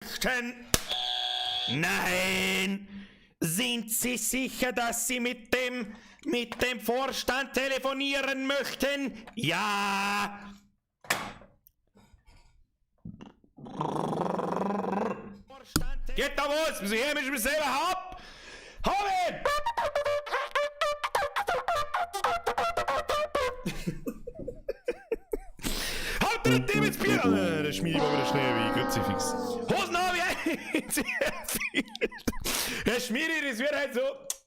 Möchten? Nein! Sind Sie sicher, dass Sie mit dem, mit dem Vorstand telefonieren möchten? Ja! Geht da was? Wieso her, mich selber hab? Hab ihn! Haut der dem ins Bier! Der Schmiedi war wieder schnell wie Kruzifix. Hosen hab ich Herr Schmiedi, das wird halt so.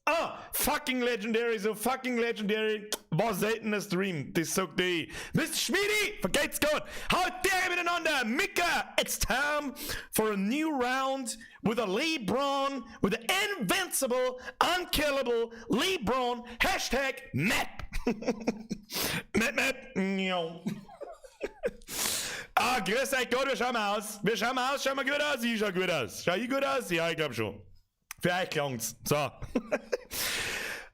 Ah, fucking legendary, so fucking legendary. War selten ein Stream, das sagt ich. Mr. Schmiedi, vergeht's gut. Haut der miteinander. Mika, it's time for a new round with a LeBron, with the invincible, unkillable LeBron, Hashtag Map. Map, Map. Ah, grüß euch Gott, wir schauen mal aus. Wir schauen mal aus, schauen wir gut aus? Ich schau gut aus. Schau ich gut aus? Ja, ich glaube schon. Für euch klang's. So.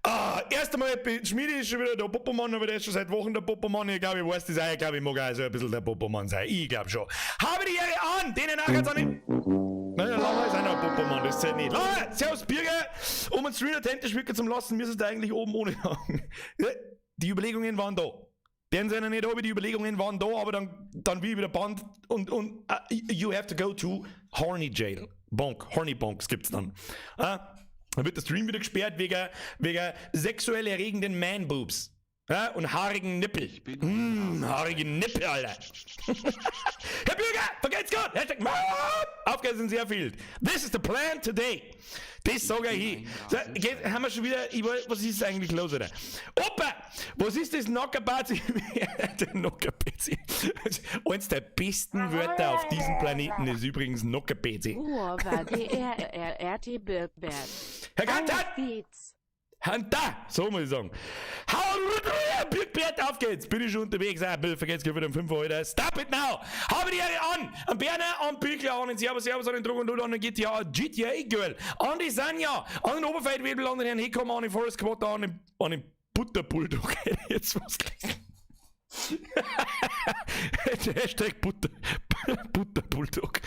Ah, erst einmal, Schmiedi ist schon wieder der Popomann, aber der ist schon seit Wochen der Popomann. Ich glaube, ich weiß das auch. Ich glaube, ich mag auch so ein bisschen der Popomann sein. Ich glaube schon. Habe die Ehre an, denen nachher jetzt an den. Nein, der Laura ist auch noch ein Popomann, das zählt nicht. Laura, servus Birger! Um einen Stream authentisch wirken zu lassen, müsstest du eigentlich oben ohne haben. Die Überlegungen waren da. Den sind ja nicht da, die Überlegungen waren da, aber dann wie wieder Band und you have to go to Horny Jail. Bonk, Horny Bonks gibt's dann. Dann wird der Stream wieder gesperrt wegen sexuell erregenden Man-Boobs. Ja, und haarigen Nippel. Haarige Nippel, Alter. Herr Bürger, vergeht's gut. Hashtag Auf geht's ins Airfield. This is the plan today. Das sag ich hier. So, geht, haben wir schon wieder, ich weiß, was ist eigentlich los, oder? Opa, was ist das Knockerbazi? Der Knockerbazi. Eins der besten Wörter auf diesem Planeten ist übrigens Knockerbazi. Herr Gantat! Hunter, so muss ich sagen. Hau Big Bert, auf geht's. Bin ich schon unterwegs. Ah, Bill, vergesst wieder um 5 Uhr heute. Stop it now. Habe die Ehre an. An Berner, an Büchler, an den Servus, Servus, an den Druck und an den GTA, GTA Girl, an die Sanja, an den Oberfeldwebel, an den Herrn Hekom, an den Forest Quarter, an den Butterbulldog. Jetzt was gelesen. Hashtag Butterbulldog.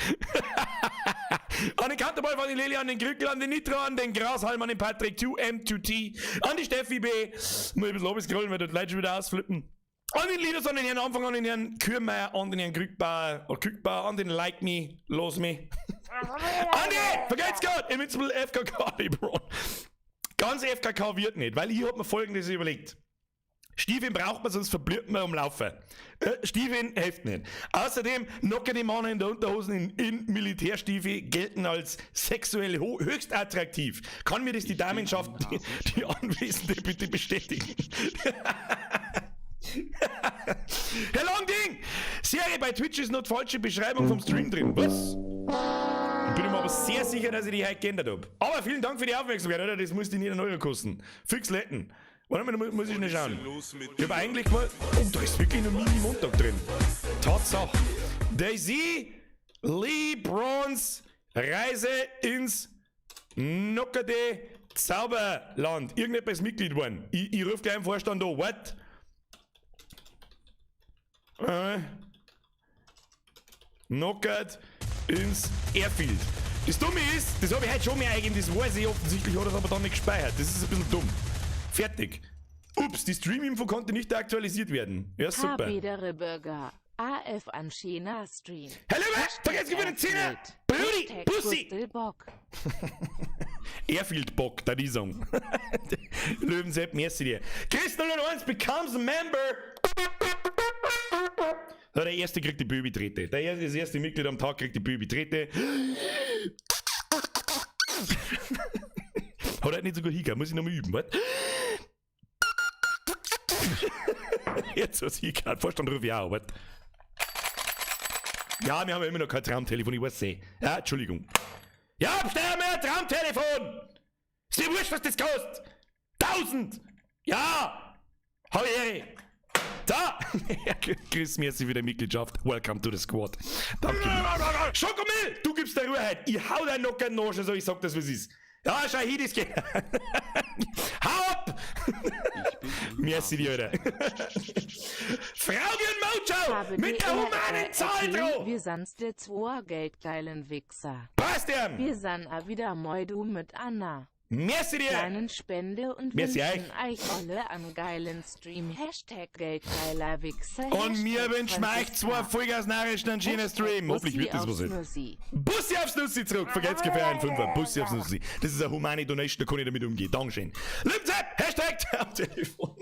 An den Kanterball von den Lili, an den Krückel, an den Nitro, an den Grashalm, an den Patrick 2M2T, an die Steffi B. Muss ich ein bisschen scrollen, weil dort Leute schon wieder ausflippen. An den Linus, an den Herrn Anfang, an den Herrn Kürmeier, an den Herrn Krückbauer, oder Krückbauer, an den Like Me, Los Me. Andi, vergeht's gut, Invincible FKK, LeBron. Ganz FKK wird nicht, weil ich hab mir Folgendes überlegt. Stiefeln braucht man, sonst verblüht man am Laufen. Stiefeln hilft nicht. Außerdem, nackerte Männer in der Unterhosen in Militärstiefel gelten als sexuell höchst attraktiv. Kann mir das die Damenschaft, die Anwesende, bitte bestätigen? Herr Longding! Serie bei Twitch ist noch die falsche Beschreibung vom Stream drin. Was? Ich bin mir aber sehr sicher, dass ich die heute geändert habe. Aber vielen Dank für die Aufmerksamkeit, oder? Das muss die nicht einen Euro kosten. Fix letten. Warte mal, muss ich nicht schauen. Ich habe eigentlich mal. Oh, da ist wirklich noch Mini-Montag drin. Tatsache. Daisy Lee Bronze Reise ins Nockerde Zauberland. Irgendetwas ist Mitglied geworden. Ich rufe gleich im Vorstand an. What? Knockert ins Airfield. Das Dumme ist, das habe ich heute schon mehr eingegeben, das weiß ich offensichtlich, hat es aber dann nicht gespeichert. Das ist ein bisschen dumm. Fertig. Ups, die Stream-Info konnte nicht aktualisiert werden. Ja, super. Bürger. AF an China Stream. Herr Löwe, vergesst für den Zehner! Brudi, Pussy! Airfield Bock, da die sagen. Löwensepp, merci dir. Chris 001 becomes a member. So, der erste kriegt die Böbi-Trete. Das erste Mitglied am Tag kriegt die Böbi-Trete. Hat halt nicht so gut hingehört, muss ich nochmal üben, was? Jetzt was hingehört, Vorstand ruf ich auch, was? Ja, wir haben ja immer noch kein Traumtelefon, ich weiß eh. Ja, Entschuldigung. Ja, bestell mir ein Traumtelefon! Ist dir wurscht, was das kostet? 1000! Ja! Hau Ehre! Da! Chris, merci für die Mitgliedschaft. Welcome to the squad. Danke. Schokomil, du gibst der Ruhe heute. Ich hau deinen Nocken noch so, ich sag das, was ist. Ja, schau hier, das geht. Hau ab! Stopp! Merci dir, Alter. Frauke und Mojo mit der humanen Zahl drauf! Wir san's de zwoa geldgeilen Wichser. Bastian! Wir san a wieder moi du mit Anna. Merci dir! Kleinen Spende und Merci wünschen euch alle an geilen Stream. Hashtag geldgeiler Wichser. Und mir wünschen wir euch zwei Vollgas Nachrichten einen schönen Stream. Hoffentlich wird das was heute. Bussi aufs Nussi zurück. Vergelt's Gefähr ein Fünfer. Bussi aufs Nussi. Das ist eine humane Donation, da kann ich damit umgehen. Dankeschön. Limzep! Hashtag Traumtelefon.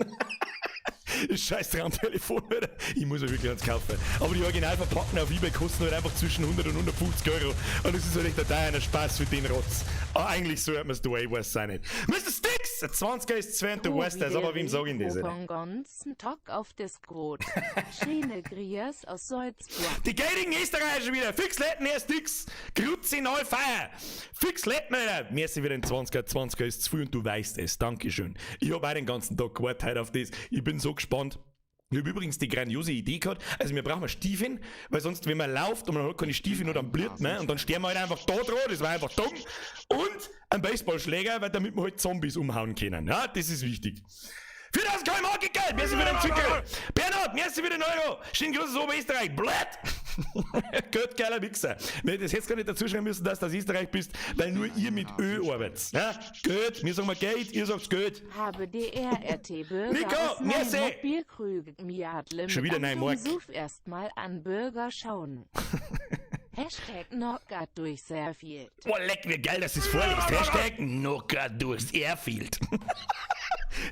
Das scheiß Traumtelefon, Alter. Ich muss ja wirklich eins kaufen. Aber die original verpackten auf eBay kosten halt einfach zwischen 100 und 150 Euro. Und das ist halt echt der teuer Spaß für den Rotz. Aber eigentlich sollte man es tun, ich weiß es auch nicht. Mr. Sticks! 20er ist 2 und du weißt das, aber wem sag ich das, Alter? Den ganzen Tag auf Discord. Schöne Grias aus Salzburg. Die geldigen Österreicher schon wieder. Fix Letten, erst nix. Grüezi neu Feier. Fix Letten, Alter. Merci wieder den 20er. 20er ist zu viel und du weißt es. Dankeschön. Ich hab auch den ganzen Tag gewartet heute auf das. Ich bin so gespannt. Ich hab übrigens die grandiose Idee gehabt. Also, wir brauchen Stiefeln, weil sonst, wenn man läuft und man hat keine Stiefel, nur dann blüht man. Und dann stehen wir halt einfach da dran, das war einfach dumm. Und ein Baseballschläger, weil damit wir halt Zombies umhauen können. Ja, das ist wichtig. 4000 km Geld, merci für den Zwickel. Bernhard, merci für den Euro. Schönen Gruß aus Oberösterreich. Blöd. Gut, geiler Wichser. Nee, das hättest du gar nicht dazu schreiben müssen, dass du aus Österreich bist, weil nur ihr mit Ö arbeitet. Ja? Geld, wir sagen mal Geld, ihr sagt Geld. Habe DRRT Bürger Nico, aus merci. Neumarkt Bierkrüge Miadle Schon wieder mit Neumarkt. Suff erstmal an Bürger schauen. Hashtag Knockout durchs Airfield. Oh, leck, wie geil, dass du es vorliest. Hashtag Knockout durchs Airfield.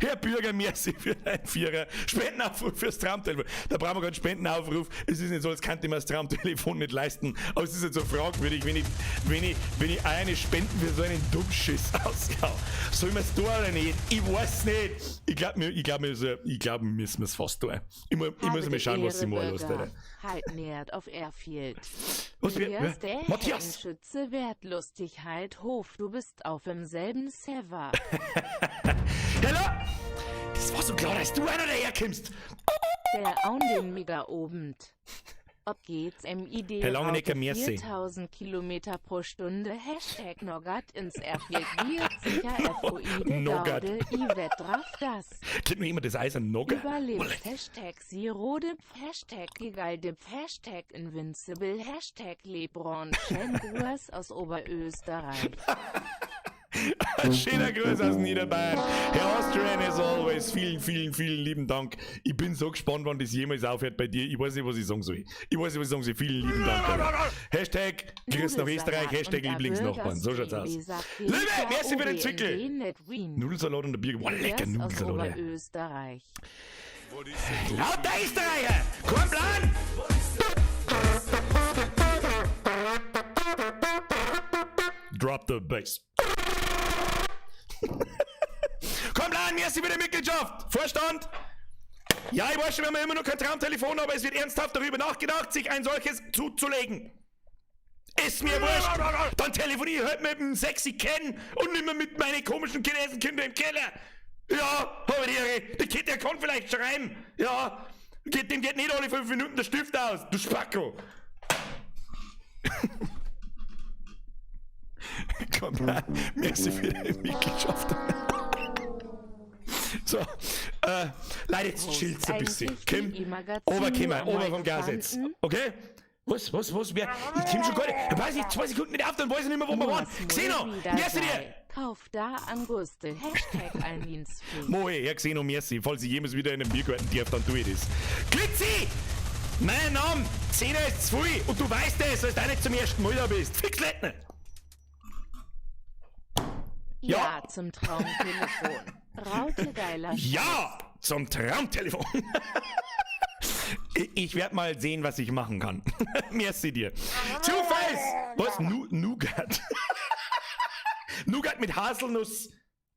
Herr Bürger, merci für deinen Vierer. Spendenaufruf fürs Traumtelefon. Da brauchen wir keinen Spendenaufruf. Es ist nicht so, als könnte ich mir das Traumtelefon nicht leisten. Aber es ist jetzt so fragwürdig, wenn ich eine Spenden für so einen Dummschiss aushau. Soll ich mir's tun oder nicht? Ich weiß nicht. Ich glaub, mir, ich glaub, mir, ich glaub, wir müssen es fast tun. Ich muss mal schauen, was sie mal lässt, Alter. Halt nähert auf Airfield. Was, wer, Matthias, der Matthias! Schütze Wertlustigkeit Hof, du bist auf demselben Server. Hallo! Das war so klar, dass du einer daherkommst. Der Aun den Mega obend. Ob geht's MID Herr Langenecker, Raute merci. 4000 Kilometer pro Stunde Hashtag Nogat ins Airfield wird sicher FOI Nogat. Gaude Yvette drauf das. Kennt noch jemand das Eis an Nogger? Überlebt Hashtag Zero-Dip, Hashtag Gigaldip, Hashtag Invincible, Hashtag Lebron, Gruß aus Oberösterreich. Schöner Gruß aus Niederbayern. Herr Austrian, as always, vielen, vielen, vielen lieben Dank. Ich bin so gespannt, wann das jemals aufhört bei dir. Ich weiß nicht, was ich sagen soll. Ich weiß nicht, was ich sagen soll. Vielen lieben Dank. Alter. Hashtag Grüß nach Österreich, Hashtag Lieblingsnachbarn. So schaut's aus. Liebe, merci für den Zwickel. Nudelsalat und der Bier. Boah, lecker Gruß aus Nudelsalat. ey. Oberösterreich. Lauter Österreicher! Kein Plan! Drop the bass. Komm, Plan, merci für die Mitgliedschaft. Vorstand. Ja, ich weiß schon, wir haben immer noch kein Traumtelefon, aber es wird ernsthaft darüber nachgedacht, sich ein solches zuzulegen. Ist mir wurscht. Dann telefoniere ich halt mit dem sexy Ken und nicht mehr mit meinen komischen Chinesenkinder im Keller. Ja, hab ich die Ehre. Der Kind, der kann vielleicht schreiben. Ja, geht, dem geht nicht alle 5 Minuten der Stift aus, du Spacko. Komm, merci für die Mitgliedschaft. So, Leute, jetzt chillt's ein bisschen. Kim, Oberkimmer, Ober vom Gas jetzt. Okay? Was, wer? Ich komm schon gar nicht. Ich weiß nicht, 2 Sekunden nicht auf, dann weiß ich nicht mehr, wo wir waren. Xeno, merci dir! Kauf da Anguste. Hashtag Alminsfee. Moe, Herr Xeno, merci. Falls ich jemals wieder in den Biergarten darf, dann tue ich das. Glitzi! Mein Name, 10 ist zu viel und du weißt es, weil du auch nicht zum ersten Mal da bist. Fix Lettner! Ja, zum Traumtelefon. Raute geiler Scheiß. Ja, zum Traumtelefon. Ich werd mal sehen, was ich machen kann. Merci dir. Two-Face! Was? Nougat. Nougat mit Haselnuss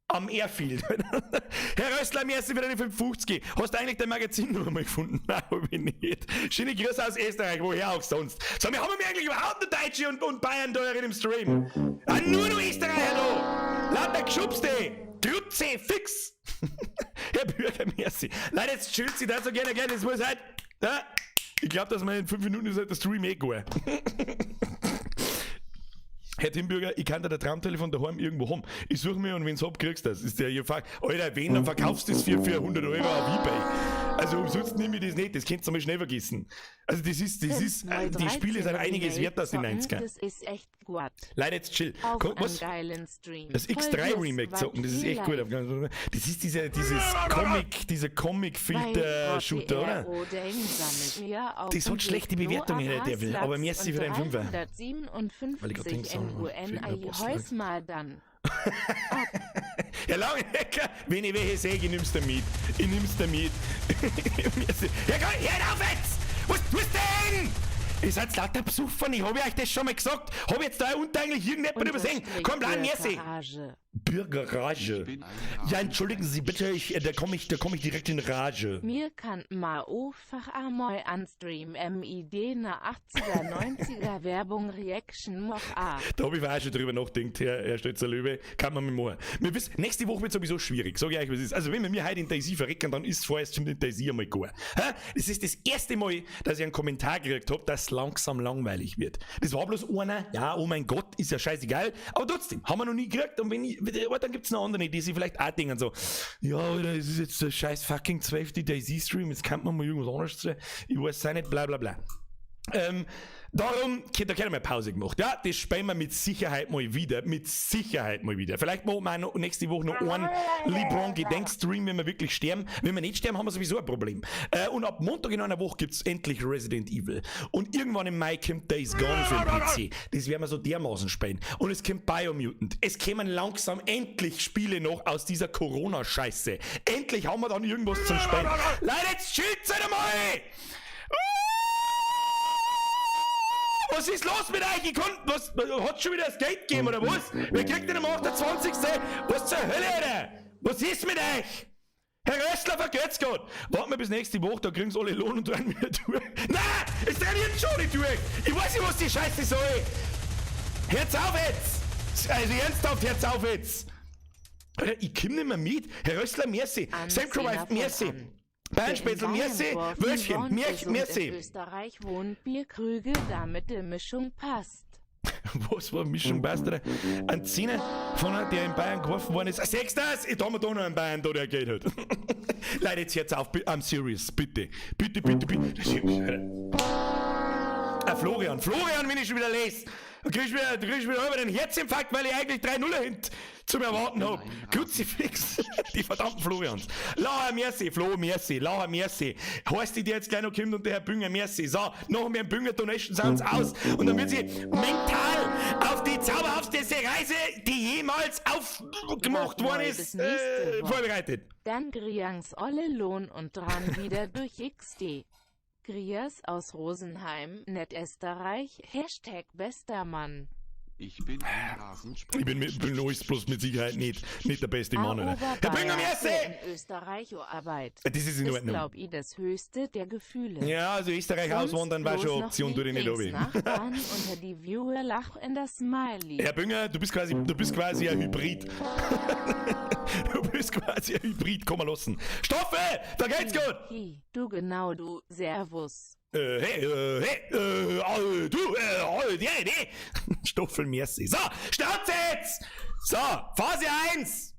am Airfield. Herr Rössler, merci für deine 5,50. Hast du eigentlich dein Magazin noch einmal gefunden? Nein, hab ich nicht. Schöne Grüße aus Österreich, woher auch sonst. So, wir haben wir eigentlich überhaupt nur Deutsche und Bayern da im Stream? Ah, nur noch Österreicher da! Lauter Geschubste! Grütze, fix! Herr Bürger, merci. Leute, jetzt chillt sich das so gerne, gerne. Das muss halt. Ja? Ich glaub, dass wir in 5 Minuten ist halt der Stream eh gut. Herr Timbürger, ich kann da der Traumtelefon daheim irgendwo haben. Ich suche mir und wenn's hab, kriegst du das. Ist der hier fuck. Alter, wenn, dann verkaufst du das für 100 Euro auf Ebay. Also umsonst nehme ich das nicht, das könnt ihr mal schnell vergessen. Also das ist, die Spiele sind einiges wert aus den 90ern. Das ist echt gut. Leute, jetzt chill. Auf Komm, einen was? geilen Stream. Das Voll X3 Remake das zocken, das ist echt gut. Das ist dieser Comic-Filter-Shooter, oder? Das hat schlechte Bewertungen, Herr Devil, aber merci für deinen Fünfer. Weil ich grad denk, so, fehlt mir ein 157 NUNI mal dann. Herr Langenecker, wenn ich welche sehe, ich nimm's dir mit. Ich nimm's dir mit. Merci. Ja, komm, hör auf jetzt! Was tust denn? Ihr seid lauter Besoffen, ich hab euch das schon mal gesagt. Hab jetzt da unten eigentlich irgendjemand übersehen? Komm, bleib, merci. Garage. Bürgerrage. Ja, entschuldigen Sie bitte, da komm ich direkt in Rage. Mir kann ma ofach amoi an Stream MID na 80er 90er Werbung Reaction moch a. Da habe ich auch schon drüber nachgedacht, Herr Stötzer Löwe, kann man mir machen. Wir wissen, nächste Woche wird sowieso schwierig, sag ich euch, was ist. Also wenn wir mir heute in DayZ verrecken, dann ist vorerst schon in DayZ einmal gar. Hä? Das ist das erste Mal, dass ich einen Kommentar gekriegt habe, dass es langsam langweilig wird. Das war bloß einer, ja, oh mein Gott, ist ja scheißegal, aber trotzdem, haben wir noch nie gekriegt und wenn ich, dann gibt's noch andere, die sich vielleicht auch denken so, ja, Alter, das ist jetzt der scheiß fucking 12. DayZ-Stream, jetzt kann man mal irgendwas anderes sagen, ich weiß es auch nicht, bla bla bla. Darum, da hätte mal Pause gemacht. Ja, das spielen wir mit Sicherheit mal wieder. Mit Sicherheit mal wieder. Vielleicht machen wir auch noch nächste Woche noch einen LeBron Gedenkstream, wenn wir wirklich sterben. Wenn wir nicht sterben, haben wir sowieso ein Problem. Und ab Montag in einer Woche gibt's endlich Resident Evil. Und irgendwann im Mai kommt Days Gone für den PC. Das werden wir so dermaßen spielen. Und es kommt Biomutant. Es kommen langsam endlich Spiele noch aus dieser Corona-Scheiße. Endlich haben wir dann irgendwas zum Spielen. Leute, jetzt chillt's einmal! Was ist los mit euch? Ich kon, was, hat schon wieder das Geld gegeben oder was? Wer kriegt denn am 28.? Was zur Hölle, Alter? Was ist mit euch? Herr Rössler, vergelt's Gott! Warten wir bis nächste Woche, da kriegen's alle Lohn und drehen wieder durch. Nein! Es drehen jetzt schon nicht durch! Ich weiß nicht, was die Scheiße soll! Hört's auf jetzt! Also ernsthaft, hört's auf jetzt! Alter, ich komm nicht mehr mit. Herr Rössler, merci. Sam Anzieher merci. von an. Bayern-Spätzle, Der in merci. Bayern Wölfchen, wohnt, gesund merci. in Österreich wohnt, Bierkrüge, damit die Mischung passt. Was war Mischung passt, oder? Ein Zehner von einer, der in Bayern geworfen worden ist. Ah, siehst du das? Ich da haben wir da noch einen Bayern, da der Geld hat. Leute, jetzt hört's auf. I'm serious. Bitte. Bitte, bitte, bitte. Das ist, ah, Florian. Florian, wenn ich schon wieder lese. Da krieg ich wieder über den Herzinfarkt, weil ich eigentlich 3-0 hint zum Erwarten hab. Kruzifix. Die verdammten Florians. Laura, merci. Flo, merci. Laura, merci. Heißt die, die jetzt gleich noch kommt und der Herr Bünger, merci. So, noch mehr Bünger Donation Sounds aus. Und dann wird sie mental auf die zauberhafteste Reise, die jemals aufgemacht Was worden neu ist, bis nächste Woche. vorbereitet. Dann Griangs olle Lohn und dran wieder durch XD. Grias aus Rosenheim, net Österreich, #BesterMann. Ich bin ein Rasensprenger. Ich bin bloß bloß mit Sicherheit nicht der beste Mann, oder? Herr Bünger, merci! Der in Österreich Arbeit. Das ist in Ist, Ordnung. glaub ich, das höchste der Gefühle. Ja, also Österreich Sonst auswandern war bloß schon noch Option, tue ich nicht runter. Lieblingsnachbarn unter die Viewer lach in das Smiley. Herr Bünger, du bist quasi ein Hybrid. Du bist quasi ein Hybrid, komm mal lassen. Stoffe, da geht's gut. Hi, du genau du, Servus. Hey, hey, du, nee, nee. Stoffel, merci. So, Schnauze jetzt! So, Phase 1!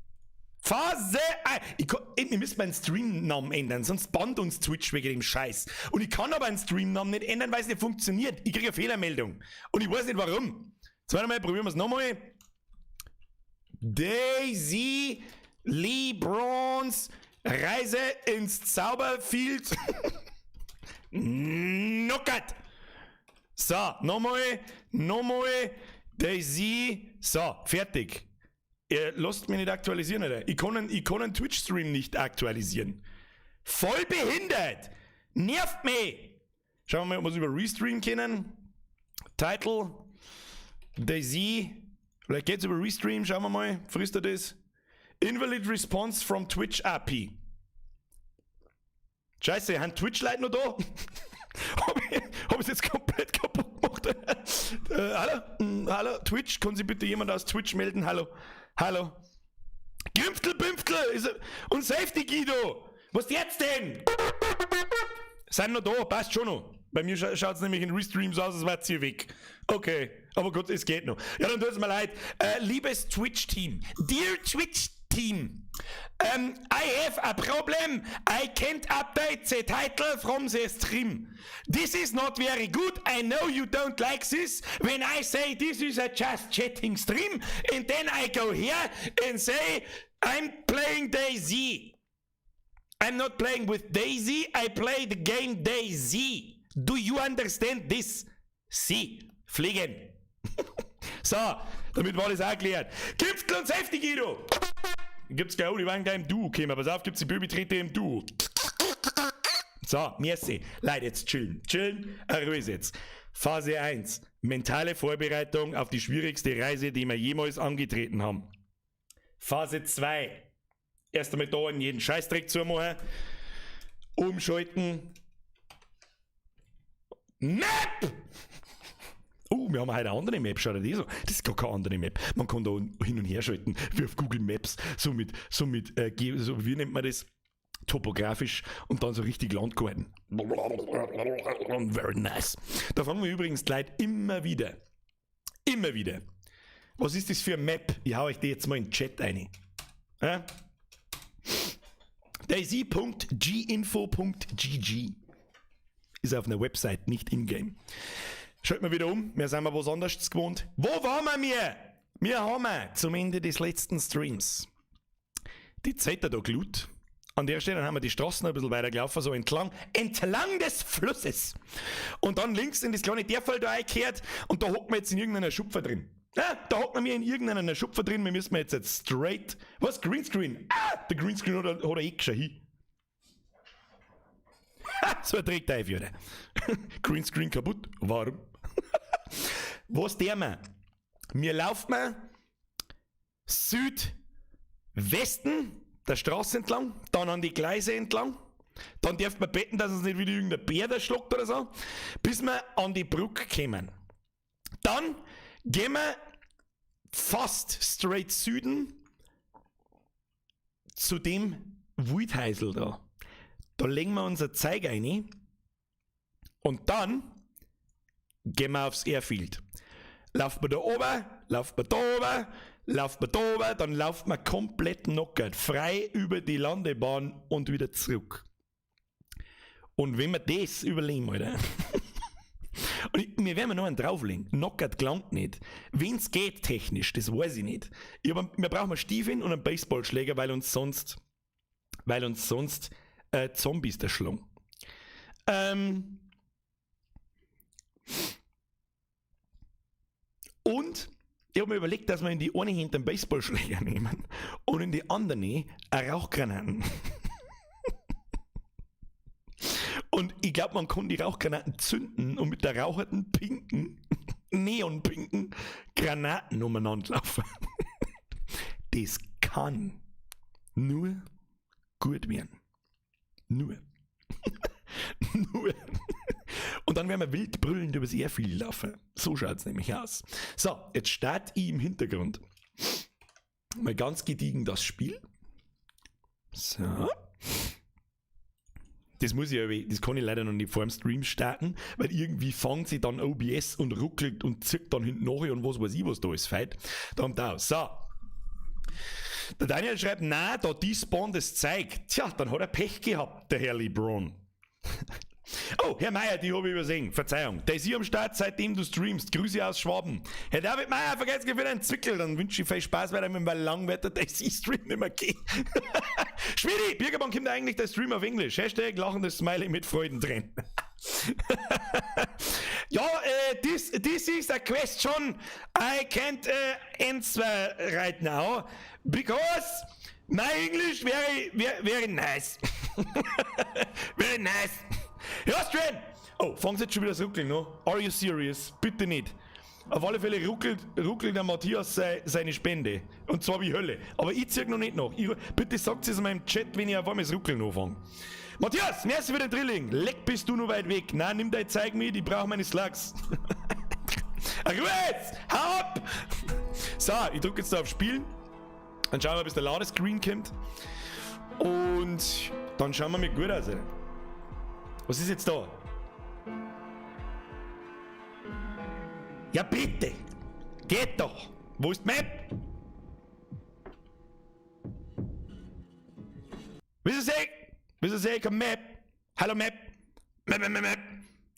Phase 1! Ich, wir müssen meinen Streamnamen ändern, sonst bannt uns Twitch wegen dem Scheiß. Und ich kann aber einen Streamnamen nicht ändern, weil es nicht funktioniert. Ich kriege eine Fehlermeldung. Und ich weiß nicht warum. Zweimal Mal, probieren wir es nochmal. DayZ LeBrons Reise ins Zauberfield. Knockout. So, nochmal, nochmal, DayZ. So, fertig. Ihr lasst mich nicht aktualisieren, Alter. Ich kann einen Twitch-Stream nicht aktualisieren. Voll behindert! Nervt mich! Schauen wir mal, ob wir es über Restream können. Title, DayZ. Vielleicht geht's über Restream, schauen wir mal. Frisst er das? Invalid Response from Twitch API. Scheiße, haben Twitch-Leute noch da? Hab ich's jetzt komplett kaputt gemacht? Hallo? Hallo? Twitch? Kann sich bitte jemand aus Twitch melden? Hallo? Hallo? Gümpftel, Pümpftel! Und Safety Guido! Was jetzt denn? Sind noch da, passt schon noch. Bei mir schaut's nämlich in Restreams aus, als wär's hier weg. Okay. Aber gut, es geht noch. Ja, dann tut's mir leid. Liebes Twitch-Team, dear Twitch-Team, I have a problem. I can't update the title from the stream. This is not very good. I know you don't like this when I say this is a just chatting stream and then I go here and say I'm playing DayZ. I'm not playing with Daisy, I play the game DayZ. Do you understand this? Sie. Fliegen. So, damit war das auch erklärt. Gipfel und Safety, Guido. Gibt's gleich, oh, die waren gleich im Duo gekommen. Pass auf, gibt's die Böbi-Trete im Duo. So, merci. Leute, jetzt chillen. Chillen, Ruhe ist jetzt. Phase 1. Mentale Vorbereitung auf die schwierigste Reise, die wir jemals angetreten haben. Phase 2. Erst einmal da in jeden Scheißdreck zu machen. Umschalten. Map! Oh, wir haben heute eine andere Map, schaut dir das an. Das ist gar keine andere Map. Man kann da hin und her schalten, wie auf Google Maps, so mit, so, wie nennt man das? Topografisch und dann so richtig Landkarten. Very nice. Da fragen wir übrigens die Leute immer wieder. Immer wieder. Was ist das für eine Map? Ich hau euch die jetzt mal in den Chat rein. Ja? DayZ.ginfo.gg ist auf einer Website, nicht in-game. Schalten wir wieder um, wir sind mal was anderes gewohnt. Wo waren wir? Wir? Wir haben zum Ende des letzten Streams die Zeit da geloot. An der Stelle haben wir die Straßen ein bisschen weiter gelaufen, so entlang des Flusses. Und dann links in das kleine Dörferl da eingekehrt und da hocken wir jetzt in irgendeiner Schupfer drin. Ja, da hocken wir in irgendeiner Schupfer drin, wir müssen jetzt straight. Was? Greenscreen? Ah, der Greenscreen hat er eh schon hin. Ha, so ein Dreck Teufel, oder? Greenscreen kaputt. Warum? Was der wir? Wir laufen Südwesten der Straße entlang, dann an die Gleise entlang. Dann darf man beten, dass uns nicht wieder irgendein Bär da schlagt oder so, bis wir an die Brücke kommen. Dann gehen wir fast straight Süden zu dem Wildheisel da. Da legen wir unser Zeug rein und dann gehen wir aufs Airfield. Lauft man da oben, lauft man da oben, lauft man da oben, dann lauft man komplett knockert, frei über die Landebahn und wieder zurück. Und wenn wir das überlegen, Alter, und wir werden noch einen drauflegen. Knockert gelangt nicht. Wenn es geht technisch, das weiß ich nicht. Wir brauchen einen Stiefeln und einen Baseballschläger, weil uns sonst Zombies derschlagen. Und ich habe mir überlegt, dass wir in die eine Hand einen Baseballschläger nehmen und in die andere eine Rauchgranaten. Und ich glaube, man kann die Rauchgranaten zünden und mit der raucherten pinken, neonpinken Granaten umeinander laufen. Das kann nur gut werden. Nur. Nur. Und dann werden wir wild brüllend übers Airfield laufen. So schaut's nämlich aus. So, jetzt start ich im Hintergrund mal ganz gediegen das Spiel. So. Das muss ich aber, das kann ich leider noch nicht vor dem Stream starten, weil irgendwie fangt sie dann OBS und ruckelt und zirkt dann hinten nach und was weiß ich, was da ist, feit. Da und da. So. Der Daniel schreibt, na, da despawnt das Zeug. Tja, dann hat er Pech gehabt, der Herr LeBron. Oh, Herr Meier, die habe ich übersehen. Verzeihung. Der ist hier am Start, seitdem du streamst. Grüße aus Schwaben. Herr David Meier, vergesst für den Zwickel. Dann wünsche ich viel Spaß weiter, weil lang wird der DayZ-Stream nicht mehr gehen. Schmidi, Birger, wann kommt eigentlich der Stream auf Englisch? #lachendes Smiley mit Freudentränen. Ja, this is a question I can't answer right now because my English very, very, very nice. Very nice. Ja, Austrian! Oh, fangen Sie jetzt schon wieder das Ruckeln, no? Are you serious? Bitte nicht. Auf alle Fälle ruckelt der Matthias seine Spende. Und zwar wie Hölle. Aber ich zieh noch nicht nach. Bitte sagt es in meinem Chat, wenn ich auf einmal das Ruckeln anfange. Matthias, merci für den Drilling. Leck, bist du noch weit weg. Nein, nimm dein Zeug mit, ich brauche meine Slugs. Ruhe jetzt! Hau ab! So, ich drücke jetzt da auf Spielen. Dann schauen wir, bis der Ladescreen kommt. Und dann schauen wir mal gut aus. Alter. Was ist jetzt da? Ja bitte! Geht doch! Wo ist die Map? Wieso sehe ich? Wieso sehe ich keine Map? Hallo Map! Map, Map, Map, Map!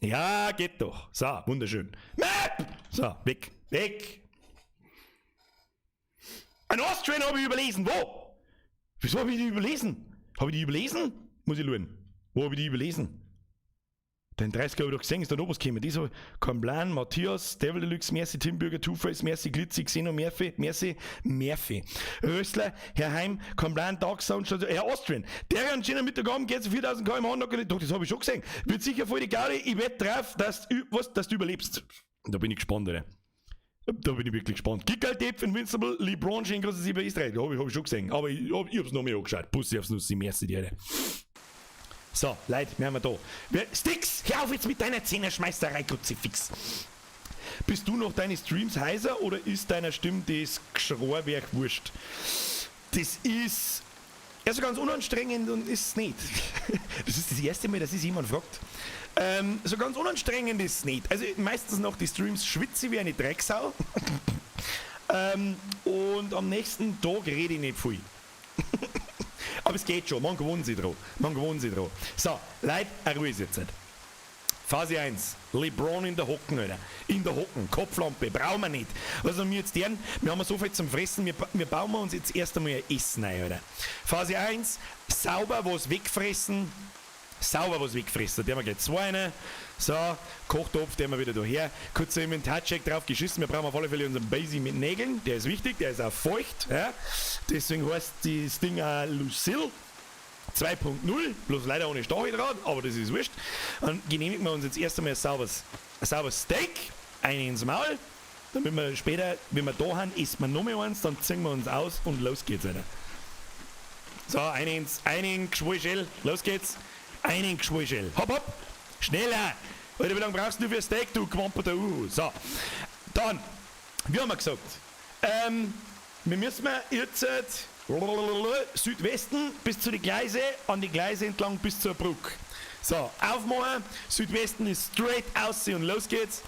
Ja, geht doch. So, wunderschön. Map! So, weg, weg! Ein Austrian habe ich überlesen. Wo? Wieso habe ich die überlesen? Habe ich die überlesen? Muss ich schauen. Wo habe ich die überlesen? Den 30 habe ich doch gesehen, ist da noch was gekommen. Die so, Plan, Matthias, Devil Deluxe, Merci, Tim Bürger, Two-Face, Merci, Glitzy, Xeno, Murphy, Merci, Murphy. Rössler, Herr Heim, Plan, Dark Sound, Herr Austrian. Der an schönen Mittagabend geht zu 4000 km/h, noch nicht. Doch, das habe ich schon gesehen. Wird sicher voll die Gaudi, ich wette drauf, dass du, was, dass du überlebst. Da bin ich gespannt, oder? Da bin ich wirklich gespannt. Gigaltep, Invincible, LeBron, schön großes über Österreich. Habe ich, hab ich schon gesehen. Aber ich hab's noch mehr angeschaut. Pussy aufs Nuss, merci dir. So, Leute, wir haben wir da. Sticks, hör auf jetzt mit deiner Zehnerschmeißerei, Kruzifix. Bist du noch deine Streams heiser oder ist deiner Stimme das Geschrohrwerk wurscht? Das ist ja so ganz unanstrengend und ist es nicht. Das ist das erste Mal, dass sich jemand fragt. So ganz unanstrengend ist es nicht. Also meistens nach die Streams schwitze ich wie eine Drecksau. Und am nächsten Tag rede ich nicht viel. Aber es geht schon, man gewohnt sich dran. Man gewohnt sich dran. So, Leute, eine Ruhe ist jetzt. Phase 1. LeBron in der Hocken, Alter. In der Hocken. Kopflampe. Brauchen wir nicht. Was haben wir jetzt deren? Wir haben so viel zum Fressen. Wir bauen uns jetzt erst einmal ein Essen ein, Alter. Phase 1. Sauber was wegfressen. Sauber was wegfressen. Der haben wir gleich zwei rein. So, Kochtopf, den wir wieder daher. Kurzer Inventarcheck drauf geschissen. Wir brauchen auf alle Fälle unseren Basie mit Nägeln. Der ist wichtig, der ist auch feucht. Ja. Deswegen heißt das Ding auch Lucille 2.0, bloß leider ohne Stacheldraht, aber das ist wurscht. Dann genehmigen wir uns jetzt erst einmal ein sauberes Steak, eine ins Maul, damit wir später, wenn wir da haben, essen wir noch mehr eins, dann ziehen wir uns aus und los geht's, Alter. So, einen Geschwollschell, los geht's. Einen Geschwollschell. Hopp, hopp, schneller! Alter, wie lange brauchst du für ein Steak, du gewamperter Uhu? So, dann, wie haben wir gesagt, wir müssen jetzt Südwesten bis zu die Gleise, an die Gleise entlang bis zur Brücke. So, aufmachen, Südwesten ist straight aussehen und los geht's.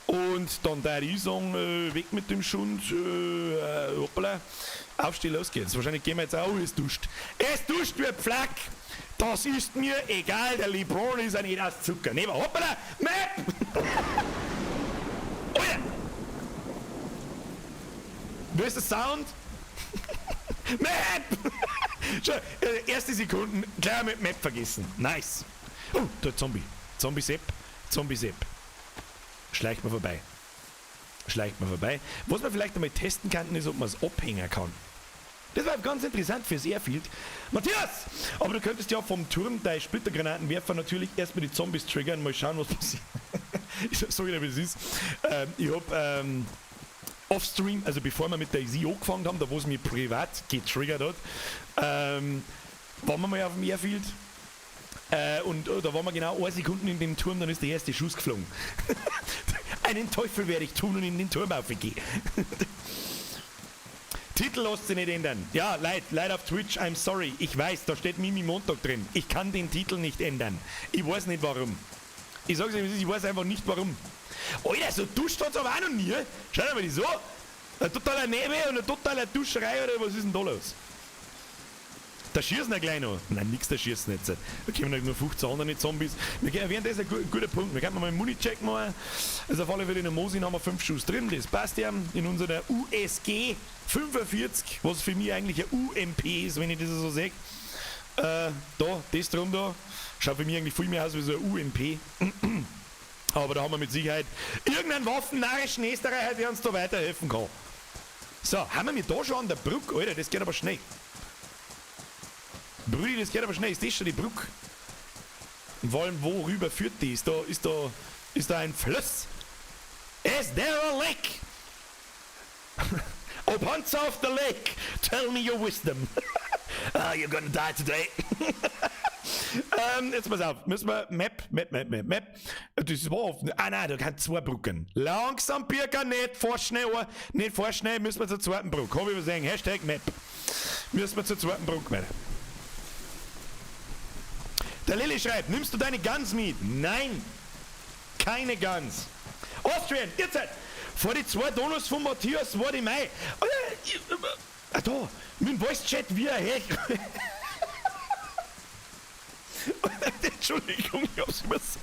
Und dann da ich sagen, weg mit dem Schund, hoppala, aufstehen, los geht's. Wahrscheinlich gehen wir jetzt auch, es duscht. Es duscht wie Pflack! Das ist mir egal, der LeBron ist ja nicht aus Zucker. Nehmen wir, hoppala, Map! Oh ja! Wo ist der Sound? Map! Schon, erste Sekunden, gleich mit Map vergessen. Nice. Oh, da Zombie. Zombie Sepp. Zombie Sepp. Schleicht mir vorbei. Schleicht mir vorbei. Was man vielleicht einmal testen kann, ist, ob man es abhängen kann. Das war ganz interessant fürs Airfield. Matthias! Aber du könntest ja vom Turm deine Splittergranatenwerfer natürlich erstmal die Zombies triggern, mal schauen, was passiert. Ich sag dir, wie es ist. Ich hab offstream, also bevor wir mit der DayZ angefangen haben, da wo es mich privat getriggert hat, waren wir mal auf dem Airfield. Und da waren wir genau 1 Sekunde in dem Turm, dann ist der erste Schuss geflogen. Einen Teufel werde ich tun und in den Turm aufgehen. Titel lässt sich nicht ändern. Ja, Leid auf Twitch, I'm sorry. Ich weiß, da steht Mimi Montag drin. Ich kann den Titel nicht ändern. Ich weiß nicht warum. Ich sag's euch, ich weiß einfach nicht warum. Alter, so duscht hat's aber auch noch nie. Schau dir mal die so. Ein totaler Nebel und eine totale Duscherei, oder was ist denn da los? Da schießen ja gleich noch. Nein, nix, da schießen jetzt. Da kommen nur 15 andere Zombies. Wir gehen, während das ist ein guter Punkt. Wir können mal einen Muni-Check machen. Also auf alle Fälle in der Mosin haben wir 5 Schuss drin. Das passt ja. In unserer USG 45, was für mich eigentlich ein UMP ist, wenn ich das so sehe. Da, das drum da. Schaut für mich eigentlich viel mehr aus wie so ein UMP. Aber da haben wir mit Sicherheit irgendeinen waffennarrischen Österreicher, der uns da weiterhelfen kann. So, haben wir da schon an der Brücke? Alter, das geht aber schnell. Brudi, das geht aber schnell. Ist das schon die Brücke? Und vor allem, worüber führt die? Ist da ein Fluss? Is there a lake? Oh, Panzer of the lake, tell me your wisdom. Ah, you're gonna die today. Jetzt pass auf, müssen wir Map, Map, Map, Map, Map. Das war offen. Ah nein, da kann zwei Brücken. Langsam, Birger, nicht vorschnell, nicht vorschnell, müssen wir zur zweiten Brücke. Hab ich übersehen. Hashtag Map. Müssen wir zur zweiten Brücke weiter. Der Lilly schreibt, nimmst du deine Gans mit? Nein, keine Gans. Austrian, ihr seid. Vor die zwei Donuts von Matthias war die Mai. Ah, da, mit dem Voice-Chat wie ein Hech. Entschuldigung, ich hab's übersehen.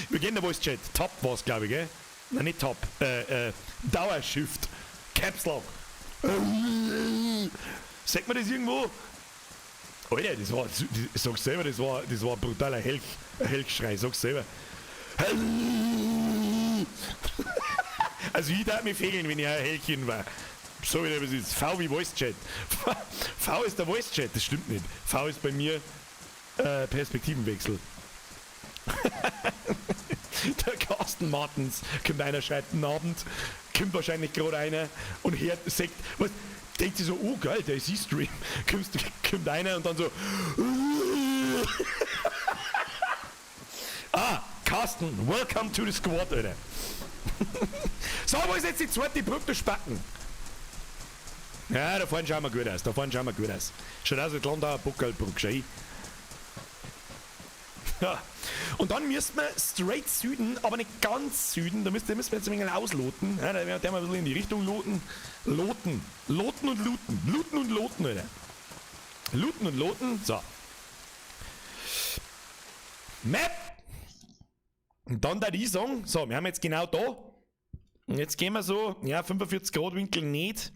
Wir gehen der Voice-Chat. Top war's, glaube ich, gell? Nein, nicht Top. Dauershift. Caps Lock. Sagt man das irgendwo? Alter, das war, ich sag's selber, das war ein brutaler Helchschrei, sag's selber. Also ich darf mich fegeln, wenn ich ein Helchchen war. So wie das ist. V wie Voice Chat. V ist der Voice Chat, das stimmt nicht. V ist bei mir Perspektivenwechsel. Der Carsten Martens kommt einer, schreibt einen Abend, kommt wahrscheinlich gerade einer und hört, sagt, was, denkt sich so, oh geil, der ist E-Stream. Kommt einer und dann so. Ah, Carsten, welcome to the squad, Alter. So, wo ist jetzt die zweite Brücke Spacken? Ja, da vorne schauen wir gut aus, da vorne schauen wir gut aus. Schaut aus wie die Landauer Buckelbrücke, schau. Ja. Und dann müssten wir straight Süden, aber nicht ganz Süden, da müssen wir jetzt ein wenig ausloten. Ja, da werden wir ein bisschen in die Richtung loten. Loten. Loten und looten. Looten und loten, Alter. Looten und loten. So. Map! Und dann da die sagen, so, wir haben jetzt genau da. Und jetzt gehen wir so, ja, 45 Grad Winkel nicht.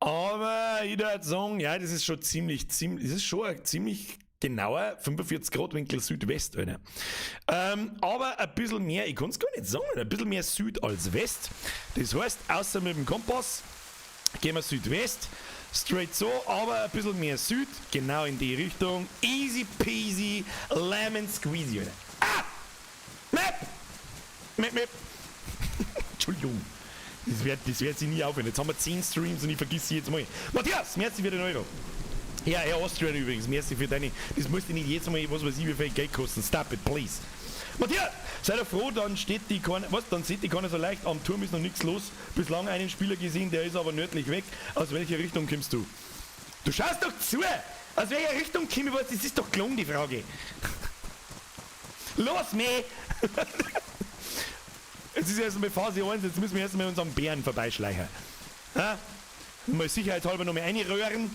Aber ich würde sagen, ja, das ist schon ziemlich, das ist schon ein ziemlich genauer 45 Grad Winkel Südwest, Alter. Aber ein bisschen mehr, ich kann es gar nicht sagen, ein bisschen mehr Süd als West. Das heißt, außer mit dem Kompass gehen wir Südwest, straight so, aber ein bisschen mehr Süd, genau in die Richtung. Easy peasy, lemon squeezy, Alter. Ah! Map! Map, map! Entschuldigung. Das wird sich nie aufhören. Jetzt haben wir 10 Streams und ich vergiss sie jetzt mal. Matthias, merci für den Euro. Ja, Herr Austrian übrigens, merci für deine. Das musst du nicht jedes Mal, was weiß ich, wie viel Geld kosten. Stop it, please. Matthias, sei doch froh, dann steht die Korne, was, dann sieht die Korne so leicht, am Turm ist noch nichts los. Bislang einen Spieler gesehen, der ist aber nördlich weg. Aus welcher Richtung kommst du? Du schaust doch zu! Aus welcher Richtung komme ich was? Das ist doch gelungen, die Frage. Los, meh! Jetzt ist erst mal Phase 1, jetzt müssen wir erst mal unseren Bären vorbeischleichen. Ha? Mal sicherheitshalber noch mal reinröhren.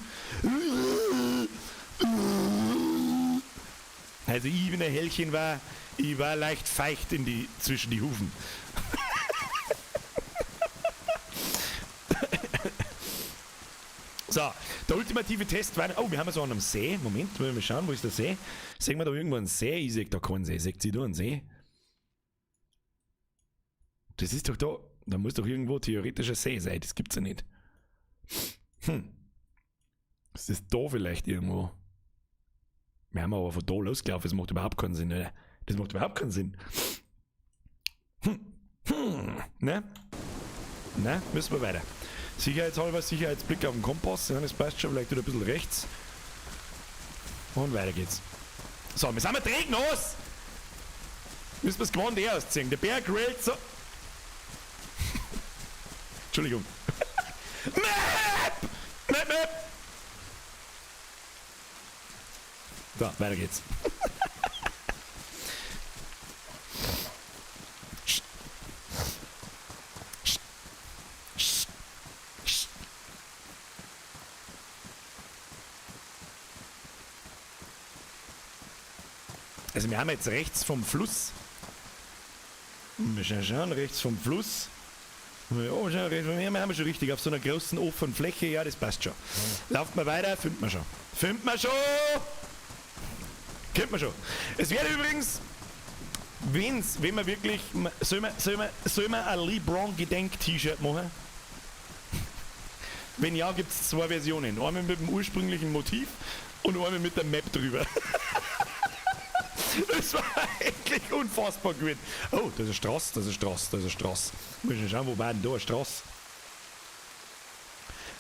Also ich, wenn ein Hellchen war, ich war leicht feucht in die, zwischen die Hufen. So, der ultimative Test war... Oh, wir haben so einen See. Moment, wollen wir schauen, wo ist der See? Sehen wir da irgendwo einen See? Ich sehe da keinen See. Seht ihr da einen See? Das ist doch da... Da muss doch irgendwo theoretisch ein See sein. Das gibt's ja nicht. Hm. Ist das da vielleicht irgendwo? Wir haben aber von da losgelaufen. Das macht überhaupt keinen Sinn, oder? Das macht überhaupt keinen Sinn. Hm. Hm. Ne? Ne? Müssen wir weiter. Sicherheitshalber, Sicherheitsblick auf den Kompass. Ja, das passt schon. Vielleicht wieder ein bisschen rechts. Und weiter geht's. So, wir sind mal trägnos! Müssen wir das Gewand eh ausziehen. Der Bär grillt so. Entschuldigung. Map! Map, map! So, weiter geht's. Also wir haben jetzt rechts vom Fluss. Wir schauen, rechts vom Fluss. Oh, schon, wir haben schon richtig auf so einer großen offenen Fläche. Ja, das passt schon. Lauft mal weiter, findet man schon. Findet man schon! Kennt man schon. Es wäre übrigens, wenn man wirklich, soll man ein LeBron Gedenk-T-Shirt machen? Wenn ja, gibt es zwei Versionen. Einmal mit dem ursprünglichen Motiv und einmal mit der Map drüber. Das war eigentlich unfassbar gut. Oh, da ist eine Straße, da ist eine Straße, da ist eine Straße. Muss ich schauen, wo war denn da eine Straße?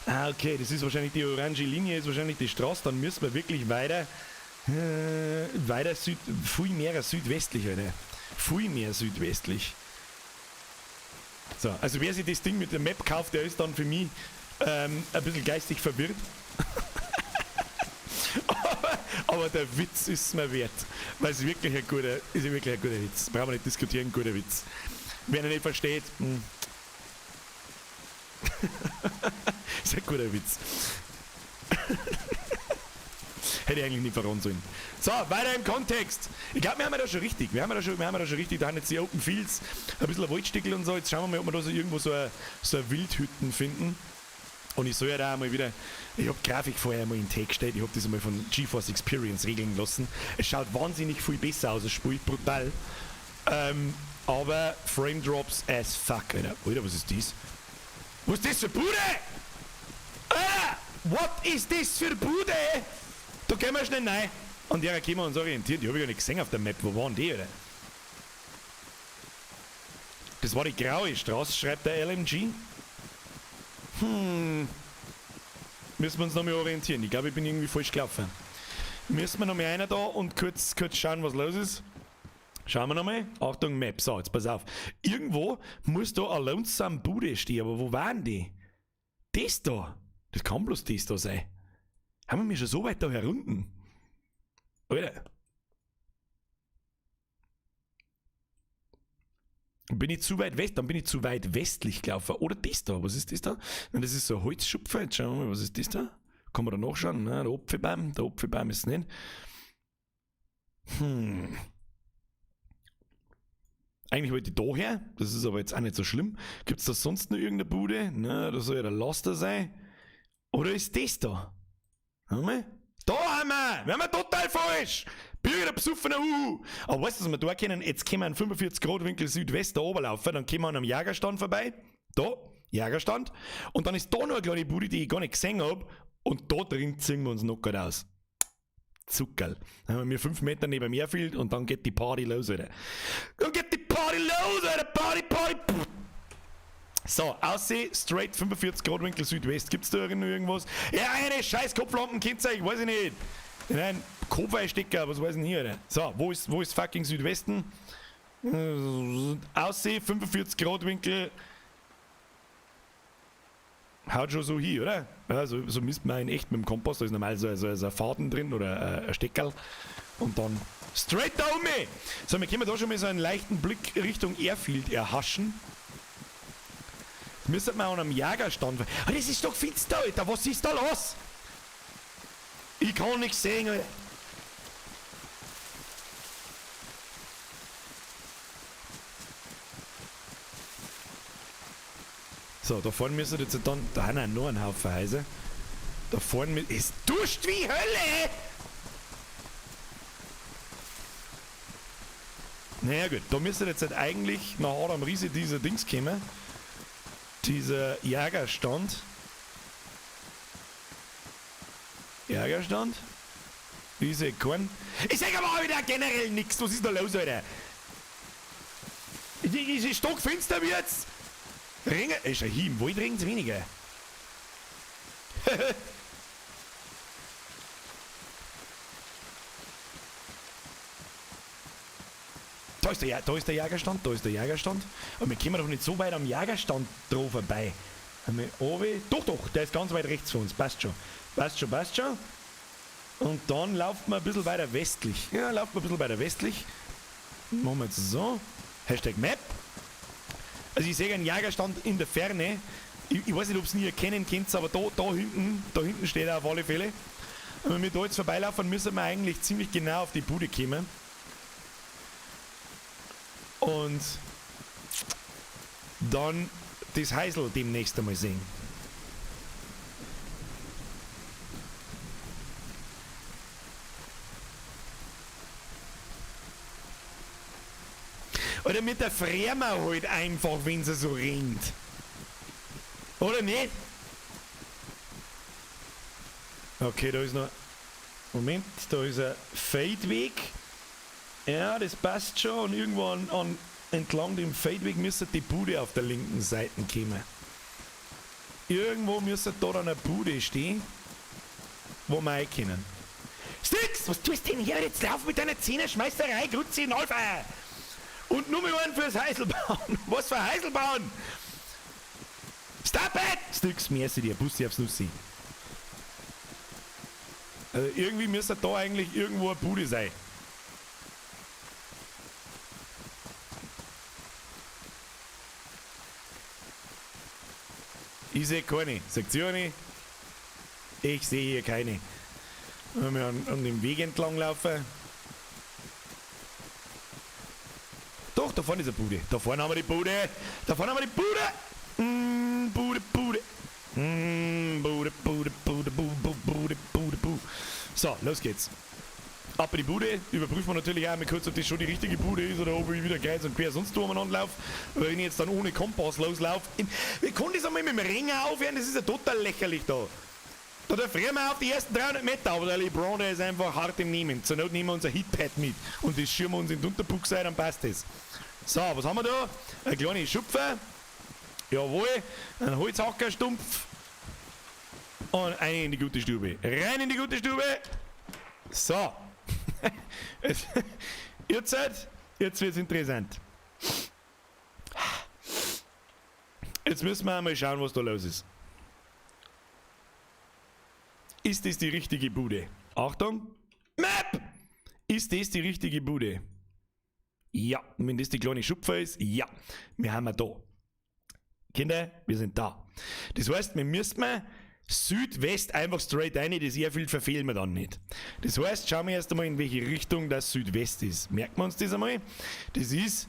Ah, okay, das ist wahrscheinlich die orange Linie, ist wahrscheinlich die Straße. Dann müssen wir wirklich weiter, weiter süd, viel mehr südwestlich, Alter. Viel mehr südwestlich. So, also wer sich das Ding mit der Map kauft, der ist dann für mich ein bisschen geistig verwirrt. Aber der Witz ist mir wert. Weil es wirklich ein guter, ist wirklich ein guter Witz. Brauchen wir nicht diskutieren, guter Witz. Wer ihn nicht versteht, Ist ein guter Witz. Hätte ich eigentlich nicht verraten sollen. So, weiter im Kontext. Ich glaube, wir haben ja da schon richtig. Wir haben ja da schon, wir haben ja da schon richtig. Da haben jetzt die Open Fields, ein bisschen ein Waldstickel und so. Jetzt schauen wir mal, ob wir da so irgendwo so eine Wildhütten finden. Und ich soll ja da mal wieder. Ich hab Grafik vorher mal in den Tag gestellt. Ich hab das einmal von GeForce Experience regeln lassen. Es schaut wahnsinnig viel besser aus, es spielt brutal. Aber Frame Drops as fuck, Alter. Alter, was ist das? Was ist das für Bude? Alter, what ist das für Bude? Da gehen wir schnell rein. Und der können wir uns orientieren. Die hab ich gar nicht gesehen auf der Map. Wo waren die, Alter? Das war die graue Straße, schreibt der LMG. Müssen wir uns nochmal orientieren. Ich glaube, ich bin irgendwie falsch gelaufen. Müssen wir nochmal einer da und kurz schauen, was los ist. Schauen wir nochmal. Achtung, Map. So, jetzt pass auf. Irgendwo muss da eine lonesome Bude stehen. Aber wo waren die? Das da. Das kann bloß das da sein. Haben wir schon so weit da herunten? Alter. Bin ich zu weit west? Dann bin ich zu weit westlich gelaufen. Oder das da. Was ist das da? Nein, das ist so ein Holzschupfer. Jetzt schauen wir mal, was ist das da? Kann man da nachschauen? Nein, der Apfelbaum. Der Apfelbaum ist es nicht. Eigentlich wollte ich da her. Das ist aber jetzt auch nicht so schlimm. Gibt's da sonst noch irgendeine Bude? Na, da soll ja der Laster sein. Oder ist das da? Haben wir? Da haben wir! Wir haben ja total falsch! Bürger besoffener Uhu! Aber weißt du, was wir da können? Jetzt können wir einen 45 Grad Winkel Südwest da oben laufen, dann kommen wir an einem Jägerstand vorbei. Da, Jägerstand. Und dann ist da noch eine kleine Bude, die ich gar nicht gesehen hab. Und da drin ziehen wir uns noch gut aus. Zuckerl. Dann haben wir 5 Meter neben dem Airfield und dann geht die Party los, Alter. Dann geht die Party los, Alter! Party, Party! So, ausseh, straight 45 Grad Winkel Südwest. Gibt's da noch irgendwas? Ja, eine scheiß Kopflampen-Kennzeichen, weiß ich nicht. Nein, Kopfeinstecker, was weiß ich denn hier, Alter? So, wo ist fucking Südwesten? Ausseh, 45 Grad Winkel. Haut schon so hin, oder? Ja, so misst man in echt mit dem Kompass. Da ist normal so ein Faden drin oder ein Steckerl. Und dann straight da um mich. So, wir können da schon mal so einen leichten Blick Richtung Airfield erhaschen. Müsste man an einem Jägerstand. Ah, das ist doch finster, Alter. Was ist da los? Ich kann nichts sehen, Alter. So, da vorne müssen jetzt dann. Da haben wir noch einen Haufen Häuser. Da vorne. Es duscht wie Hölle! Naja, gut. Da müsste jetzt halt eigentlich nach Adam Riese dieser Dings kommen. Dieser Jägerstand. Jägerstand? Diese Korn. Ich sag aber auch wieder generell nix. Was ist da los, Alter? Ist es stockfinster wie jetzt? Ringe. Ist ja hier im Wald regnet's weniger. Da ist der Jägerstand, da ist der Jägerstand. Aber wir kommen doch nicht so weit am Jägerstand drauf vorbei. Doch, der ist ganz weit rechts von uns. Passt schon. Passt schon, passt schon. Und dann lauft man ein bisschen weiter westlich. Ja, lauft man ein bisschen weiter westlich. Machen wir jetzt so. Hashtag Map. Also ich sehe einen Jägerstand in der Ferne. Ich weiß nicht, ob es nie erkennen könnt, aber da hinten steht er auf alle Fälle. Und wenn wir da jetzt vorbeilaufen, müssen wir eigentlich ziemlich genau auf die Bude kommen. Und dann das Häusl demnächst einmal sehen. Oder mit der Frärmer halt einfach, wenn sie so ringt. Oder nicht? Okay, da ist noch... Moment, da ist ein Feldweg. Ja, das passt schon. Und irgendwo entlang dem Feldweg müsste die Bude auf der linken Seite kommen. Irgendwo müsste da dann eine Bude stehen, wo wir rein können. Stix, was tust du denn hier? Jetzt lauf mit deiner Zehnerschmeißerei, Grüezi in Alpha! Und nur mal einen fürs Häusl bauen. Was für Häusl bauen? Stop it! Stix, merci dir. Bussi aufs Nussi. Also irgendwie müsste da eigentlich irgendwo eine Bude sein. Ich sehe keine. Seht ihr eine? Ich sehe hier keine. Wenn wir an dem Weg entlang laufen. Doch, da vorne ist eine Bude. Da vorne haben wir die Bude. Da vorne haben wir die Bude. Bude, Bude. Bude, Bude, Bude, Bude, Bude, Bude, Bude. So, los geht's. Ab in die Bude. Überprüfen wir natürlich auch mal kurz, ob das schon die richtige Bude ist oder ob ich wieder kreuz und quer sonst wo umeinander laufe. Weil wenn ich jetzt dann ohne Kompass loslaufe. Wie kann das einmal mit dem Ringer aufhören? Das ist ja total lächerlich da. Da frieren wir auf die ersten 300 Meter, aber der LeBron, der ist einfach hart im Nehmen. Zur Not nehmen wir unser Heatpad mit und das schirmen wir uns in den Unterbuchs ein, dann passt das. So, was haben wir da? Eine kleine Schupfe. Jawohl, ein Holzhackerstumpf. Und rein in die gute Stube. Rein in die gute Stube. So. Jetzt wird's interessant. Jetzt müssen wir einmal schauen, was da los ist. Ist das die richtige Bude? Achtung! Map! Ist das die richtige Bude? Ja. Und wenn das die kleine Schupfe ist, ja. Wir haben wir da. Kinder, wir sind da. Das heißt, wir müssen mal Südwest einfach straight rein, das Airfield verfehlen wir dann nicht. Das heißt, schauen wir erst einmal, in welche Richtung das Südwest ist. Merken wir uns das einmal? Das ist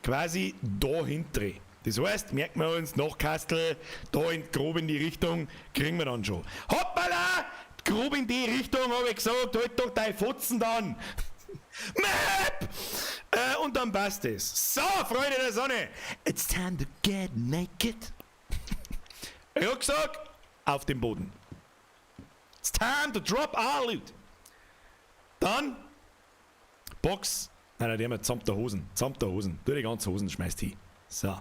quasi da hinten. Das heißt, merken wir uns, nach Kastel, da in, grob in die Richtung, kriegen wir dann schon. Hoppala! Grob in die Richtung, hab ich gesagt, halt doch deine Fotzen dann! Map! Und dann passt es. So, Freunde der Sonne, it's time to get naked. Rucksack auf dem Boden. It's time to drop our loot. Dann Box. Nein, nein, die haben wir samt der Hosen. Samt der Hosen. Du die ganzen Hosen schmeißt hin. So.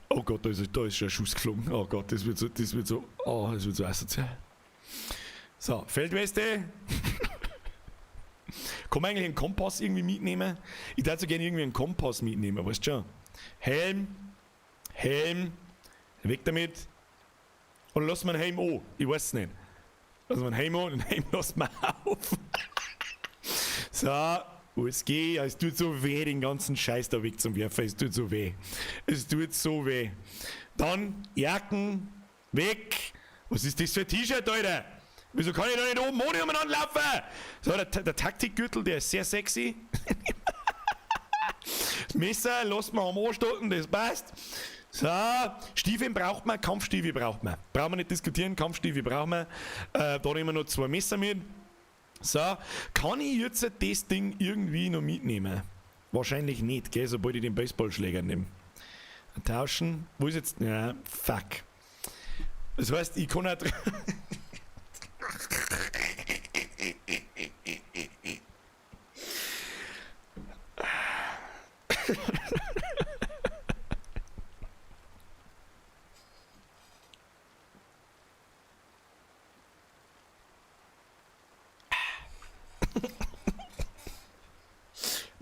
Oh Gott, da ist schon ein Schuss geflogen. Oh Gott, das wird so, das wird so, oh, das wird so asozial. So, Feldweste. Kann man eigentlich einen Kompass irgendwie mitnehmen? Ich würde so gerne irgendwie einen Kompass mitnehmen, weißt du schon? Helm, Helm, weg damit. Oder lass mal einen Helm an? Ich weiß es nicht. Lass mal einen Helm an, den Helm lass mal auf. So, USG, ja, es tut so weh, den ganzen Scheiß da weg zum Werfen. Es tut so weh. Es tut so weh. Dann Jacken, weg. Was ist das für ein T-Shirt, Alter? Wieso kann ich da nicht oben ohne umeinander laufen? So, der Taktikgürtel, der ist sehr sexy. Das Messer lassen wir am Anstocken, das passt. So, Stiefel braucht man, Kampfstiefel braucht man. Brauchen wir nicht diskutieren, Kampfstiefel brauchen wir. Da nehmen wir noch 2 Messer mit. So, kann ich jetzt das Ding irgendwie noch mitnehmen? Wahrscheinlich nicht, gell, sobald ich den Baseballschläger nehme. Tauschen. Wo ist jetzt? Ja, fuck. Das heißt, ich kann halt.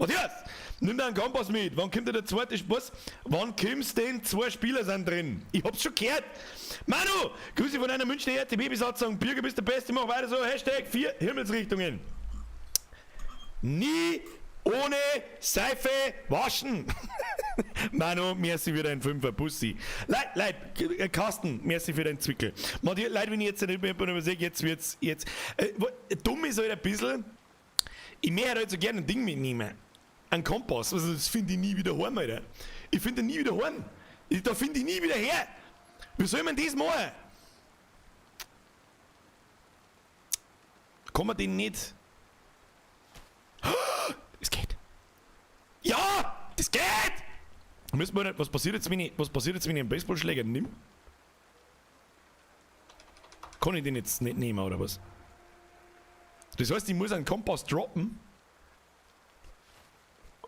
Matthias, nimm deinen Kompass mit. Wann kommt denn der zweite Spaß? Wann kommst denn? 2 Spieler sind drin. Ich hab's schon gehört. Manu, Grüße von einer Münchner R T B-Besatzung. Birger, bist der Beste, mach weiter so. Hashtag 4 Himmelsrichtungen. Nie ohne Seife waschen. Manu, merci für deinen 5er Bussi. Leid, Leid, Carsten, merci für deinen Zwickel. Matthias, Leid, wenn ich jetzt nicht mehr übersehe, jetzt wird's, jetzt. Dumm ist halt ein bisschen. Ich möchte halt so gerne ein Ding mitnehmen. Ein Kompass, also das finde ich nie wieder heim, Alter. Ich finde ihn nie wieder heim. Da finde ich nie wieder her. Wie soll man das machen? Kann man den nicht? Das geht. Ja, das geht! Müssen wir nicht, was passiert jetzt, wenn ich, was passiert jetzt, wenn ich einen Baseballschläger nehme? Kann ich den jetzt nicht nehmen, oder was? Das heißt, ich muss einen Kompass droppen.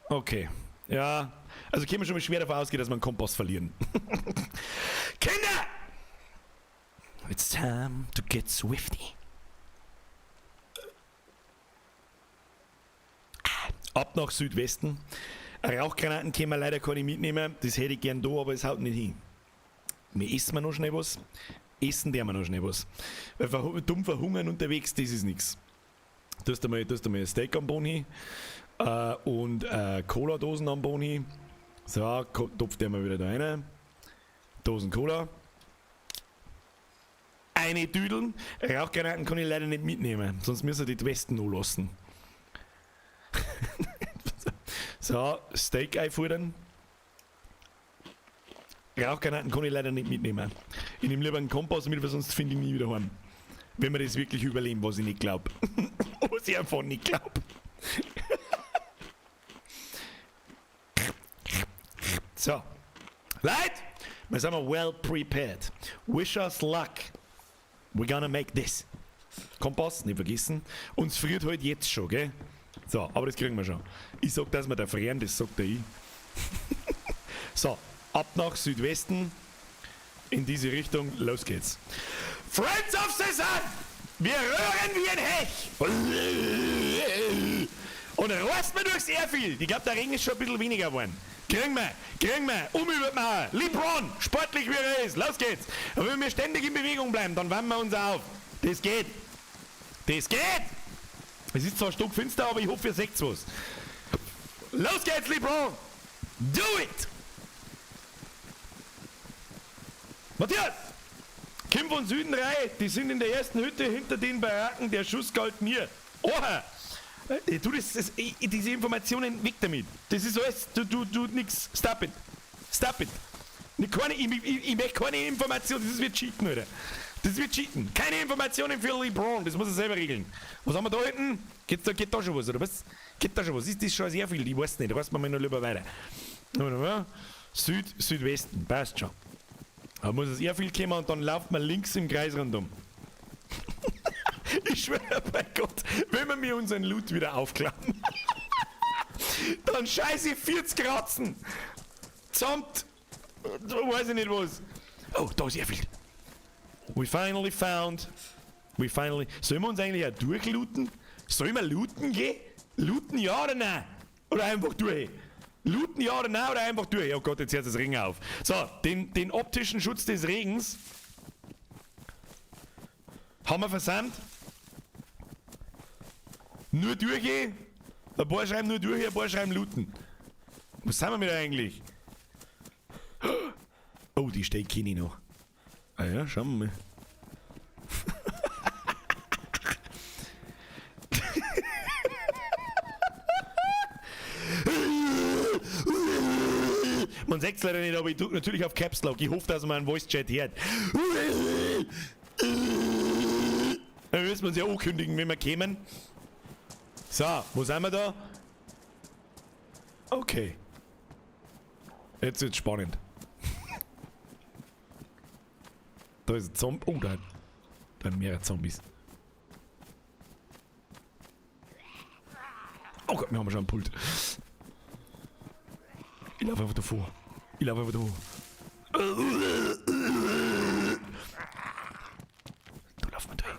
Okay. Ja. Also können wir schon mal schwer davon ausgehen, dass wir einen Kompass verlieren. Kinder! It's time to get swifty. Ab nach Südwesten. Rauchgranaten können wir leider keine mitnehmen. Das hätte ich gern da, aber es haut nicht hin. Wir essen noch schnell was. Essen der wir noch schnell was. Weil dumm verhungern unterwegs, das ist nix. Du hast einmal ein Steak am Boden hin, und Cola-Dosen am Boden hin. So, topft der mal wieder da rein. Dosen Cola. Eine Düdeln. Rauchgranaten kann ich leider nicht mitnehmen, sonst müssen wir die Westen noch lassen. So, Steak einfordern. Rauchgranaten kann ich leider nicht mitnehmen. Ich nehme lieber einen Kompass mit, weil sonst finde ich nie wieder heim. Wenn wir das wirklich überleben, was ich nicht glaub. Was ich einfach nicht glaub. So. Leute, wir sind well prepared. Wish us luck. We're gonna make this. Kompass, nicht vergessen. Uns friert halt jetzt schon, gell? So, aber das kriegen wir schon. Ich sag, dass wir da frieren, das sagt der ich. So, ab nach Südwesten. In diese Richtung, los geht's. Friends of the Sun! Wir röhren wie ein Hech! Und reißt mir durchs Airfield. Ich glaub, der Regen ist schon ein bisschen weniger geworden. Kriegen wir, kriegen wir, um über die Mauer. LeBron, sportlich wie er ist, los geht's. Aber wenn wir ständig in Bewegung bleiben, dann wärmen wir uns auf. Das geht. Das geht. Es ist zwar stockfinster, aber ich hoffe, ihr seht was. Los geht's, LeBron. Do it. Matthias! Kim von Süden rein, die sind in der ersten Hütte hinter den Baracken, der Schuss galt mir. Oha! Du, diese Informationen, weg damit. Das ist alles, du, nix. Stop it. Stop it. Ne, keine, ich möchte keine Information, das wird cheaten, Alter. Das wird cheaten. Keine Informationen für LeBron, das muss er selber regeln. Was haben wir da hinten? Geht da schon was, oder was? Geht da schon was? Ist das schon sehr viel? Ich weiß nicht, reißen wir mal noch lieber weiter. Süd, Südwesten, passt schon. Da muss es eher viel kommen und dann lauft man links im Kreis rundum. Ich schwöre bei Gott, wenn wir mir unseren Loot wieder aufklappen, dann scheiße ich 40 Ratzen. Samt, weiß ich nicht was. Oh, da ist Airfield. We finally found, we finally, sollen wir uns eigentlich auch durchlooten? Sollen wir looten gehen? Looten ja oder nein? Oder einfach durch? Looten ja oder nein oder einfach durch? Oh Gott, jetzt hört das Regen auf. So, den optischen Schutz des Regens haben wir versandt. Nur durchgehen. Ein paar schreiben nur durch, ein paar schreiben looten. Was sind wir mit eigentlich? Oh, die steht kenne ich noch. Ah ja, schauen wir mal. Man sieht's leider nicht, aber ich drück natürlich auf Caps Lock. Ich hoffe, dass man einen Voice Chat hört. Dann müssen wir uns ja ankündigen, wenn wir kämen. So, wo sind wir da? Okay. Jetzt wird's spannend. Da ist ein Zombie. Oh, da sind mehrere Zombies. Oh Gott, wir haben schon einen Pult. Ich laufe einfach davor. Ich laufe einfach davor. Du lauf mal durch.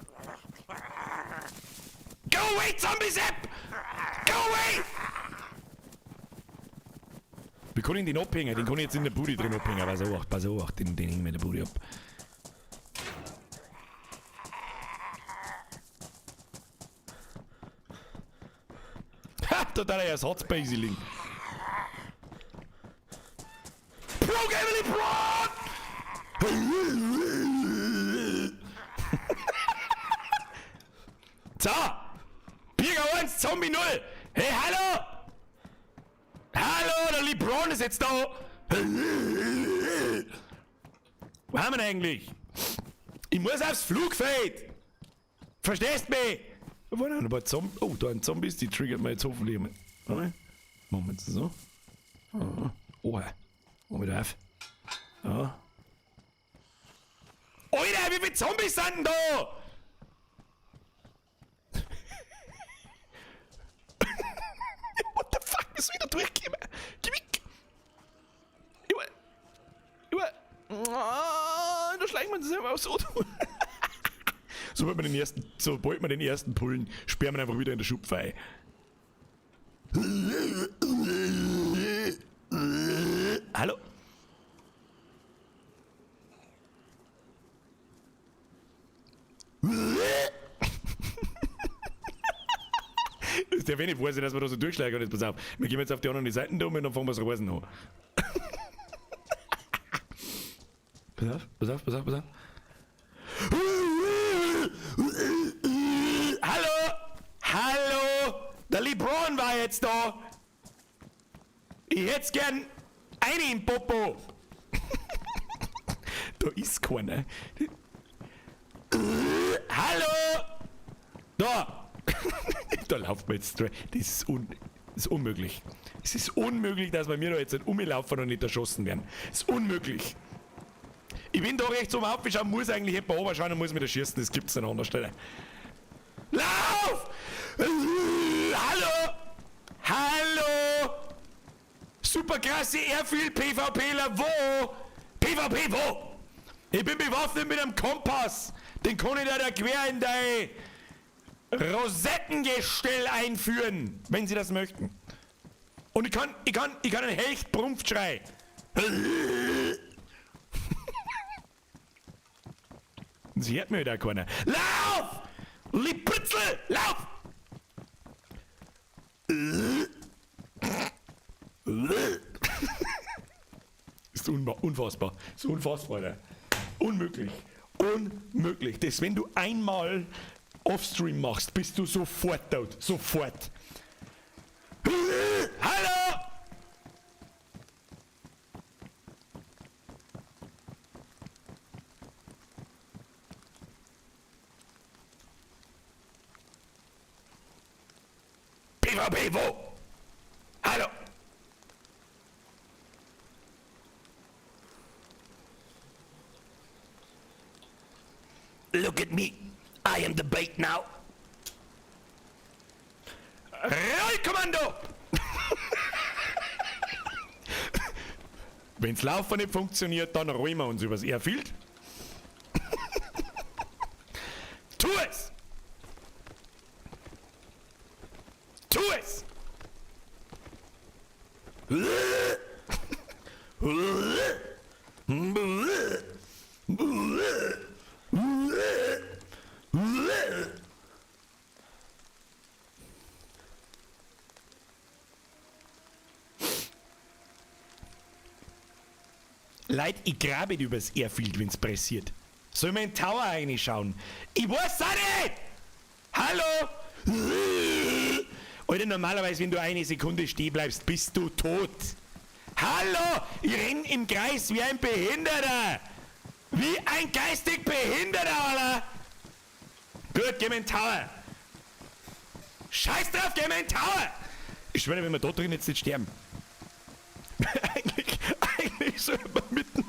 Go away, Zombie Sepp! Go away! Wie kann ich den abhängen? Den kann ich jetzt in der Bude drin abhängen. Pass auf, pass auf, den hängen wir in der Bude ab. Ha, totaler Ersatzbase liegen. Pro Gamer LeBron! So! Birger 1, Zombie 0! Hey, hallo! Hallo, der LeBron ist jetzt da! Wo haben wir denn eigentlich? Ich muss aufs Flugfeld! Verstehst mich? Da waren noch ein paar Zombies. Oh, da ein Zombies, die triggert mir jetzt hoffentlich mal. Warte. Machen wir jetzt so. Ah. Oh, machen wir wieder auf. Ja. Alter, wie viele Zombies sind denn da? What the fuck, bist du wieder durchgekommen? Geh weg! Über. Ah, da schleichen wir uns selber aufs Auto. Sobald wir den ersten, sobald wir den ersten pullen, sperren wir einfach wieder in der Schubpfeil. Hallo? Das darf eh nicht wahr sein, dass wir da so durchschlagen. Und jetzt pass auf, wir gehen jetzt auf die anderen Seiten da um und dann fangen wir das Reisen an. Pass auf, pass auf, pass auf, pass auf. Hallo! Hallo! Der LeBron war jetzt da! Ich hätt's gern einen im Popo! Da ist keiner. Hallo! Da! Da laufen wir jetzt durch. Das ist, das ist unmöglich. Es ist unmöglich, dass wir mir da jetzt nicht umlaufen und nicht erschossen werden. Das ist unmöglich. Ich bin da rechts oben aufgeschaut, muss eigentlich jemand runterschauen und muss mich da schießen. Das gibt's an anderer Stelle. Lauf! Hallo! Hallo! Superklasse Airfield PvPler, wo? PvP wo? Ich bin bewaffnet mit einem Kompass. Den kann ich da quer in dein Rosettengestell einführen, wenn Sie das möchten. Und ich kann einen Hecht-Brumpfschrei. Sie hört mir wieder keiner. Lauf! Lippritzel! Lauf! Ist unfassbar. Ist unfassbar, Alter. Unmöglich. Unmöglich. Das, wenn du einmal Offstream machst, bist du sofort tot. Sofort. Hallo! PvP wo? Hallo! Look at me. I am the bait now. Rollkommando! Wenn's Laufen nicht funktioniert, dann rollen wir uns übers Airfield. Tu es! Tu es! Leute, ich grabe nicht übers Airfield, wenn's pressiert. Soll ich in den Tower reinschauen? Ich weiß auch nicht! Hallo? Alter, normalerweise, wenn du eine Sekunde stehen bleibst, bist du tot. Hallo? Ich renn im Kreis wie ein Behinderter! Wie ein geistig Behinderter, Alter! Gut, geh mir in den Tower! Scheiß drauf, geh mir in den Tower! Ich schwöre, wenn wir da drin jetzt nicht sterben. Eigentlich sollte man mitten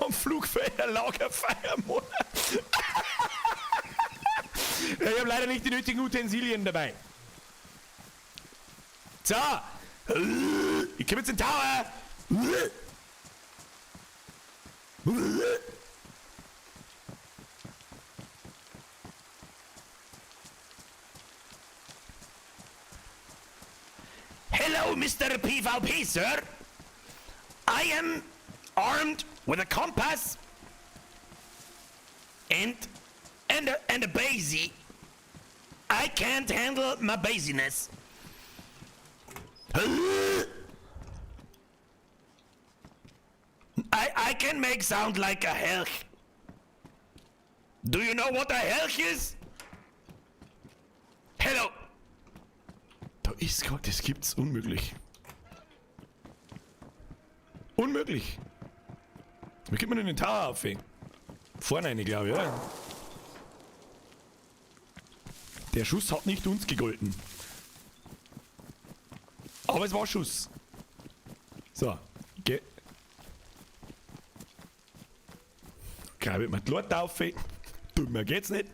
am Flugfelderlager feiern. Ja, ich hab leider nicht die nötigen Utensilien dabei. So! Ich komm jetzt in den Tower! Hello, Mr. PvP, sir. I am armed with a compass and a basie. I can't handle my basiness. I can make sound like a helch. Do you know what a helch is? Hello. Da ist grad, das gibt's unmöglich. Unmöglich. Wie kommt man denn den Tower auf? Ey? Vorne rein, glaub ich, oder? Der Schuss hat nicht uns gegolten. Aber es war Schuss. So, geh. Grabe ich mir die Leute auf. Dümmer geht's nicht.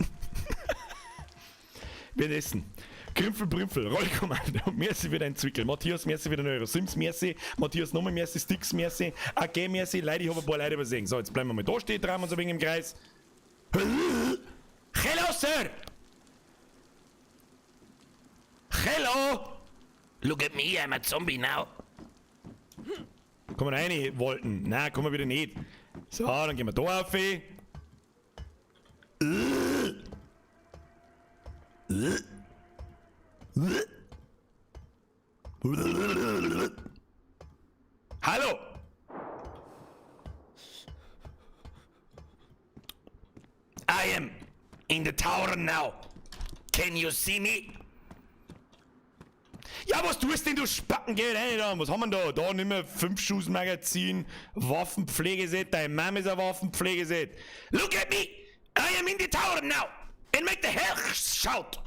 Wir essen. Krimpfel, Brimpfel, Rollkommando, merci für dein Zwickel. Matthias, merci für den Euro. Sims, merci. Matthias, nochmal merci. Sticks, merci. AG, merci. Leute, ich hab ein paar Leute übersehen. So, jetzt bleiben wir mal da stehen, drehen wir uns ein wenig im Kreis. Hello, Sir! Hello! Look at me, I'm a zombie now. Kommen wir rein, wollten. Nein, kommen wir wieder nicht. So, dann gehen wir da auf. Hallo! I am in the tower now. Can you see me? Ja, was tust denn, du Spacken? Geh rein da. Was haben wir da? Da nimm wir 5 Schuss Magazin, Waffenpflegeset, dein Mom ist ein Waffenpflegeset. Look at me! I am in the tower now! And make the hell shout!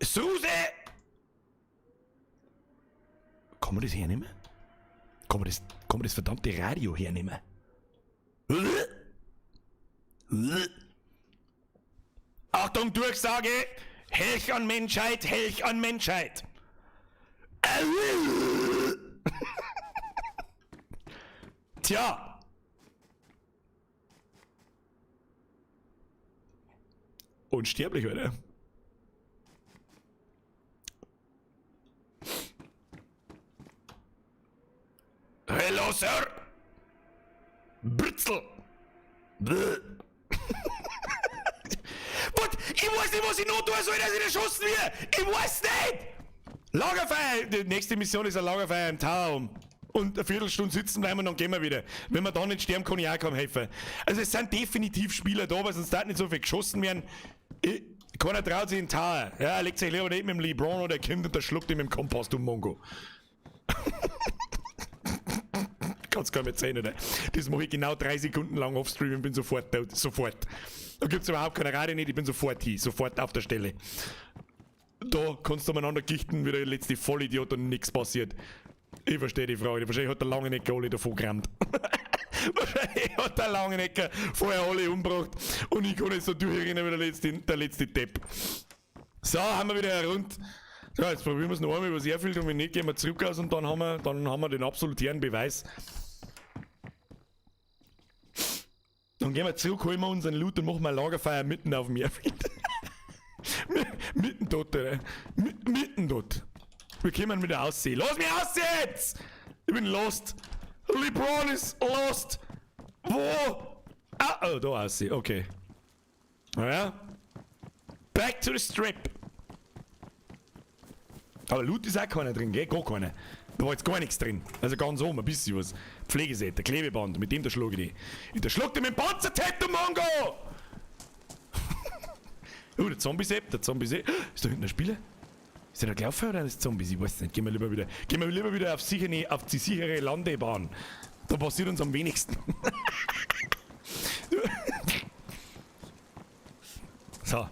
Suse! Kann man das hernehmen? Kann man das verdammte Radio hernehmen? Achtung, Durchsage! Helch an Menschheit, Helch an Menschheit! Tja! Unsterblich, oder? Hello, Sir! Britzel! Was? Ich weiß nicht, was ich noch tun soll, dass ich erschossen werde! Ich weiß nicht! Lagerfeuer! Die nächste Mission ist ein Lagerfeuer im Tower. Und eine Viertelstunde sitzen bleiben und dann gehen wir wieder. Wenn wir da nicht sterben, kann ich auch kaum helfen. Also es sind definitiv Spieler da, weil sonst da nicht so viel geschossen werden. Keiner traut sich in den Tower. Ja, er legt sich lieber nicht mit dem LeBron oder kommt und der schluckt ihm im Kompass, du Mongo. Kannst gar nicht sehen, oder? Das mache ich genau 3 Sekunden lang offstream und bin sofort tot. Sofort. Da gibt's überhaupt keine Radio nicht, ich bin sofort hier, sofort auf der Stelle. Da kannst du umeinander gichten, wie der letzte Vollidiot und nix passiert. Ich verstehe die Frage, wahrscheinlich hat der Langenecker alle davon gerammt. Wahrscheinlich hat der Langenecker vorher alle umgebracht und ich kann jetzt so durchrennen wie der letzte Depp. So, haben wir wieder rund. So, jetzt probieren wir's noch einmal übers Airfield und wenn nicht, gehen wir zurück aus und dann haben wir den absolutären Beweis. Dann gehen wir zurück, holen wir unseren Loot und machen wir ein Lagerfeuer mitten auf dem Airfield. Mitten dort, oder? Mitten dort. Wir kommen wieder aussehen. Lass mich aus jetzt! Ich bin lost. LeBron ist lost. Wo? Ah, oh, da aussehen. Okay. Naja. Back to the strip. Aber Loot ist auch keiner drin, gell? Gar keiner. Da war jetzt gar nichts drin. Also ganz oben ein bisschen was. Pflegeset, der Klebeband, mit dem da schlug ich die. Ich da schlug den mit dem Panzertape, du Mongo! Oh, der Zombie-Sepp, der Zombie-Sepp. Ist da hinten ein Spieler? Ist der da gelaufen oder ist das Zombies? Ich weiß nicht. Gehen wir lieber wieder, gehen wir lieber wieder auf, sichere, auf die sichere Landebahn. Da passiert uns am wenigsten. So.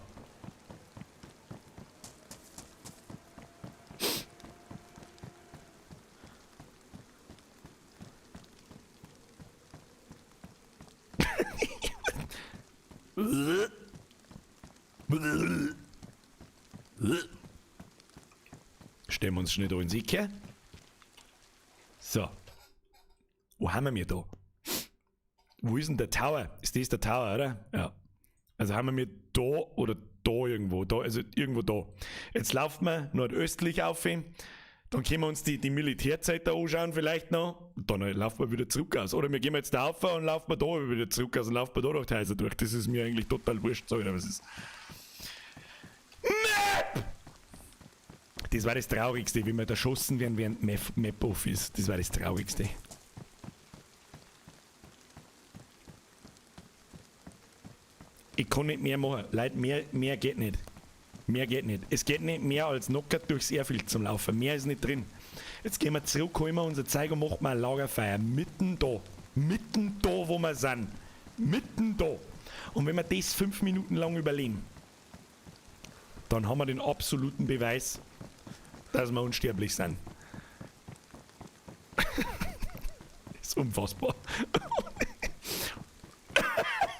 Stellen wir uns schnell da ins Ecke. So. Wo haben wir da? Wo ist denn der Tower? Ist das der Tower, oder? Ja. Also haben wir da oder da irgendwo. Da, also irgendwo da. Jetzt laufen wir nordöstlich auf. Dann können wir uns die Militärzeit da anschauen vielleicht noch. Dann laufen wir wieder zurück aus. Oder wir gehen jetzt da auf und laufen wir da wieder zurück aus und laufen wir da durch die Häuser durch. Das ist mir eigentlich total wurscht. So, oder was ist. Map! Das war das Traurigste, wenn wir erschossen werden, während Map off ist. Das war das Traurigste. Ich kann nicht mehr machen. Leute, mehr geht nicht. Mehr geht nicht. Es geht nicht mehr als knockert durchs Airfield zum Laufen. Mehr ist nicht drin. Jetzt gehen wir zurück, holen wir unser Zeug und machen wir ein Lagerfeuer. Mitten da. Mitten da, wo wir sind. Mitten da. Und wenn wir das 5 Minuten lang überleben, dann haben wir den absoluten Beweis, dass wir unsterblich sind. Ist unfassbar.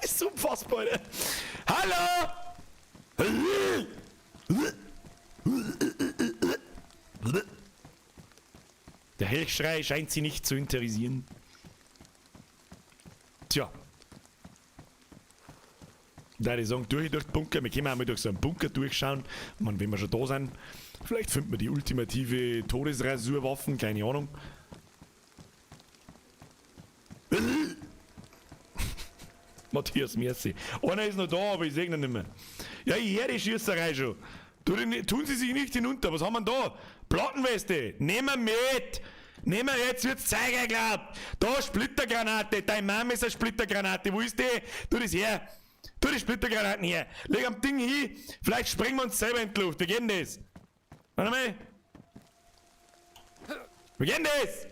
Ist unfassbar, Alter. Hallo! Der Helchschrei scheint sie nicht zu interessieren. Tja. Da die sagen, durch den Bunker. Wir können auch mal durch so einen Bunker durchschauen. Ich meine, wenn wir schon da sind, vielleicht finden wir die ultimative Todesrasurwaffen, keine Ahnung. Matthias, merci. Einer ist noch da, aber ich seh ihn nicht mehr. Ja, ich hör die Schießerei schon. Tun Sie sich nicht hinunter. Was haben wir denn da? Plattenweste. Nehmen wir mit. Nehmen wir jetzt, wird's zeigen, glaub. Da, Splittergranate. Deine Mama ist eine Splittergranate. Wo ist die? Tu das her. Tu die Splittergranaten her. Leg am Ding hin. Vielleicht sprengen wir uns selber in die Luft. Wie geht denn das? Warte mal. Wie geht denn das?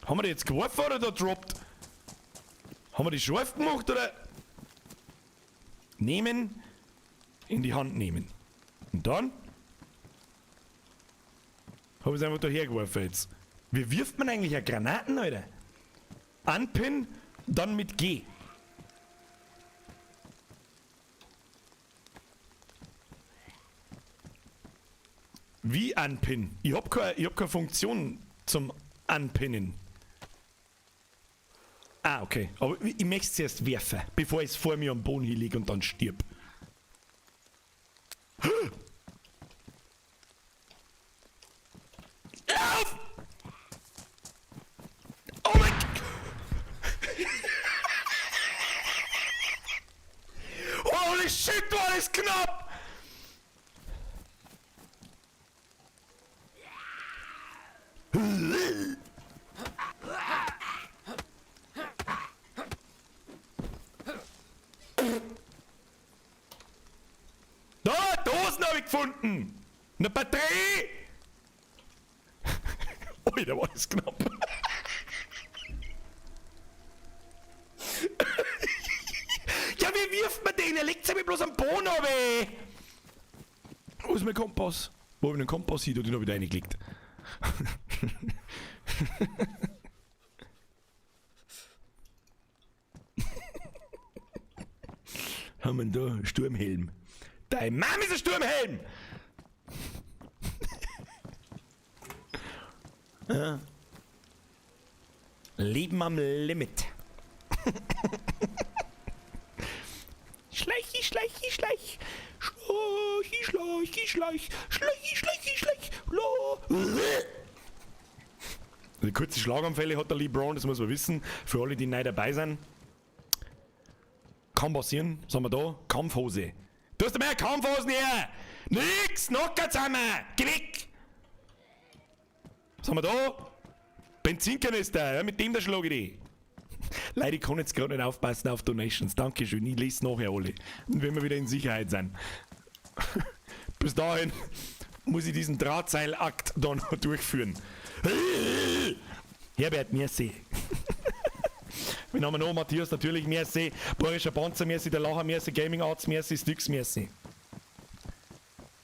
Haben wir die jetzt geworfen oder da droppt? Haben wir die scharf gemacht oder? Nehmen, in die Hand nehmen. Und dann? Hab ich's einfach da hergeworfen jetzt. Wie wirft man eigentlich eine Granaten, Alter? Anpin, dann mit G. Wie anpinnen? Ich hab keine Funktion zum Anpinnen. Ah, okay. Aber ich möchte es zuerst werfen, bevor ich es vor mir am Boden hinlege und dann stirb. Lauf! Oh mein Gott! Holy shit, war das knapp! Da, Dosen hab ich gefunden! Eine Batterie! Ui, da war das knapp. Ja, wie wirft man den? Er legt sich bloß am Boden runter. Wo ist mein Kompass? Wo hab ich den Kompass hin? Den hab ich da reingelegt. Haben wir denn da? Sturmhelm. Dein Mann ist ein Sturmhelm! Ja. Leben am Limit. Schleichi, schleichi, schleich. Schleichi, schleichi, schleich. Schleichi, schleichi, schleich. Lo. Also kurze Schlaganfälle hat der Lee Brown, das muss man wissen. Für alle, die neu dabei sind. Kann passieren. Was haben wir da? Kampfhose. Du hast mehr Kampfhosen her! Nix! Knocker zusammen! Geh weg! Was haben wir da? Benzinkanister, ja, mit dem da schlage ich die. Leute, ich kann jetzt gerade nicht aufpassen auf Donations. Dankeschön, ich lese nachher alle. Und wenn wir wieder in Sicherheit sind. Bis dahin muss ich diesen Drahtseilakt da noch durchführen. Herbert, merci. Wen haben wir noch? Matthias natürlich, merci. Bayerischer Panzer, merci. Der Lacher, merci. Gaming Arts, merci. Styx, merci.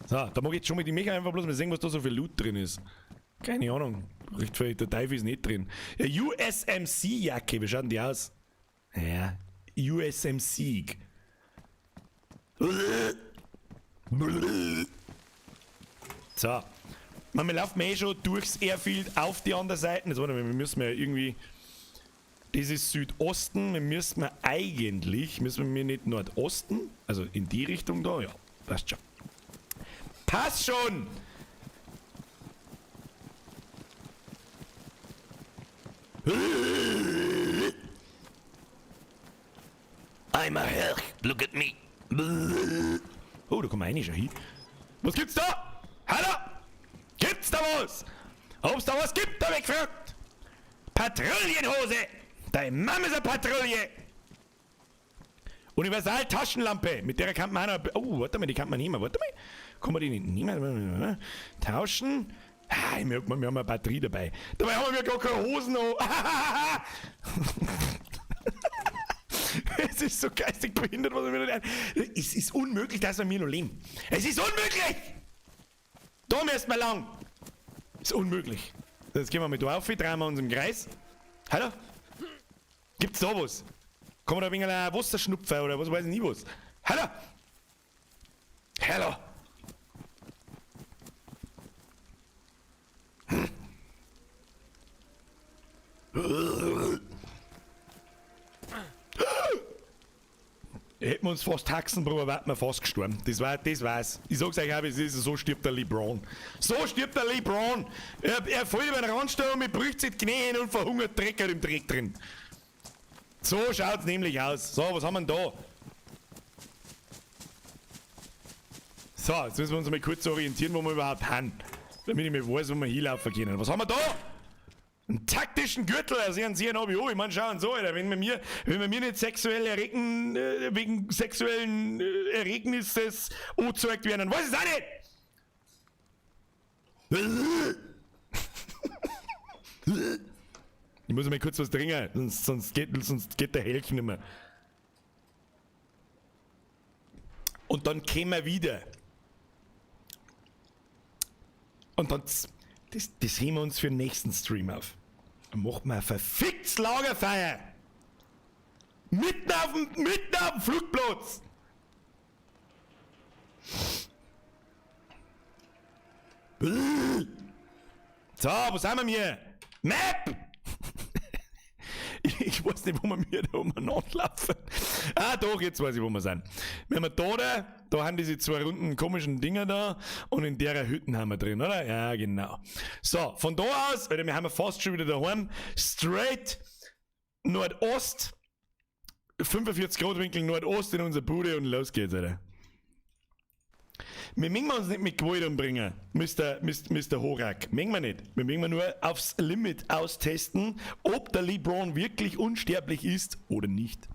So, da mag ich jetzt schon mit dem Micha einfach bloß mal sehen, was da so viel Loot drin ist. Keine Ahnung. Recht viel, der Teufel ist nicht drin. Ja, USMC-Jacke, wie schaut denn die aus? Ja, USMC. So. Man, wir laufen eh schon durchs Airfield auf die andere Seite. Jetzt warte mal, wir müssen ja irgendwie. Das ist Südosten. Wir müssen eigentlich. Müssen wir nicht Nordosten? Also in die Richtung da? Ja, passt schon. Passt schon! I'm a Hulk. Look at me. Oh, da kommen wir eigentlich schon hin. Was gibt's da? Hallo? Gibt's da was? Ob's da was gibt, hab ich gefragt. Patrouillenhose! Deine Mama ist eine Patrouille! Universal-Taschenlampe, mit der kann man auch noch... Oh, warte mal, die kann man nehmen. Warte mal. Kann man die nicht nehmen? Tauschen? Ah, ich merk mal, wir haben eine Batterie dabei. Dabei haben wir gar keine Hosen an. Es ist so geistig behindert, was wir da. Es ist unmöglich, dass wir mir noch leben. Es ist unmöglich! Da müssen wir lang! Ist unmöglich. Jetzt gehen wir mit da auf, drehen wir uns im Kreis. Hallo? Gibt's da was? Kann man da ein wenig ein Wasserschnupfen oder was weiß ich nicht was? Hallo? Hallo? Hätten wir uns fast Taxenprobe, wären wir fast gestorben. Das war's. Ich sag's euch auch, es ist, so stirbt der LeBron. So stirbt der LeBron. Er fällt über den Randstein und bricht sich die Knie hin und verhungert Dreck im Dreck drin. So schaut's nämlich aus. So, was haben wir denn da? So, jetzt müssen wir uns mal kurz orientieren, wo wir überhaupt haben. Damit ich mir weiß, wo wir hinlaufen können. Was haben wir da? Einen taktischen Gürtel, also einen sehen hab ich auch. Ich meine, schauen so, Alter, wenn wir mir nicht sexuell erregen, wegen sexuellen Erregnisses angezeigt werden, dann weiß ich es auch nicht! Ich muss mal kurz was trinken, sonst geht der Helch nicht mehr. Und dann kämen wir wieder. Und dann, das heben wir uns für den nächsten Stream auf. Dann machen wir ein verficktes Lagerfeuer. Mitten auf dem Flugplatz. So, wo sind wir hier? Map! Ich weiß nicht, wo wir mir da umeinander laufen. Ah, doch, jetzt weiß ich, wo wir sind. Wir haben da haben diese zwei runden komischen Dinger da und in der Hütten haben wir drin, oder? Ja, genau. So, von da aus, Alter, wir haben fast schon wieder daheim, straight Nordost, 45 Grad Winkel Nordost in unsere Bude und los geht's, Alter. Wir mögen uns nicht mit Gewalt umbringen, Mr. Horak. Mögen wir nicht. Wir mögen nur aufs Limit austesten, ob der LeBron wirklich unsterblich ist oder nicht.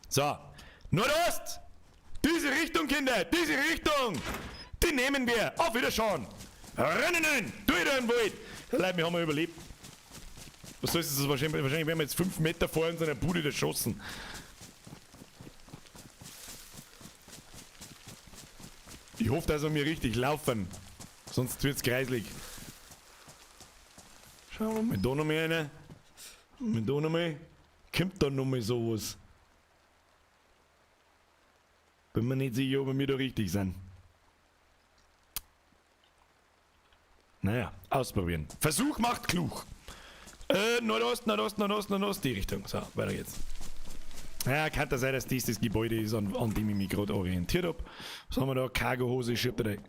So, Nordost! Diese Richtung, Kinder! Diese Richtung! Die nehmen wir! Auf Wiederschauen! Rennen! Durch den Wald! Leute, wir haben überlebt. Was soll das? Wahrscheinlich werden wir jetzt 5 Meter vor unserer Bude erschossen. Ich hoffe, dass wir mir richtig laufen. Sonst wird's kreislig. Schauen wir mal, da noch mal einer. Mal da noch mal. Kommt da noch mal sowas? Bin mir nicht sicher, ob wir da richtig sind. Naja, ausprobieren. Versuch macht klug. Nordost, Nordost, Nordost, Nordost, die Richtung. So, weiter geht's. Ja, kann das sein, dass dies das Gebäude ist, an dem ich mich gerade orientiert hab. Was haben wir da? Cargohose, schiebt er da.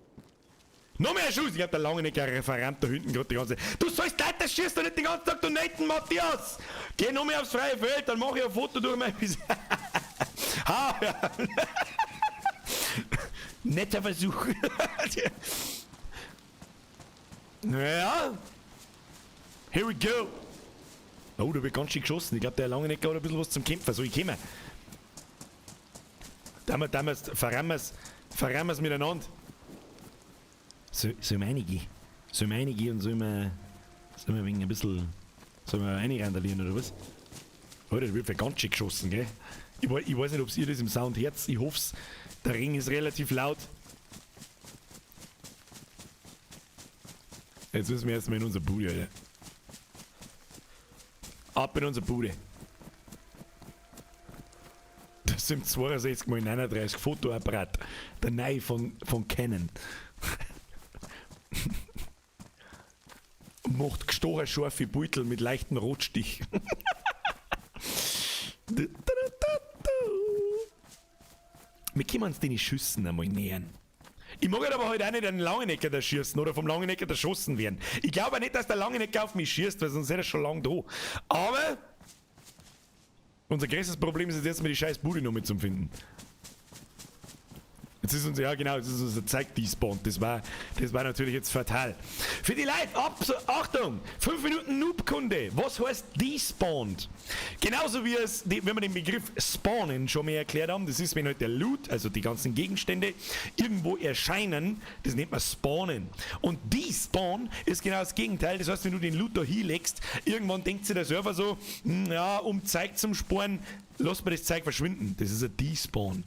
Noch mehr Schuss! Ich hab da lange nicht Referent da hinten gerade die ganze Zeit. Du sollst Leute, schießt doch nicht den ganzen Tag donaten, Matthias! Geh noch mehr aufs freie Feld, dann mach ich ein Foto durch mein. Ha, ja. Netter Versuch. Ja. Here we go. Oh, da wird ganz schön geschossen. Ich glaube, der lange nicht gerade ein bisschen was zum Kämpfen. So, ich komme. Damals verrammen wir's miteinander. Soll wir reingehen? Sollen wir reingehen und sollen wir wegen ein bisschen. Sollen wir reinrandalieren oder was? Oh, da wird ganz schön geschossen, gell? Ich weiß nicht, ob ihr das im Sound hört. Ich hoff's. Der Ring ist relativ laut. Jetzt müssen wir erstmal in unser Bude, Alter. Ab in unsere Bude. Das sind 62 x 39 Fotoapparat. Der neue von Canon. Macht gestochen scharfe Beutel mit leichtem Rotstich. Wir können uns den Schüssen einmal nähern. Ich mag halt aber heute auch nicht einen Langenecker da schießen oder vom Langenecker erschossen werden. Ich glaube auch nicht, dass der Langenecker auf mich schießt, weil sonst hätte er schon lange da. Aber unser größtes Problem ist jetzt mal die scheiß Bude noch mit zum Finden. Jetzt ist uns, ja genau, jetzt ist unser Zeug despawned. Das war natürlich jetzt fatal. Für die Leute, Achtung! 5 Minuten Noob-Kunde. Was heißt despawned? Genauso wie es, wenn wir den Begriff spawnen schon mal erklärt haben, das ist, wenn halt der Loot, also die ganzen Gegenstände, irgendwo erscheinen, das nennt man spawnen. Und despawn ist genau das Gegenteil. Das heißt, wenn du den Loot da hinlegst, irgendwann denkt sich der Server so, ja, um Zeug zum Sporen, lass mal das Zeug verschwinden. Das ist ein Despawn.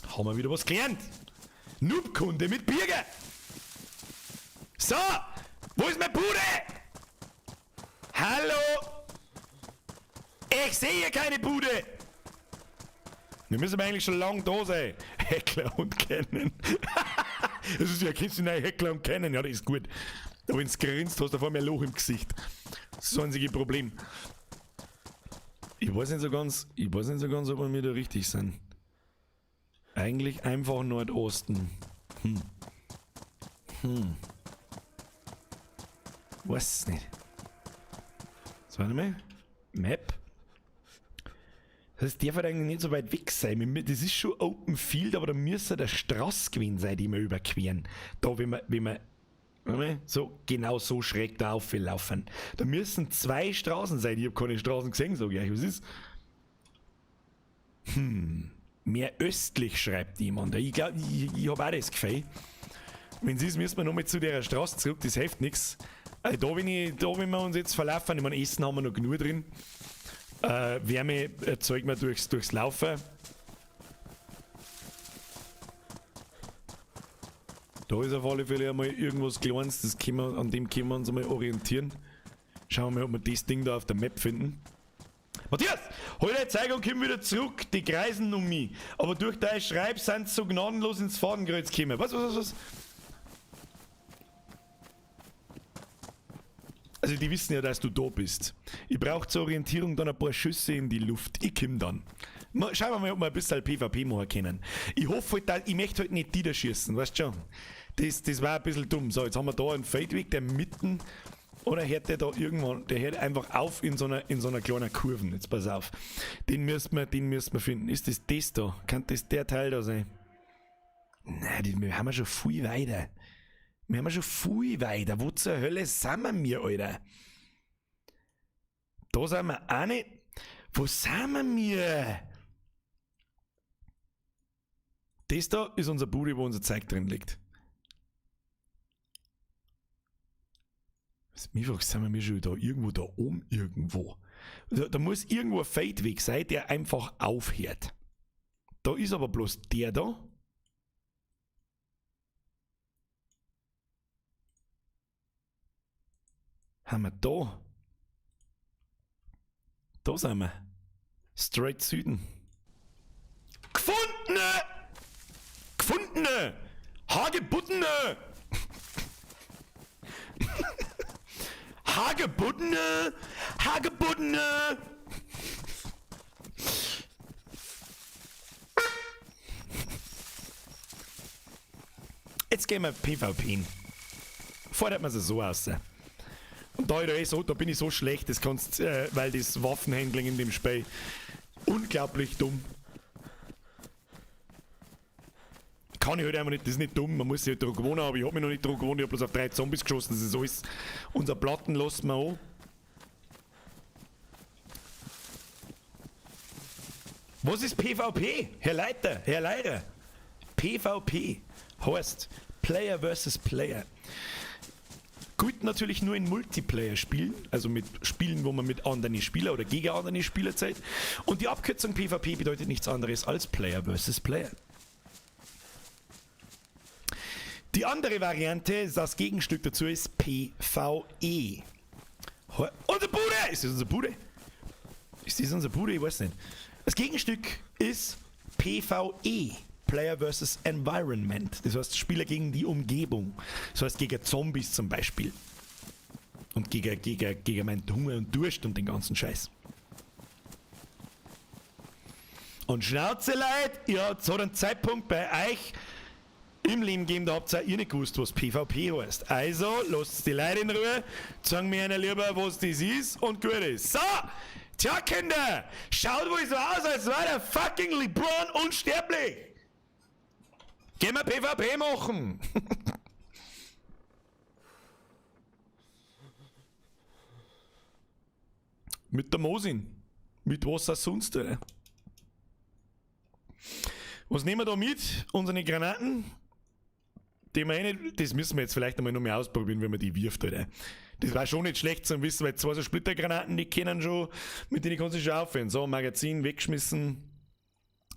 Haben wir wieder was gelernt. Noob-Kunde mit Birger. So, wo ist meine Bude? Hallo? Ich sehe hier keine Bude. Wir müssen aber eigentlich schon lange da sein. Heckler und Kennen. Das ist ja, kennst du den Heckler und Kennen? Ja, das ist gut. Aber wenn du grinst, hast du vor mir ein Loch im Gesicht. Das ist das einzige Problem. Ich weiß nicht so ganz, ob wir da richtig sind. Eigentlich einfach Nordosten. Weiß es nicht. So, warte mal. Map. Das heißt, der wird eigentlich nicht so weit weg sein. Das ist schon Open Field, aber da müsste der Straße gewesen sein, die wir überqueren. Da, wenn wir, wenn wir, so, genau so schräg da auflaufen. Da müssen zwei Straßen sein. Ich hab keine Straßen gesehen, sag ich euch. Was ist? Mehr östlich, schreibt jemand. Ich glaub, ich hab auch das Gefühl. Wenn es ist, müssen wir nochmal zu der Straße zurück, das hilft nix. Also da, wenn ich, da, wenn wir uns jetzt verlaufen, ich meine, Essen haben wir noch genug drin. Wärme erzeugen wir durchs Laufen. Da ist auf alle Fälle einmal irgendwas Kleines, an dem können wir uns einmal orientieren. Schauen wir mal, ob wir das Ding da auf der Map finden. Matthias, hol dein Zeug und komm wieder zurück, die kreisen um mich. Aber durch dein Schreib sind sie so gnadenlos ins Fadenkreuz gekommen. Was, was, was, was? Also die wissen ja, dass du da bist. Ich brauch zur Orientierung dann ein paar Schüsse in die Luft. Ich komm dann. Mal, schauen wir mal, ob wir ein bisschen PvP machen können. Ich hoffe halt, dass, ich möchte halt nicht die da schießen, weißt du schon. Das war ein bisschen dumm. So, jetzt haben wir da einen Feldweg, der mitten... Oder hört der da irgendwann, der hört einfach auf in so einer kleinen Kurve. Jetzt pass auf. Den müssen wir finden. Ist das das da? Kann das der Teil da sein? Nein, wir haben ja schon viel weiter. Wir haben ja schon viel weiter. Wo zur Hölle sind wir, mir, Alter? Da sind wir auch nicht. Wo sind wir, mir? Das da ist unser Bude, wo unser Zeug drin liegt. Was mich fragt, sind wir schon da irgendwo da oben irgendwo. Da muss irgendwo ein Feldweg sein, der einfach aufhört. Da ist aber bloß der da. Haben wir da. Da sind wir. Straight Süden. Gefundene! Gefundene! Hagebuttene! Hagebuttene! Hagebuttene! Jetzt gehen wir PvP. Fordert man es so aus. Und da, da, so, da bin ich so schlecht, das kannst, weil das Waffenhandling in dem Spiel unglaublich dumm. Kann ich halt einfach nicht, das ist nicht dumm, man muss sich halt daran gewohnen, aber ich hab mich noch nicht daran gewohnt, ich hab bloß auf 3 Zombies geschossen, das ist alles. Unser Platten lassen wir an. Was ist PvP? Herr Leiter, Herr Lehrer. PvP heißt Player versus Player. Gut natürlich nur in Multiplayer-Spielen, also mit Spielen, wo man mit anderen Spielern oder gegen andere Spieler zählt. Und die Abkürzung PvP bedeutet nichts anderes als Player versus Player. Die andere Variante, das Gegenstück dazu ist PvE. Unser Bude! Ist das unser Bude? Ist das unser Bude? Ich weiß nicht. Das Gegenstück ist PvE. Player versus Environment. Das heißt Spieler gegen die Umgebung. Das heißt gegen Zombies zum Beispiel. Und gegen meinen Hunger und Durst und den ganzen Scheiß. Und Schnauze, Leute, ihr habt so einen Zeitpunkt bei euch im Leben gegeben, da habt ihr auch ihr nicht gewusst, was PvP heißt. Also, lasst die Leute in Ruhe, zeigen mir einer lieber, was das ist und gut ist. So! Tja, Kinder! Schaut wohl so aus, als wäre der fucking LeBron unsterblich! Gehen wir PvP machen! Mit der Mosin. Mit was auch sonst, oder? Was nehmen wir da mit? Unsere Granaten. Die wir eh nicht, das müssen wir jetzt vielleicht einmal noch mehr ausprobieren, wenn man die wirft, oder? Das war schon nicht schlecht zum Wissen, weil zwei so Splittergranaten, die können schon, mit denen kannst du schon aufhören. So, Magazin weggeschmissen.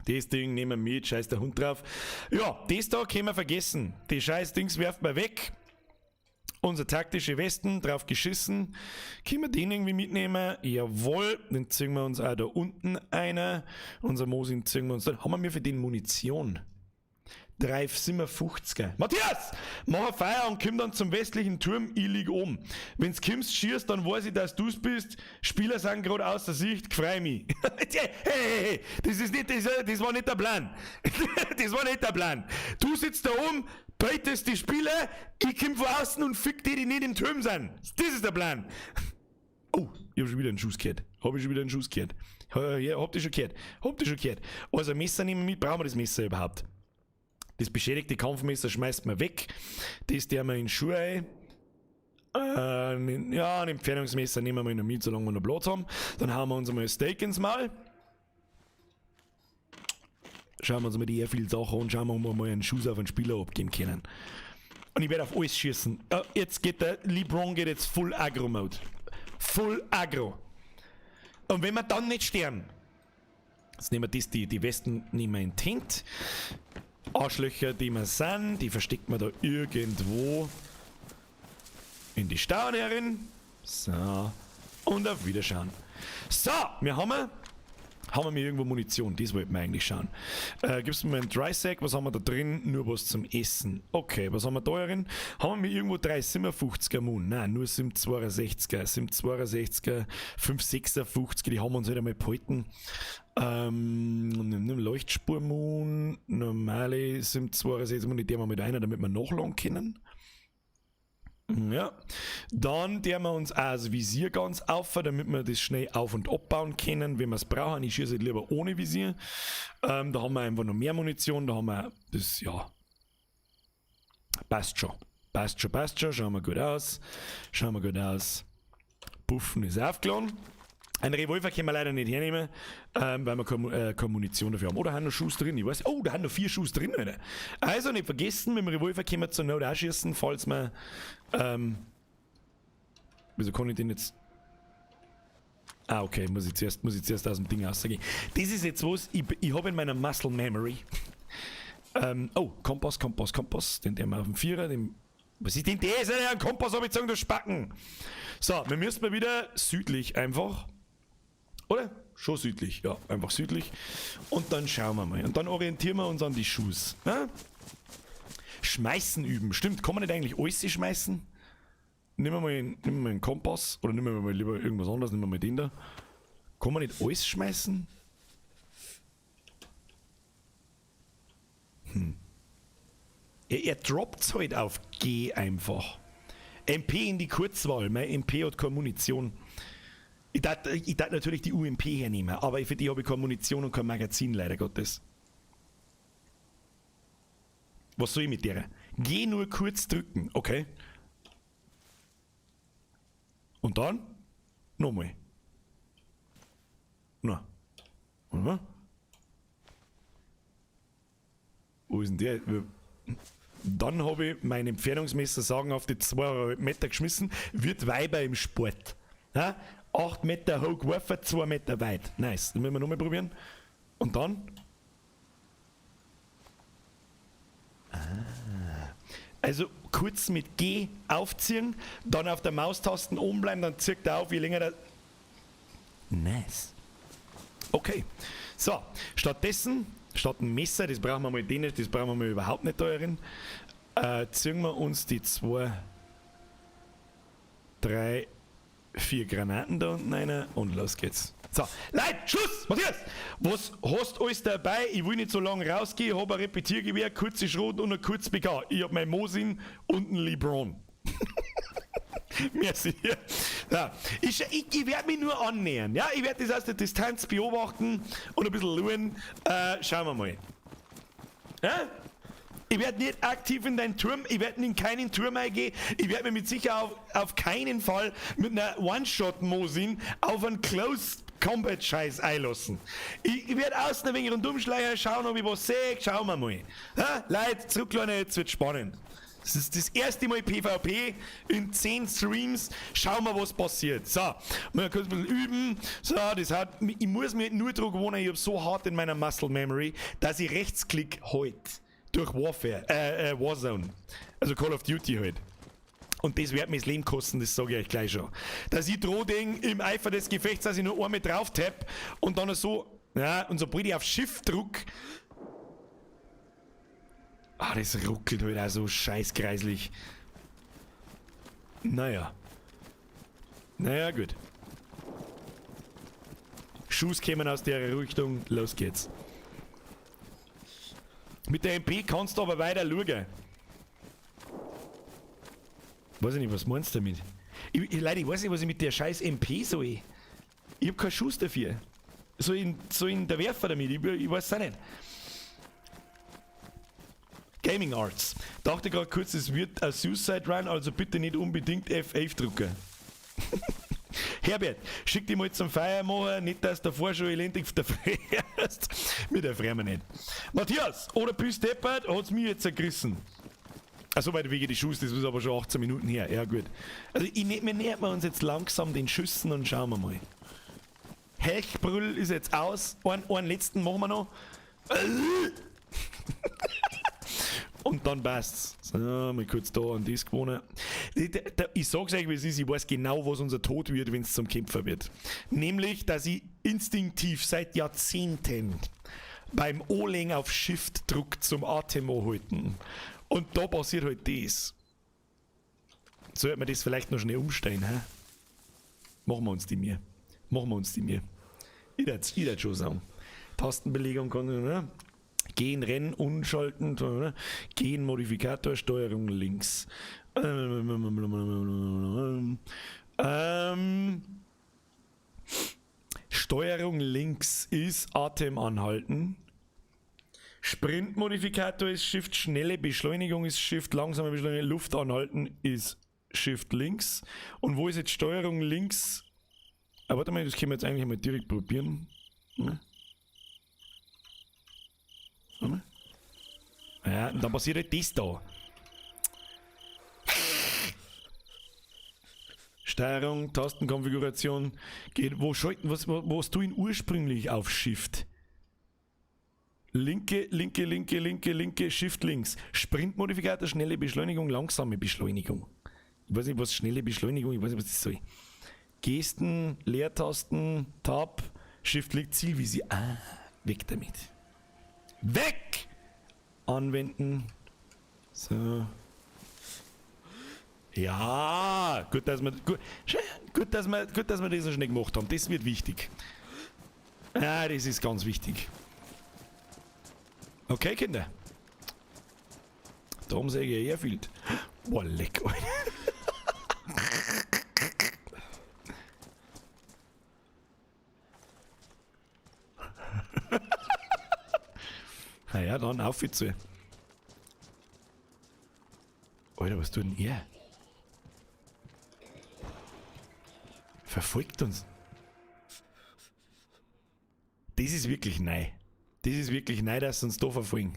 Das Ding nehmen wir mit, scheiß der Hund drauf. Ja, das da können wir vergessen. Die scheiß Dings werfen wir weg. Unser taktische Westen, drauf geschissen. Können wir den irgendwie mitnehmen? Jawohl, den ziehen wir uns auch da unten einer. Unser Mosin ziehen wir uns da. Haben wir für den Munition? 3,57er. Matthias! Mach eine Feier und komm dann zum westlichen Turm, ich lieg oben. Wenn's kommst, schießt, dann weiß ich, dass du's bist. Spieler sind grad außer Sicht, freu mich. Hey, hey, hey, das ist nicht, das, das war nicht der Plan. Das war nicht der Plan. Du sitzt da oben, beutest die Spieler, ich komm von außen und fick die, die nicht im Turm sind. Das ist der Plan. Oh, ich hab schon wieder einen Schuss gehört. Hab ich schon wieder einen Schuss gehört. Ja, habt ihr schon gehört? Habt ihr schon gehört? Also Messer nehmen wir mit. Brauchen wir das Messer überhaupt? Das beschädigte Kampfmesser schmeißt man weg. Das der wir in Schuhe ein. Ja, ein Entfernungsmesser nehmen wir noch mit, solange wir noch Platz haben. Dann hauen wir uns einmal ein Steak ins Maul. Schauen wir uns mal die Airfield-Sache an, schauen wir, ob wir mal einen Schuss auf einen Spieler abgeben können. Und ich werde auf alles schießen. Jetzt geht der LeBron geht jetzt Full Aggro-Mode. Full Aggro. Und wenn wir dann nicht sterben, jetzt nehmen wir das, die Westen nehmen wir in Tint. Arschlöcher, die wir sind, die versteckt man da irgendwo in die Stauden herin. So. Und auf Wiederschauen. So, wir haben Haben wir irgendwo Munition? Das wollten wir eigentlich schauen. Gibst du mir einen Drysack? Was haben wir da drin? Nur was zum Essen. Okay, was haben wir da drin? Haben wir irgendwo drei 57er Mun? Nein, nur 762er. 762er, 556er, die haben wir uns halt einmal behalten. Nimm Leuchtspurmun, normale 762er Mun, die nehmen wir mit einer, damit wir nachladen können. Ja, dann der wir uns auch das Visier ganz auf, damit wir das schnell auf- und abbauen können, wenn wir es brauchen. Ich schieße halt lieber ohne Visier. Da haben wir einfach noch mehr Munition, da haben wir das, ja, passt schon. Passt schon, passt schon, schauen wir gut aus. Schauen wir gut aus. Puffen ist aufgeladen. Ein Revolver können wir leider nicht hernehmen, weil wir keine Munition dafür haben. Oder haben noch Schuss drin? Ich weiß. Oh, da haben noch 4 Schuss drin, Alter. Also nicht vergessen, mit dem Revolver können wir zur Not auch schießen, falls wir. Wieso kann ich den jetzt. Ah, okay, muss ich zuerst aus dem Ding rausgehen. Das ist jetzt was, ich hab in meiner Muscle Memory. Oh, Kompass, Kompass, Kompass. Den haben wir auf dem Vierer, den. Was ist denn das? Alter? Ein Kompass hab ich gezogen, du Spacken! So, wir müssen mal wieder südlich einfach. Oder? Schon südlich, ja, einfach südlich. Und dann schauen wir mal. Und dann orientieren wir uns an die Schuss. Ne? Schmeißen üben. Stimmt, kann man nicht eigentlich alles schmeißen? Nehmen wir mal einen Kompass. Oder nehmen wir mal lieber irgendwas anderes. Nehmen wir mal den da. Kann man nicht alles schmeißen? Er droppt's halt auf G einfach. MP in die Kurzwahl. Mein MP hat keine Munition. Ich darf natürlich die UMP hernehmen, aber für die habe ich keine Munition und kein Magazin, leider Gottes. Was soll ich mit der? Geh nur kurz drücken, okay. Und dann? Nochmal. Na. Warte mal. Wo ist denn der? Dann habe ich mein Entfernungsmesser sagen auf die 2,5 Meter geschmissen. Wird Weiber im Sport. Ja? 8 Meter hoch geworfen, 2 Meter weit. Nice. Dann müssen wir nochmal probieren. Und dann? Ah. Also kurz mit G aufziehen, dann auf der Maustasten oben bleiben, dann zirkt er auf, je länger der... Nice. Okay. So, stattdessen, statt ein Messer, das brauchen wir mal den nicht, das brauchen wir mal überhaupt nicht da drin, ziehen wir uns die 2, 3, 4 Granaten da unten rein und los geht's. So, Leute, Schluss! Matthias! Was hast du alles dabei? Ich will nicht so lange rausgehen, ich hab ein Repetiergewehr, kurze Schrot und ein kurz BK. Ich hab mein Mosin und einen LeBron. Merci. Ja, ich werd mich nur annähern. Ja? Ich werd das aus der Distanz beobachten und ein bisschen schauen. Schauen wir mal. Ja? Ich werd nicht aktiv in deinen Turm, ich werd in keinen Turm eingehen, ich werd mir mit Sicherheit auf keinen Fall mit einer One-Shot-Mosin auf einen Close-Combat-Scheiß einlassen. Ich werd außen ein wenig rundumschleichen, schauen, ob ich was sehe, schauen wir mal. Ja? Leute, zurücklehnen, jetzt wird spannend. Das ist das erste Mal PvP in 10 Streams. Schauen wir, was passiert. So, mal kurz ein bisschen üben. So, das hat, ich muss mir nur dran gewöhnen, ich hab so hart in meiner Muscle Memory, dass ich Rechtsklick halt. Durch Warzone. Also Call of Duty halt. Und das wird mir das Leben kosten, das sag ich euch gleich schon. Dass ich droh den im Eifer des Gefechts, dass ich nur einmal drauf tapp und dann so, ja, und sobald ich auf Shift druck, das ruckelt halt auch so scheißkreislich. Naja. Naja, gut. Schuss kämen aus der Richtung, los geht's. Mit der MP kannst du aber weiter schauen. Weiß ich nicht, was meinst du damit? Ich, Leute, ich weiß nicht, was ich mit der scheiß MP soll. Ich hab keinen Schuss dafür. Soll ich der Werfer damit? Ich weiß es auch nicht. Gaming Arts. Dachte gerade kurz, es wird ein Suicide Run, also bitte nicht unbedingt F11 drücken. Herbert, schick dich mal zum Feiermachen, nicht, dass du davor schon elendig verfrierst. Mit der Fremde nicht. Matthias, oder bist deppert, hat's mich jetzt zergerissen. Achso, bei der Wege die Schuss, das ist aber schon 18 Minuten her. Ja, gut. Also, wir nähern uns jetzt langsam den Schüssen und schauen wir mal. Hechbrüll ist jetzt aus. Einen letzten machen wir noch. Und dann passt's. So, mal kurz da an das gewohnt. Ich sag's euch, wie es ist, ich weiß genau, was unser Tod wird, wenn's zum Kämpfer wird. Nämlich, dass ich instinktiv seit Jahrzehnten beim Oling auf Shift druck zum Atem anhalten. Und da passiert halt das. Sollte man das vielleicht noch schnell umstellen, hä? Machen wir uns die Mühe. Machen wir uns die Mühe. Ich würd schon sagen. Tastenbelegung kann, ne? Gehen, Rennen, umschalten, ne? Gehen, Modifikator, Steuerung links. Steuerung links ist Atem anhalten. Sprintmodifikator ist Shift, schnelle Beschleunigung ist Shift, langsame Beschleunigung, Luft anhalten ist Shift links. Und wo ist jetzt Steuerung links? Aber warte mal, das können wir jetzt eigentlich mal direkt probieren. Ne? Warte mal. Ja, und dann passiert halt das da. Steuerung, Tastenkonfiguration, geht, wo schalten, was, wo, was tu ich denn ursprünglich auf Shift? Linke, linke, linke, linke, linke, Shift links. Sprintmodifikator, schnelle Beschleunigung, langsame Beschleunigung. Ich weiß nicht, was schnelle Beschleunigung, ich weiß nicht, was das soll. Gesten, Leertasten, Tab, Shift links, Zielvisier. Ah, weg damit. Weg! Anwenden. So. Ja, gut, dass wir, gut, gut, dass wir, gut, dass wir das so schnell gemacht haben. Das wird wichtig. Ja, das ist ganz wichtig. Okay, Kinder. Da haben sie ja Airfield. Boah, leck, Alter. Naja, dann auf zu. Alter, was tut denn er? Verfolgt uns. Das ist wirklich neu. Das ist wirklich neu, dass sie uns da verfolgen.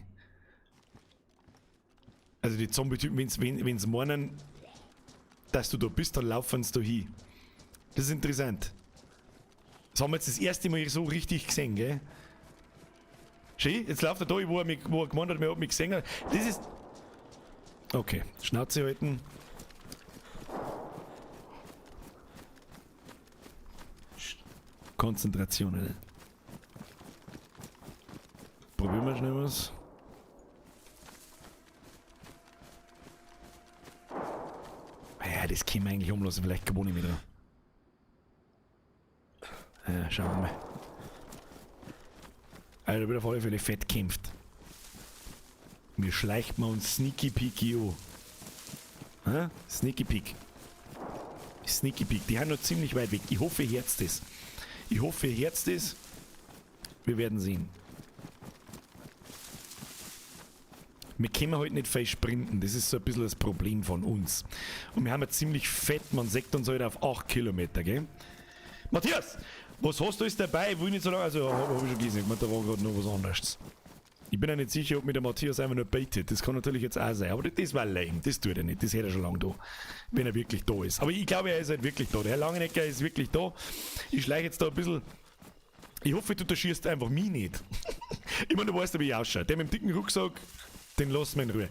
Also die Zombie-Typen, wenn's meinen, dass du da bist, dann laufen sie da hin. Das ist interessant. Das haben wir jetzt das erste Mal so richtig gesehen, gell? Schön, jetzt läuft er da, wo er gemeint hat, er hat mich gesehen. Das ist... Okay, Schnauze halten. Konzentration, Alter. Probieren wir schnell was. Ja, das können wir eigentlich umlassen, vielleicht gewohne ich mich dran. Ja, schauen wir mal. Alter, wird auf alle Fälle fett kämpft. Mir schleicht man uns Sneaky Peeky an. Hä? Sneaky Peek. Sneaky Peek. Die haben noch ziemlich weit weg. Ich hoffe, ihr hört das. Ich hoffe, ihr hört das. Wir werden sehen. Wir können halt nicht viel sprinten. Das ist so ein bisschen das Problem von uns. Und wir haben ja ziemlich fett. Man sieht uns halt auf 8 Kilometer, gell? Matthias, was hast du alles dabei? Ich will nicht so lange. Also, hab ich schon gesehen. Ich meine, da war gerade noch was anderes. Ich bin ja nicht sicher, ob mir der Matthias einfach nur baitet. Das kann natürlich jetzt auch sein. Aber das war lame. Das tut er nicht. Das hätte er schon lange da. Wenn er wirklich da ist. Aber ich glaube, er ist halt wirklich da. Der Herr Langenecker ist wirklich da. Ich schleiche jetzt da ein bisschen. Ich hoffe, du schießt einfach mich nicht. Ich meine, du weißt ja, wie ich ausschaue. Der mit dem dicken Rucksack, den lassen wir in Ruhe.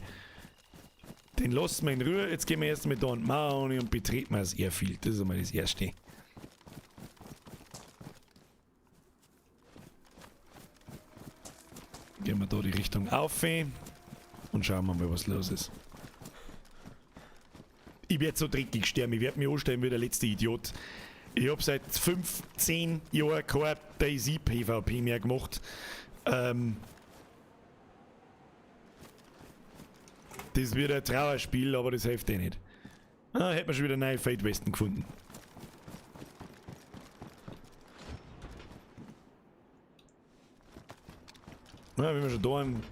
Den lassen wir in Ruhe. Jetzt gehen wir erst mal da an die Mauer und betreten wir das Airfield. Das ist einmal das Erste. Gehen wir da die Richtung auf und schauen wir mal, was los ist. Ich werd so dreckig sterben, ich werd mich anstellen wie der letzte Idiot. Ich hab seit 15 Jahren kein DayZ PvP mehr gemacht. Das wird ein Trauerspiel, aber das hilft eh nicht. Ah, hätten wir schon wieder neue Feldwesten gefunden. Na, wenn wir schon da sind,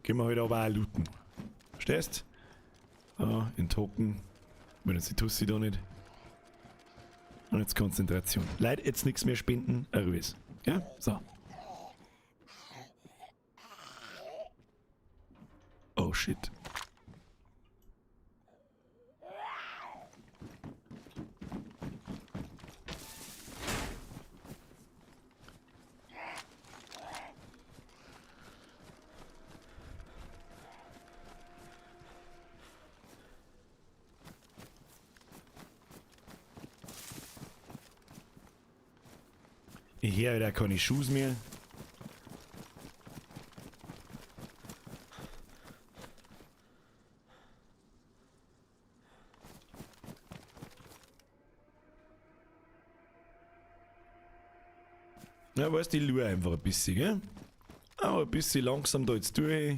gehen wir heute aber auch looten. Verstehst? Ah, in Token. Wenn jetzt die Tussi da nicht. Und jetzt Konzentration. Leid, jetzt nichts mehr spenden. Ruhe ist. Ja? So. Oh shit. Ich höre wieder keine Schuhe mehr. Ja, weißt du, ich lure einfach ein bisschen, gell? Aber ein bisschen langsam da jetzt durch.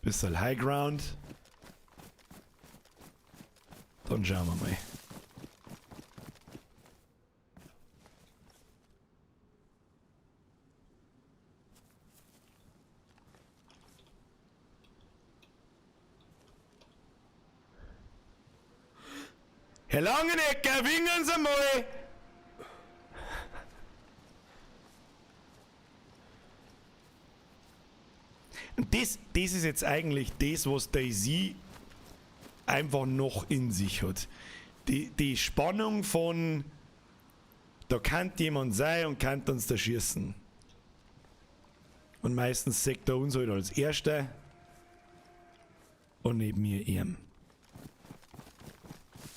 Bisschen High Ground. Dann schauen wir mal. Herr Langenecker, winken Sie mal! Und das ist jetzt eigentlich das, was DayZ einfach noch in sich hat. Die Spannung von, da kann jemand sein und kann uns da schießen. Und meistens sagt er uns halt als Erster und neben mir ihm.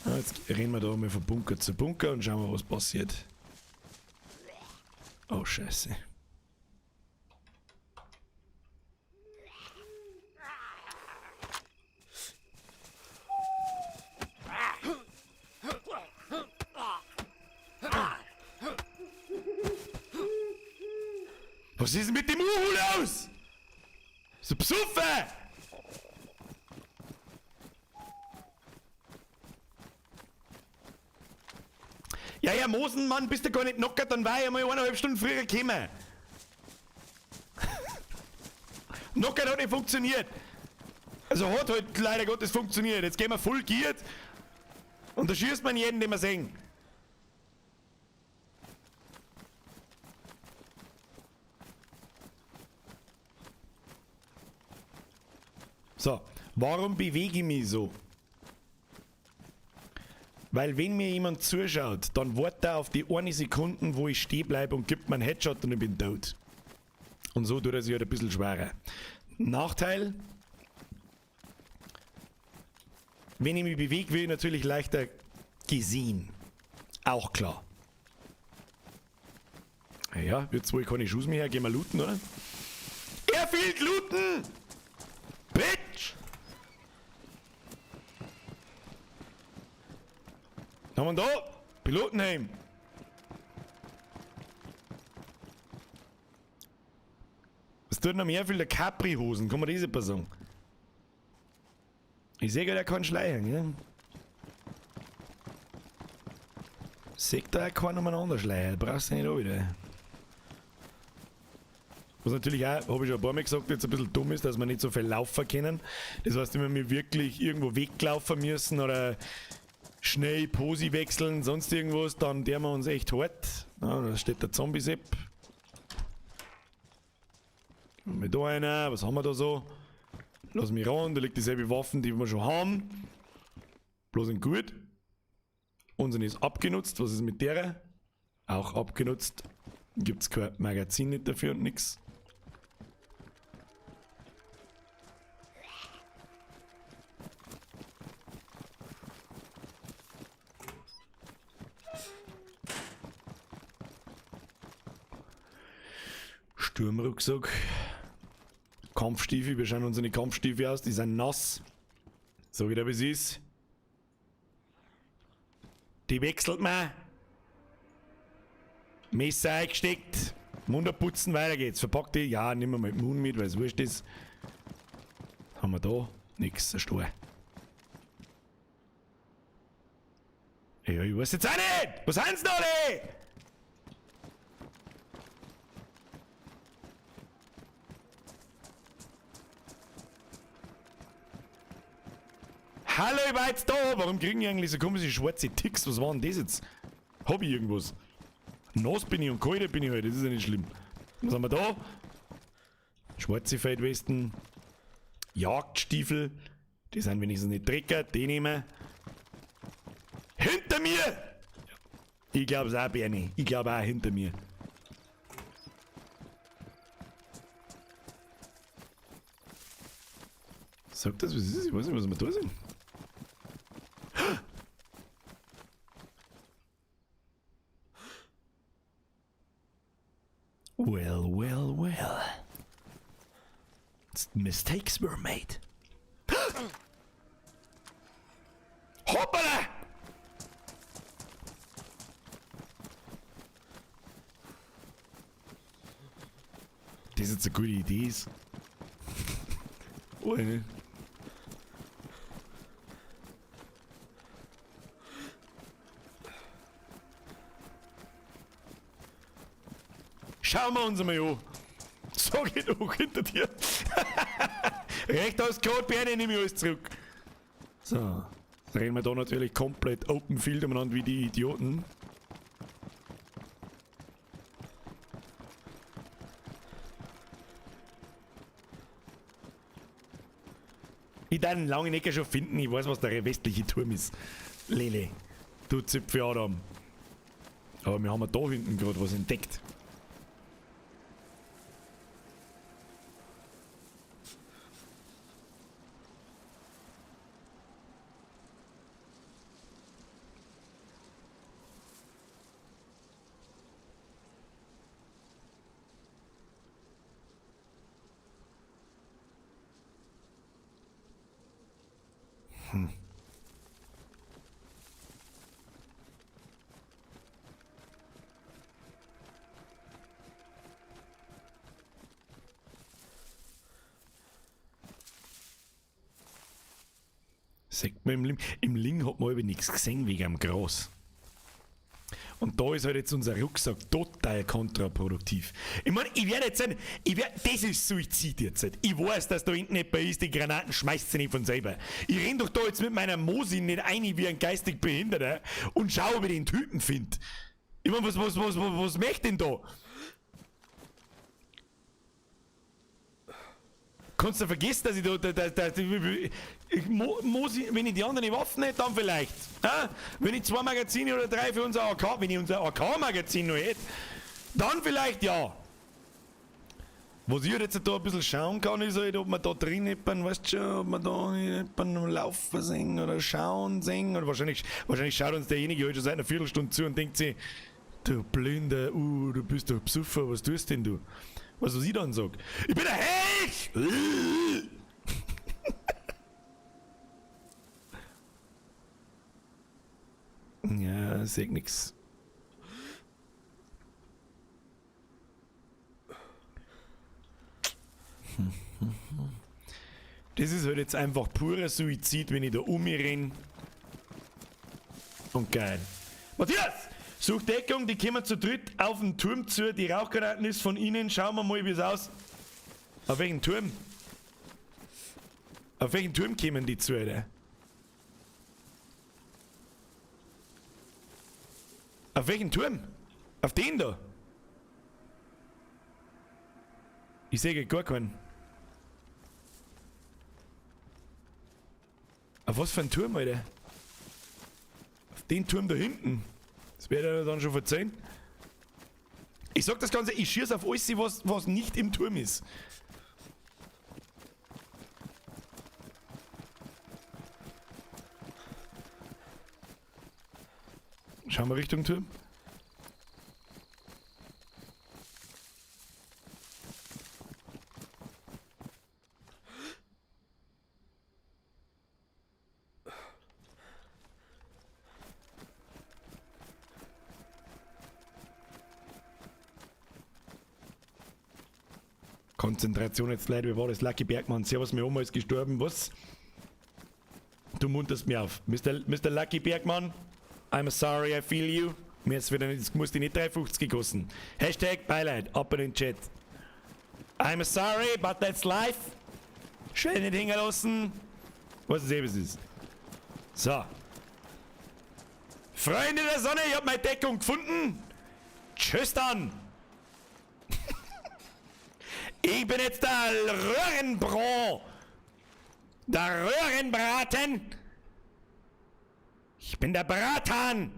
Ja, jetzt rennen wir da mal von Bunker zu Bunker und schauen wir, was passiert. Oh, Scheiße. Was ist denn mit dem Uhu los? So besoffen! Ja, ja, Mosenmann, bist du gar nicht knockert, dann war ich einmal 1,5 Stunden früher gekommen. Knockert hat nicht funktioniert. Also hat halt leider Gottes funktioniert. Jetzt gehen wir voll geared und da schießt man jeden, den wir sehen. So, warum bewege ich mich so? Weil wenn mir jemand zuschaut, dann wartet er auf die eine Sekunde, wo ich stehen bleibe und gibt mir einen Headshot und ich bin tot. Und so tut er sich halt ein bisschen schwerer. Nachteil, wenn ich mich bewege, will ich natürlich leichter gesehen. Auch klar. Ja, jetzt wohl keine Schuss mehr her, gehen wir looten, oder? Er fehlt looten! Bitch! Was haben wir da? Pilotenhelm! Was tut noch mehr viel der Capri-Hosen? Kann man diese Person? Ich sehe gerade keinen Schleichen, gell? Seht da auch keinen umeinander schleichen, brauchst du nicht auch wieder. Was natürlich auch, hab ich schon ein paar Mal gesagt, jetzt ein bisschen dumm ist, dass wir nicht so viel laufen können. Das heißt, wenn wir wirklich irgendwo weglaufen müssen oder schnell Posi wechseln, sonst irgendwas, dann der wir uns echt hart. Ja, da steht der Zombie-Sepp. Gehen wir da rein, was haben wir da so? Lass mich ran, da liegt dieselbe Waffen, die wir schon haben. Bloß in gut. Unsere ist abgenutzt, was ist mit der? Auch abgenutzt. Gibt's kein Magazin nicht dafür und nix. Sturmrucksack. Kampfstiefel, wir schauen unsere Kampfstiefel aus, die sind nass. So wie der bis ist. Die wechselt man. Messer eingesteckt. Mund putzen, weiter geht's. Verpackt die. Ja, nehmen wir mal den Mund mit, weil es wurscht ist. Was haben wir da? Nix, ein Stor. Ja, ich weiß jetzt auch nicht! Was sind denn alle? Hallo, ich war jetzt da! Warum kriegen die eigentlich so komische schwarze Ticks? Was war denn das jetzt? Hab ich irgendwas? Nass bin ich und kalt bin ich halt, das ist ja nicht schlimm. Was haben wir da? Schwarze Feldwesten. Jagdstiefel. Die sind wenigstens nicht Drecker, die nehmen wir. Hinter mir! Ich glaub's auch, Bernie. Ich glaub auch hinter mir. Sag das, was ist? Ich weiß nicht, was wir da sind. Well, well, well. Mistakes were made. Hoppala! Das ist jetzt eine gute Idee. Ist. Oh, ne? Schauen wir uns einmal an. Sag ich doch hinter dir. Recht aus Code, Bernie, nehme ich alles zurück. So. Rennen wir da natürlich komplett Open Field umeinander wie die Idioten. Ich darf den langen Ecker schon finden, ich weiß, was der westliche Turm ist. Lele, du Zipfel Adam. Aber wir haben ja da hinten gerade was entdeckt. Sagt man im Ling, im Ling hat man aber nichts gesehen wegen dem Gras. Und da ist halt jetzt unser Rucksack total kontraproduktiv. Ich meine, ich werde jetzt ein, ich werd, das ist Suizid jetzt. Ich weiß, dass da hinten jemand ist, die Granaten schmeißt sie nicht von selber. Ich renn doch da jetzt mit meiner Mosin nicht ein wie ein geistig Behinderter und schau, ob ich den Typen find. Ich mein, was möchte denn da? Kannst du vergessen, dass ich da, ich muss, wenn ich die anderen Waffen hätte, dann vielleicht. Ha? Wenn ich 2 Magazine oder 3 für unser AK, wenn ich unser A K-Magazin noch hätte, dann vielleicht ja. Was ich halt jetzt da ein bisschen schauen kann, ist halt, ob man da drin jemanden, weißt du schon, ob man da jemanden laufen sehen oder schauen sehen. Oder wahrscheinlich schaut uns derjenige halt schon seit einer Viertelstunde zu und denkt sich, du Blinder, du bist doch Besoffen, was tust denn du? Was ich dann sag? Ich bin ein Hecht! Ja, seh nix. Das ist halt jetzt einfach purer Suizid, wenn ich da um mich renn. Und geil. Matthias! Such Deckung, die kommen zu dritt auf den Turm zu. Die Rauchgranaten ist von ihnen. Schauen wir mal, wie es aus. Auf welchen Turm? Auf welchen Turm kommen die zu, Alter? Auf welchen Turm? Auf den da? Ich sehe gar keinen. Auf was für einen Turm, Alter? Auf den Turm da hinten. Das werde ich dann schon verzeihen. Ich sag das Ganze, ich schieß auf alles, was nicht im Turm ist. Schauen wir Richtung Turm. Konzentration jetzt, Leute, wie war das? Lucky Bergmann, servus, meine Oma ist gestorben, was? Du munterst mir auf. Mr. Lucky Bergmann, I'm sorry, I feel you. Mir ist wieder nicht, es muss die nicht 3,50 kosten. Hashtag Beileid, ab in den Chat. I'm sorry, but that's life. Schön nicht hängen lassen. Was es eben ist. So. Freunde der Sonne, ich hab meine Deckung gefunden. Tschüss dann. Ich bin jetzt der Röhrenbro. Der Röhrenbraten. Ich bin der Bratan.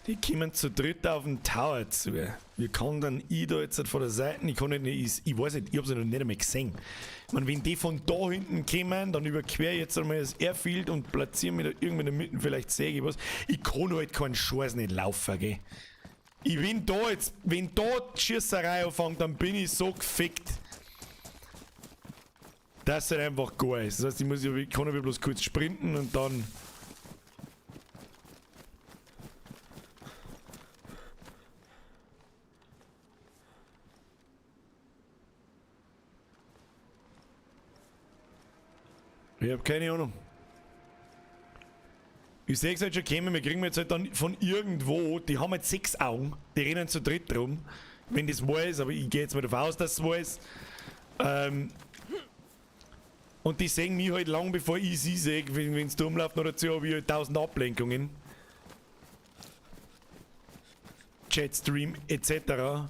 Die kommen zu dritt auf den Tower zu. Wie kann dann ich da jetzt von der Seite, ich kann nicht, ich weiß nicht, ich hab's noch nicht einmal gesehen. Ich mein, wenn die von da hinten kommen, dann überquere ich jetzt einmal das Airfield und platziere mich da irgendwo in der Mitte, vielleicht sehe ich was. Ich kann halt keinen Scheiß nicht laufen, gell. Ich bin da jetzt, wenn da die Schießerei anfängt, dann bin ich so gefickt, dass es halt einfach gar ist. Das heißt, ich kann ja bloß kurz sprinten und dann... Ich hab keine Ahnung. Ich seh's halt schon kommen, wir kriegen jetzt halt dann von irgendwo, die haben halt 6 Augen, die rennen zu dritt rum, wenn das wahr ist, aber ich geh jetzt mal davon aus, dass es wahr ist. Und die sehen mich halt lang bevor ich sie seh, wenn's da rumläuft, noch dazu hab ich halt 1000 Ablenkungen. Chatstream et cetera.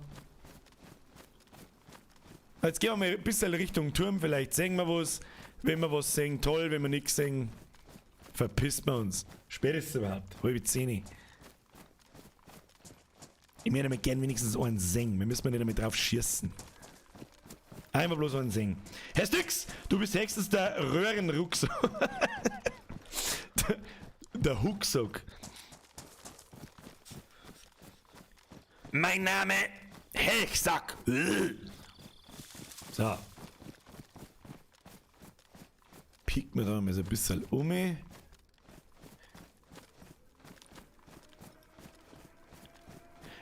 Jetzt gehen wir mal ein bisschen Richtung Turm, vielleicht sehen wir was. Wenn wir was sehen, toll, wenn wir nichts sehen, verpisst wir uns. Spätestens überhaupt, 9:30. Ich möchte mal gern wenigstens einen sehen. Wir müssen nicht einmal drauf schießen. Einmal bloß einen sehen. Herr Styx, du bist höchstens der Röhrenrucksack. Der Hucksack. Mein Name Helchsack. So. Piekt mir da mal so ein bisschen um.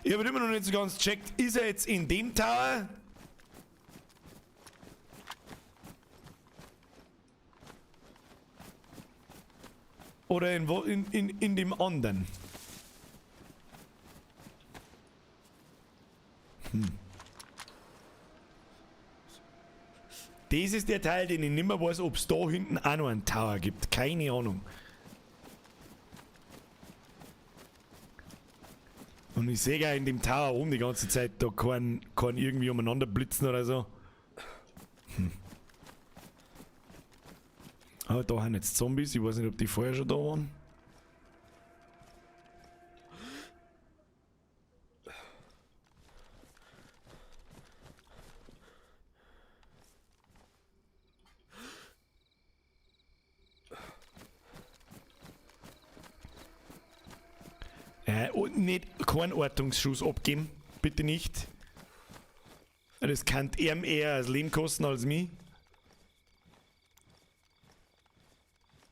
Ich hab immer noch nicht so ganz gecheckt, ist er jetzt in dem Tower? Oder in dem anderen? Das ist der Teil, den ich nimmer weiß, ob's da hinten auch noch einen Tower gibt. Keine Ahnung. Und ich sehe ja in dem Tower oben die ganze Zeit, da kann irgendwie umeinander blitzen oder so. Ah, da haben jetzt Zombies. Ich weiß nicht, ob die vorher schon da waren. Und nicht keinen Ortungsschuss abgeben. Bitte nicht. Das kann ihm eher als Leben kosten als mich.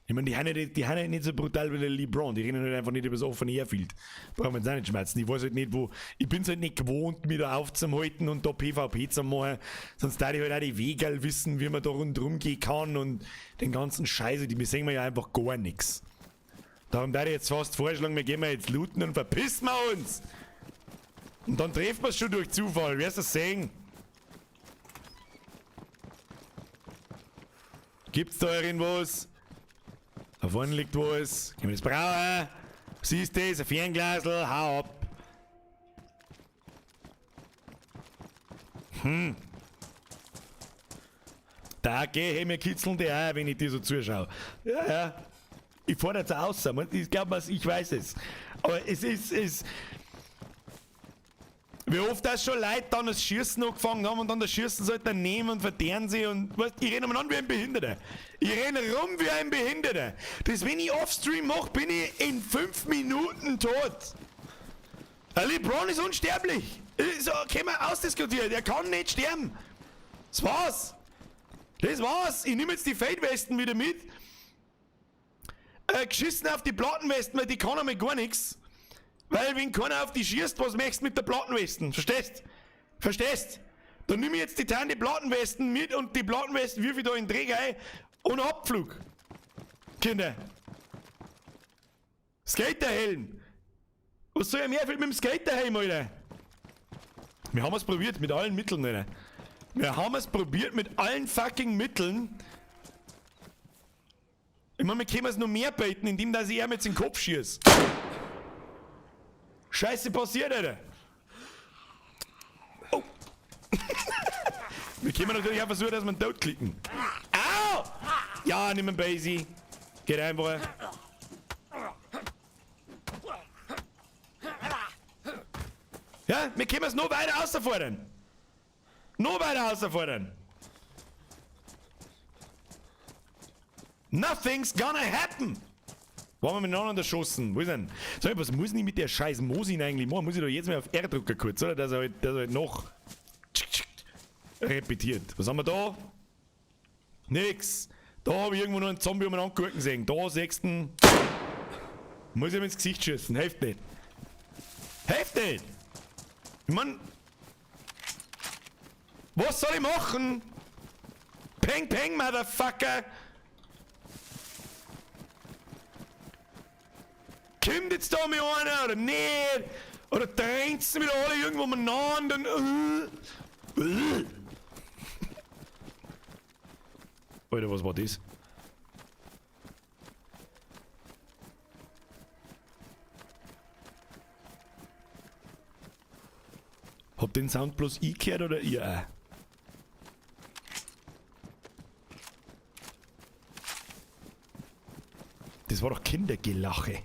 Ich meine, die haben ja nicht so brutal wie der LeBron. Die rennen halt einfach nicht übers offene Airfield. Brauchen wir jetzt auch nicht schmerzen. Ich weiß halt nicht, wo. Ich bin's halt nicht gewohnt, mich da aufzuhalten und da PvP zu machen. Sonst darf ich halt auch die Wege wissen, wie man da rundherum gehen kann und den ganzen Scheiße. Die sehen wir ja einfach gar nix. Darum darf ich jetzt fast vorschlagen, wir gehen mal jetzt looten und verpissen wir uns. Und dann treffen wir's schon durch Zufall. Wirst du das sehen? Gibt's da irgendwas? Da vorne liegt was. Können wir das brauchen? Was ist das? Ein Fernglasl? Hau ab. Da geh, hey, mir kitzeln die auch, wenn ich dir so zuschaue. Ja, ja. Ich fahr jetzt raus. Ich glaub, ich weiß es. Aber es ist, es. Wie oft das schon Leute dann das Schießen angefangen haben und dann das Schießen so halt dann nehmen und verderben sie und, weißt, ich renne umeinander wie ein Behinderter. Ich renne rum wie ein Behinderter. Das, wenn ich Offstream mach, bin ich in 5 Minuten tot. Der LeBron ist unsterblich. So, können wir ausdiskutieren. Der kann nicht sterben. Das war's. Das war's. Ich nehme jetzt die Feldwesten wieder mit. Geschissen auf die Plattenwesten, weil die kann einmal gar nichts. Weil wenn keiner auf die schießt, was möchtest du mit der Plattenwesten? Verstehst? Verstehst? Dann nimm ich jetzt die Tante Plattenwesten mit und die Plattenwesten wirf ich da in den Dreck ein und Abflug. Kinder. Skaterhelm. Was soll ich mehr mit dem Skaterhelm, Alter? Wir haben es probiert mit allen Mitteln, Alter. Wir haben es probiert mit allen fucking Mitteln. Ich meine, wir können es noch mehr beten, indem dass ich ihm jetzt in den Kopf schieße. Scheiße passiert, Alter. Oh. Wir können natürlich auch versuchen, dass wir ihn tot klicken. Au! Ja, nimm ihn, Basie. Geht einfach. Ja, wir können es noch weiter außerfordern. Noch weiter außerfordern. Nothing's gonna happen. Waren wir miteinander erschossen? Wo ist denn? Sag mal, was muss denn ich mit der scheiß Mosin eigentlich machen? Muss ich da jetzt mal auf R drücken kurz, oder? Dass er halt noch repetiert. Was haben wir da? Nix. Da hab ich irgendwo noch einen Zombie um den Angurken gesehen. Da, sechsten. Muss ich ihm ins Gesicht schießen. Hilft nicht. Hilft nicht! Ich mein. Was soll ich machen? Peng, peng, Motherfucker! Kommt jetzt da mal einer oder nicht? Oder drängt sie wieder alle irgendwo umeinander? Alter, was war das? Hab den Sound bloß ich gehört oder ihr auch? Das war doch Kindergelache.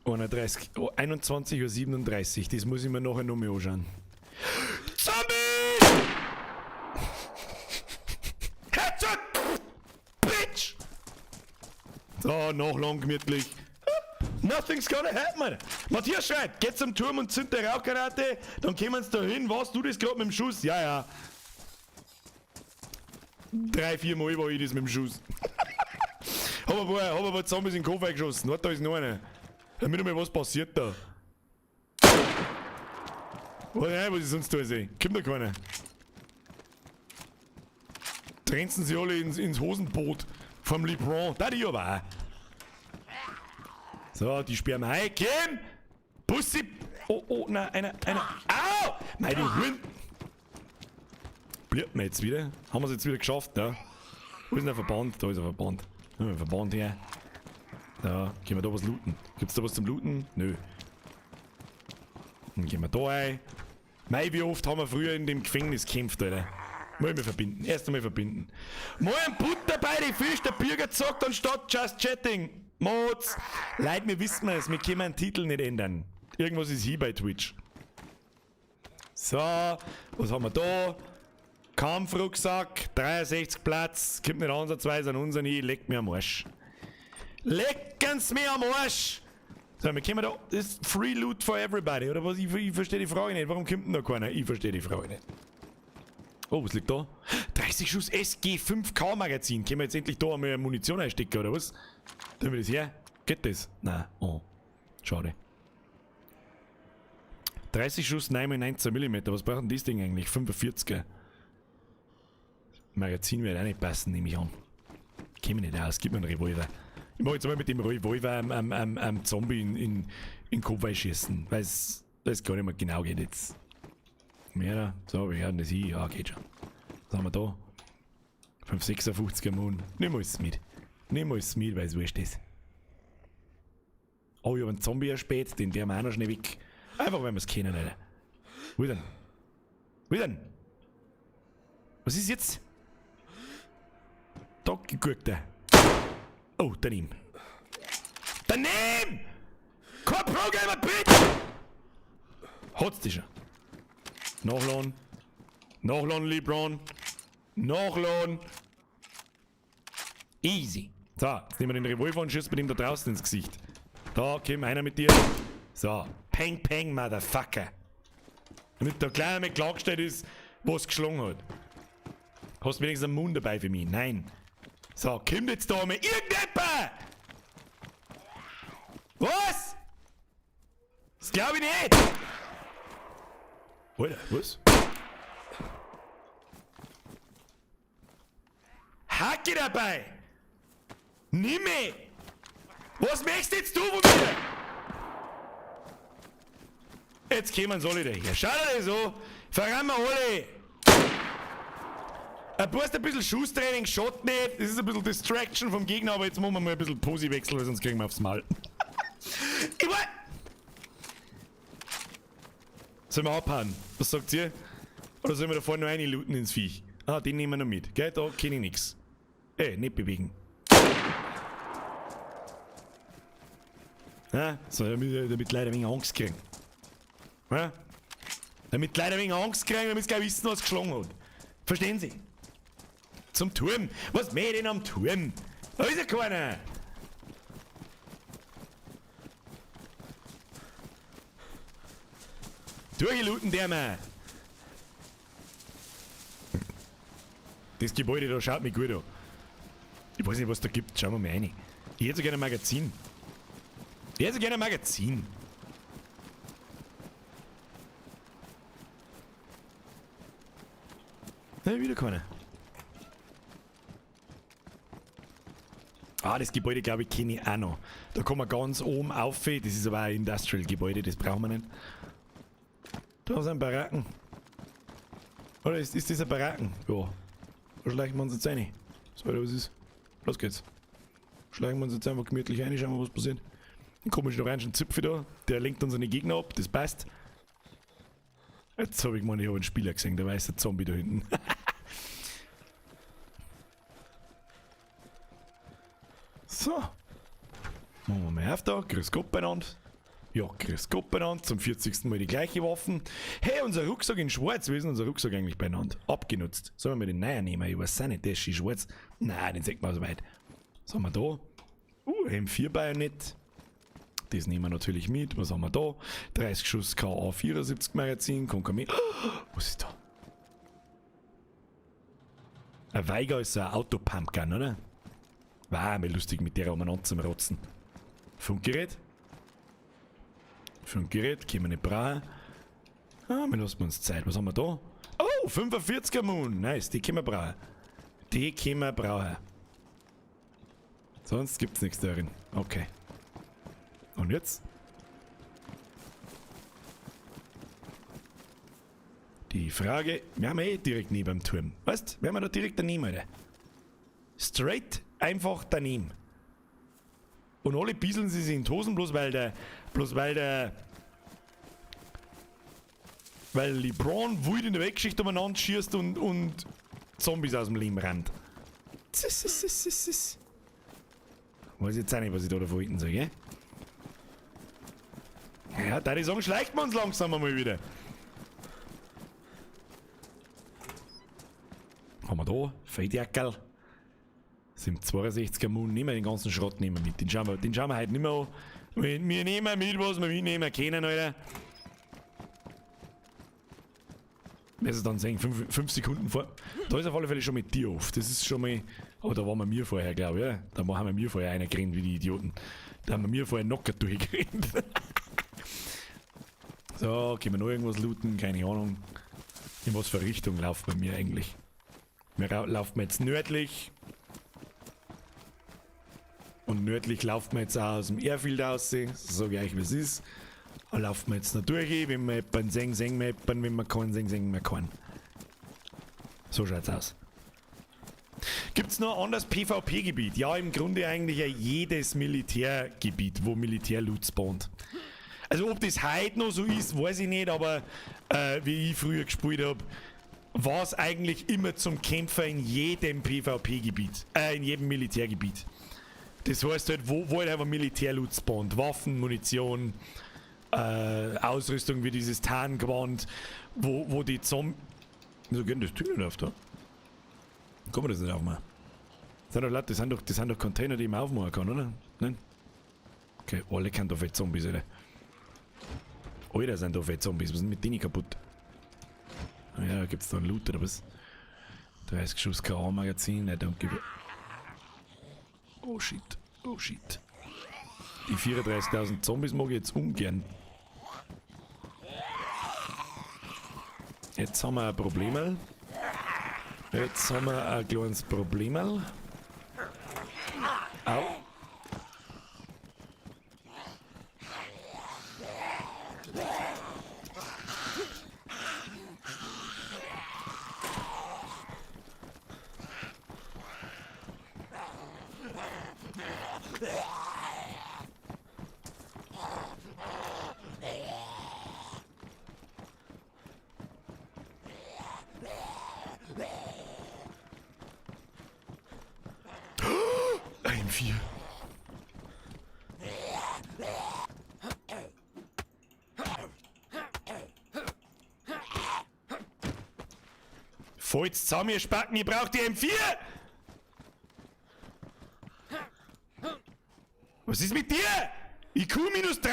31, oh, 21:37 Uhr, das muss ich mir nachher noch mal anschauen. Zombie! Headshot! Bitch! So, noch lang gemütlich. Nothing's gonna happen! Matthias schreibt, geht zum Turm und zündet die Rauchgranate, dann kommen sie da hin. Was, du das grad mit dem Schuss? Ja, ja. 3, 4 Mal war ich das mit dem Schuss. Hab ein paar Zombies in den Kopf eingeschossen. Warte, da ist noch einer. Damit einmal was passiert da. Weiß nicht, was ich sonst da sehe. Kommt da keiner. Trenzen sie alle ins Hosenboot vom LeBron. Da die aber auch. So, die sperren wir ein. Kim! Bussi! Oh, oh, nein, einer, einer. Au! Meine Huren! Blüht mir jetzt wieder. Haben wir's jetzt wieder geschafft, ja? Wo ist denn der Verband? Da ist der Verband. Ja, Verband her. Da, gehen wir da was looten. Gibt's da was zum Looten? Nö. Dann gehen wir da rein. Mei, wie oft haben wir früher in dem Gefängnis gekämpft, Alter. Mal wir verbinden. Erst einmal verbinden. Mal ein Butter bei die Fisch, der Bürger zockt anstatt Just Chatting. Mods. Leute, wir wissen es, wir können einen Titel nicht ändern. Irgendwas ist hier bei Twitch. So, was haben wir da? Kampfrucksack, 63 Platz, kommt nicht ansatzweise an unseren hin, leckt mir am Arsch. Lecken's mir am Arsch! So, wir kommen da, das ist Free Loot for everybody, oder was? Ich verstehe die Frage nicht, warum kommt denn da keiner? Ich verstehe die Frage nicht. Oh, was liegt da? 30 Schuss SG5K Magazin. Können wir jetzt endlich da einmal Munition einstecken, oder was? Tun wir das her? Geht das? Nein. Oh. Schade. 30 Schuss 9x19 Millimeter. Was braucht denn das Ding eigentlich? 45er. Magazin wird auch nicht passen, nehme ich an. Käme nicht aus, gib mir einen Revolver. Ich mach jetzt mal mit dem Revolver am Zombie in den Kopf einschießen. Weil's gar nicht mehr genau geht jetzt. Mehr, so, wir hören das hin. Ja, geht schon. Was haben wir da? 5,56er Moon. Nimm alles mit. Nimm alles mit, weil's wurscht ist. Oh, ich hab einen Zombie erspäht, den werden wir auch noch schnell weg. Einfach, weil wir's kennen, Alter. Wo ist denn? Wo ist denn? Was ist jetzt? Da geguckt er. Oh, daneben. Daneben! Kein Pro-Gamer, bitch! Hat's dich schon. Nachladen. Nachladen, LeBron. Nachladen. Easy. So, jetzt nehmen wir den Revolver und schießen mit ihm da draußen ins Gesicht. Da, komm, einer mit dir. So, peng, peng, Motherfucker. Damit da gleich einmal klargestellt ist, was geschlagen hat. Hast du wenigstens einen Mund dabei für mich? Nein. So, kommt jetzt da mal irgendjemand! Was? Das glaub ich nicht! Alter, was? Hacke dabei! Nimm mich! Was möchtest jetzt du von mir? Jetzt kommen sie alle daher. Schau dir das an! Verrammen wir alle! Ein bisschen Schusstraining schaut nicht. Das ist ein bisschen Distraction vom Gegner, aber jetzt machen wir mal ein bisschen Posi-Wechsel, weil sonst kriegen wir aufs Maul. Ich weiß. Sollen wir abhauen? Was sagt ihr? Oder sollen wir da vorne noch reinlooten ins Viech? Ah, den nehmen wir noch mit. Gell, da kenn ich nix. Nicht bewegen. Ja, so, damit Leute ein wenig Angst kriegen. Ja? Damit Leute ein wenig Angst kriegen, damit sie gleich wissen, was geschlagen hat. Verstehen Sie? Zum Turm. Was mehr denn am Turm? Da ist ja keiner. Durchlooten der mal. Das Gebäude da schaut mich gut an. Ich weiß nicht, was da gibt. Schauen wir mal rein. Ich hätte so gerne ein Magazin. Ich hätte so gerne ein Magazin. Nein, wieder keiner. Ah, das Gebäude, glaube ich, kenne ich auch noch. Da kommen wir ganz oben auf. Das ist aber ein Industrial-Gebäude, das brauchen wir nicht. Da sind Baracken. Oder ist das ein Baracken? Ja. Da schleichen wir uns jetzt rein. So, oder was ist? Los geht's. Schleichen wir uns jetzt einfach gemütlich rein, schauen wir, was passiert. Den komischen orangen Zipfel da, der lenkt unsere Gegner ab, das passt. Jetzt hab ich gemeint, ich hab einen Spieler gesehen, der weiße Zombie da hinten. So. Machen wir mal auf da. Grüß Gott beieinander. Ja, grüß Gott beieinander. Zum 40. Mal die gleiche Waffen. Hey, unser Rucksack in schwarz. Wie ist denn unser Rucksack eigentlich beieinander? Abgenutzt. Sollen wir den neuen nehmen? Ich weiß auch nicht, der ist schön schwarz. Nein, den sieht man so weit. Was haben wir da? M4 Bajonett. Das nehmen wir natürlich mit. Was haben wir da? 30 Schuss KA74 Magazin. Kommt mit. Oh, was ist da? Ein Weiger ist so ein Auto-Pumpgun, oder? War mal lustig mit der umeinander zum Rotzen. Funkgerät. Funkgerät, können wir nicht brauchen. Ah, wir lassen uns Zeit. Was haben wir da? Oh, 45er Moon. Nice, die können wir brauchen. Die können wir brauchen. Sonst gibt's nichts darin. Okay. Und jetzt? Die Frage, wir haben eh direkt neben dem Turm. Weißt, wir haben da direkt daneben, Alter. Straight einfach daneben. Und alle bieseln sie sich in die Hosen, bloß weil der, bloß weil der, weil LeBron wild in der Weltgeschichte umeinander schießt und Zombies aus dem Leben rennt. Weiß jetzt auch nicht, was ich da davon halten soll, gell? Ja, da ich sagen, schleicht man uns langsam einmal wieder. Haben wir da? Feldjackerl. Sind 62er Moon, nehmen wir den ganzen Schrott nehmen wir mit. Den schauen wir heute nicht mehr an. Wir nehmen mit, was wir mitnehmen können, Alter. Wirst du dann sehen, 5 Sekunden vor. Da ist auf alle Fälle schon mit dir auf. Das ist schon mal. Aber da waren wir mir vorher, glaub ich, ja? Da haben wir mir vorher einer gerannt wie die Idioten. Da haben wir mir vorher Nocker durchgerannt. So, können wir noch irgendwas looten? Keine Ahnung. In was für Richtung laufen wir mir eigentlich? Wir laufen jetzt nördlich. Und nördlich laufen wir jetzt auch aus dem Airfield raus. So sag ich euch, wie es ist. Da laufen wir jetzt noch durch. Wenn wir jemanden sehen, sehen wir jemanden. Wenn wir keinen sehen, sehen wir keinen. So schaut's aus. Gibt's noch ein anderes P V P-Gebiet? Ja, im Grunde eigentlich ja jedes Militärgebiet, wo Militärloot spawnt. Also ob das heute noch so ist, weiß ich nicht, aber wie ich früher gespielt hab, war's eigentlich immer zum Kämpfer in jedem P V P-Gebiet, in jedem Militärgebiet. Das heißt halt, wo halt einfach Militärloot spawnt. Waffen, Munition, Ausrüstung wie dieses Tarngewand, wo die Zombies... Wieso geht denn das Tür nicht auf da? Kann man das nicht aufmachen? Sind doch Leute, das sind doch Container, die man aufmachen kann, oder? Nein? Okay, alle kann da fett Zombies, Alter. Alter, sind da fett Zombies. Was ist denn mit denen kaputt? Ah ja, da gibt's da einen Loot oder was? 30 Schuss KA-Magazin, I don't give a... Oh shit, oh shit. Die 34.000 Zombies mag ich jetzt ungern. Jetzt haben wir ein Problemel. Jetzt haben wir ein kleines Problemel. Au. Ein 4. Fallt's zusammen, ihr Spacken, ihr braucht die M4! Was ist mit dir? IQ minus 3!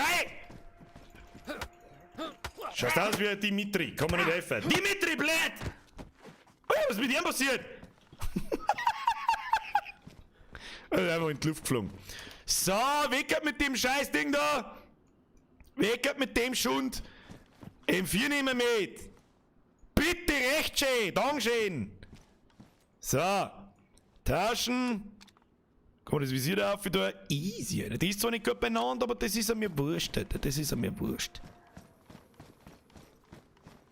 Schaust aus wie ein Dimitri, kann man nicht helfen. Dimitri, blöd! Oh ja, was ist mit ihm passiert? Er ist einfach in die Luft geflogen. So, weg mit dem Scheißding da! Weg mit dem Schund! M4 nehmen wir mit! Bitte recht schön! Dankeschön! So, Taschen. Komm, das Visier da auf wieder. Easy, Alter. Die ist zwar nicht gut beieinander, aber das ist mir wurscht, Alter. Das ist mir wurscht.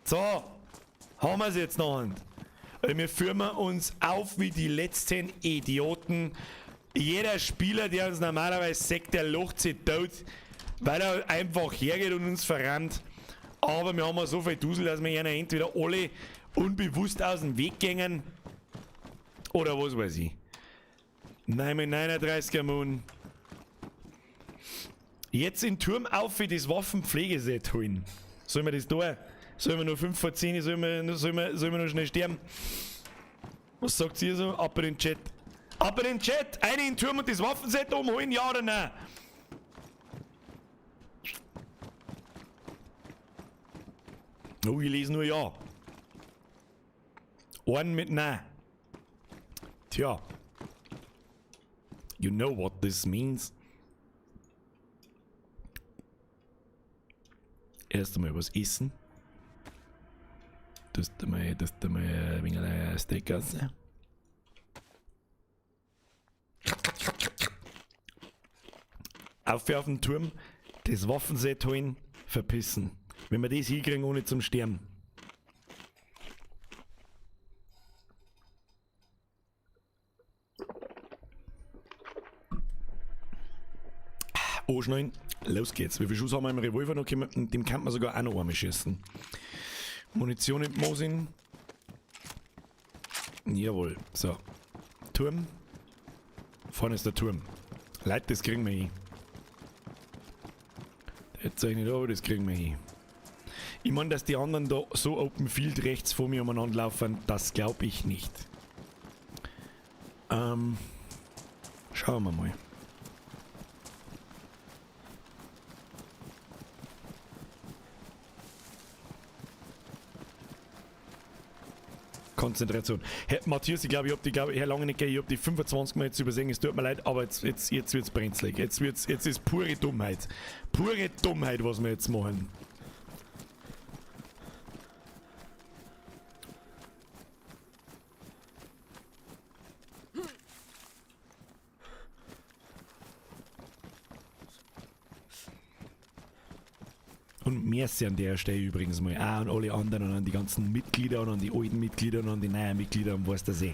So, haben wir's jetzt noch. Wir führen uns auf wie die letzten Idioten. Jeder Spieler, der uns normalerweise sagt, der lacht sich tot, weil er einfach hergeht und uns verrammt. Aber wir haben ja so viel Dusel, dass wir ihnen entweder alle unbewusst aus dem Weg gingen oder was weiß ich. Nein, mit 39er Moon. Jetzt in Turm auf für das Waffenpflegeset holen. Sollen wir das da? Sollen wir nur 5 vor 10? Sollen wir noch schnell sterben? Was sagt ihr so? Ab in den Chat. Ab in den Chat! Eine in den Turm und das Waffenset umholen, ja oder nein? Oh, ich lese nur ja. Einen mit nein. Tja. You know what this means. Erst einmal was essen. Das einmal ein wenig ein Steak essen. Auf den Turm, das Waffenset holen, verpissen. Wenn wir das hinkriegen, ohne zum Sterben. Anschnallen, los geht's. Wie viel Schuss haben wir im Revolver noch? Dem kann man sogar auch noch einmal schießen. Munition im Mosin. Jawohl. So. Turm. Vorne ist der Turm. Leute, das kriegen wir hin. Jetzt sag ich nicht, aber das kriegen wir hin. Ich meine, dass die anderen da so Open Field rechts vor mir umeinander laufen, das glaub ich nicht. Schauen wir mal. Konzentration. Herr Matthias, ich glaube, ich hab die, glaub, Herr Langenecke, ich hab die 25 Mal jetzt übersehen, es tut mir leid, aber jetzt wird's brenzlig. Jetzt ist pure Dummheit. Pure Dummheit, was wir jetzt machen. Und merci an der Stelle übrigens mal auch an alle anderen und an die ganzen Mitglieder und an die alten Mitglieder und an die neuen Mitglieder und was das eh.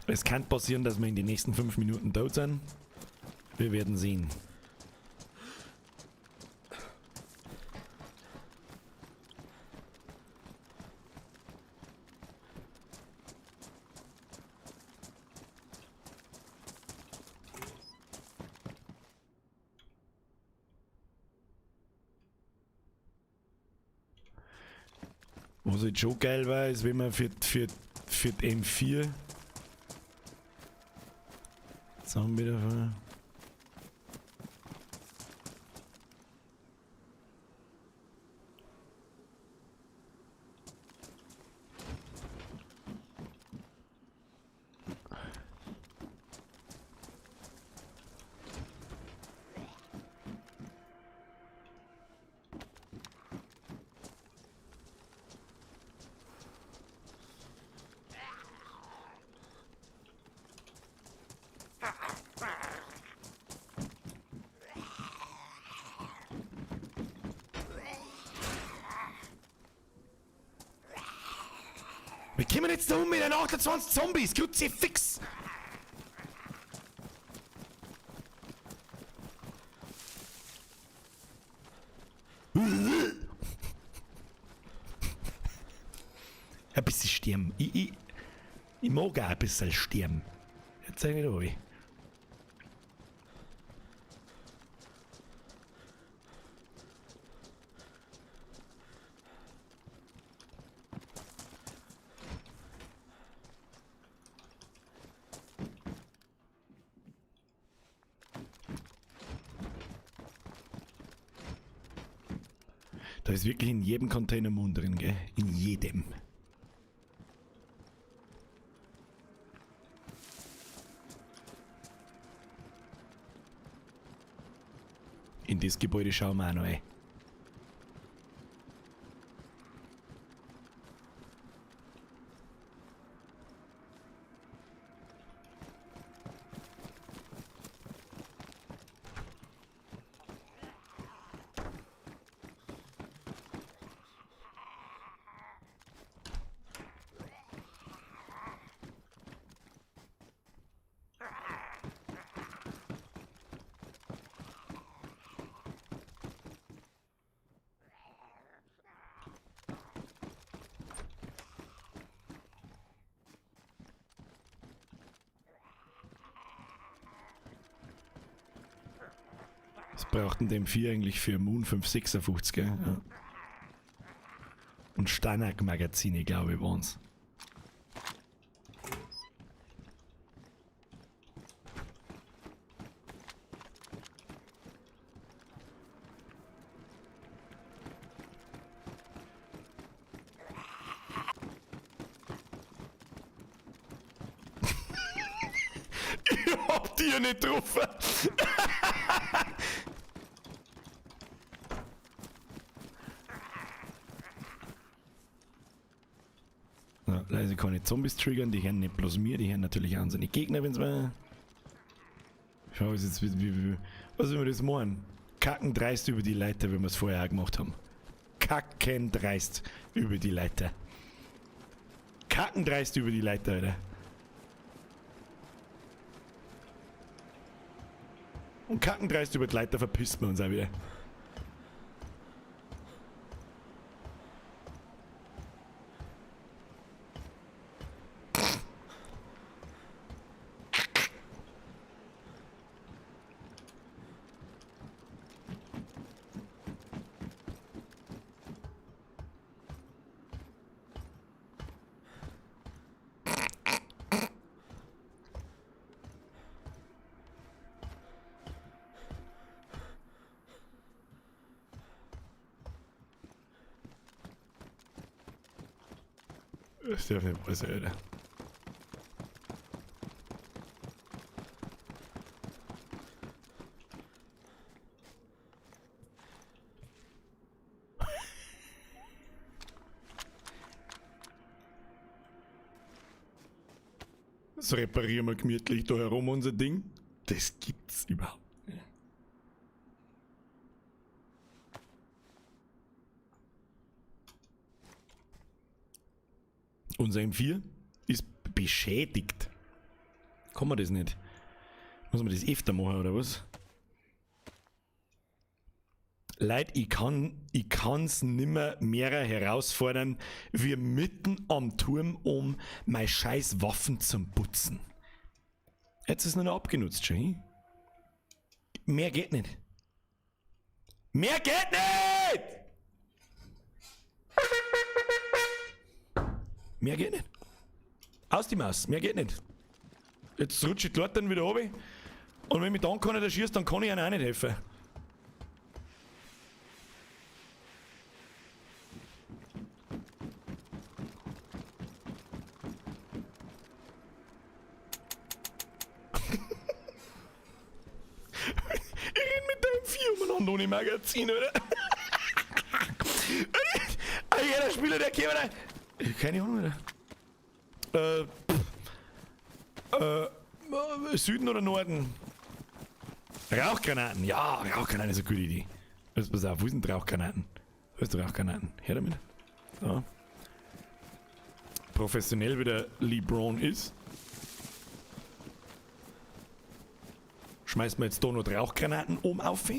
Es kann passieren, dass wir in den nächsten 5 Minuten tot sind. Wir werden sehen. Was jetzt schon geil war, ist, wenn man für die M4 Zombie davor. Wir kommen jetzt da um mit den 28 Zombies. Kruzifix! Ein bisschen sterben. Ich mag auch ein bisschen sterben. Jetzt sag ich nicht ruhig. Da ist wirklich in jedem Container Mund drin, gell? In jedem. In das Gebäude schauen wir auch noch ein. Was braucht denn der M4 eigentlich für Moon 556, gell? Ja. Und Stanag-Magazine, glaube ich, waren's. Ich hab die ja nicht getroffen. Ja, leise keine Zombies triggern, die hören nicht bloß mir, die hören natürlich auch unsere Gegner, wenn's mal. Schau, was jetzt, wie, was will man das machen? Kacken dreist über die Leiter, wie wir's vorher auch gemacht haben. Kacken dreist über die Leiter. Kacken dreist über die Leiter, Alter. Und kacken dreist über die Leiter verpisst man uns auch wieder. Das darf nicht wahr sein, Alter. So reparieren wir gemütlich da herum unser Ding. Das gibt's überhaupt nicht. Unser M4 ist beschädigt. Kann man das nicht? Muss man das öfter machen, oder was? Leute, ich kann's nimmer mehrer herausfordern, wie mitten am Turm um meine scheiß Waffen zum Putzen. Jetzt ist nur noch abgenutzt schon. Hm? Mehr geht nicht. Mehr geht nicht! Mehr geht nicht. Aus die Maus, mehr geht nicht. Jetzt rutscht die Leute dann wieder runter. Und wenn mich dann keiner erschießt, dann kann ich ihnen auch nicht helfen. Ich renn mit deinem Vieh umeinander ohne Magazin, oder? Jeder Spieler, der käme da. Keine Ahnung, oder? Süden oder Norden? Rauchgranaten, ja, Rauchgranaten ist eine gute Idee. Jetzt pass auf, wo sind Rauchgranaten? Wo ist Rauchgranaten? Her damit. So. Professionell wie der LeBron ist. Schmeißt man jetzt da noch Rauchgranaten oben auf?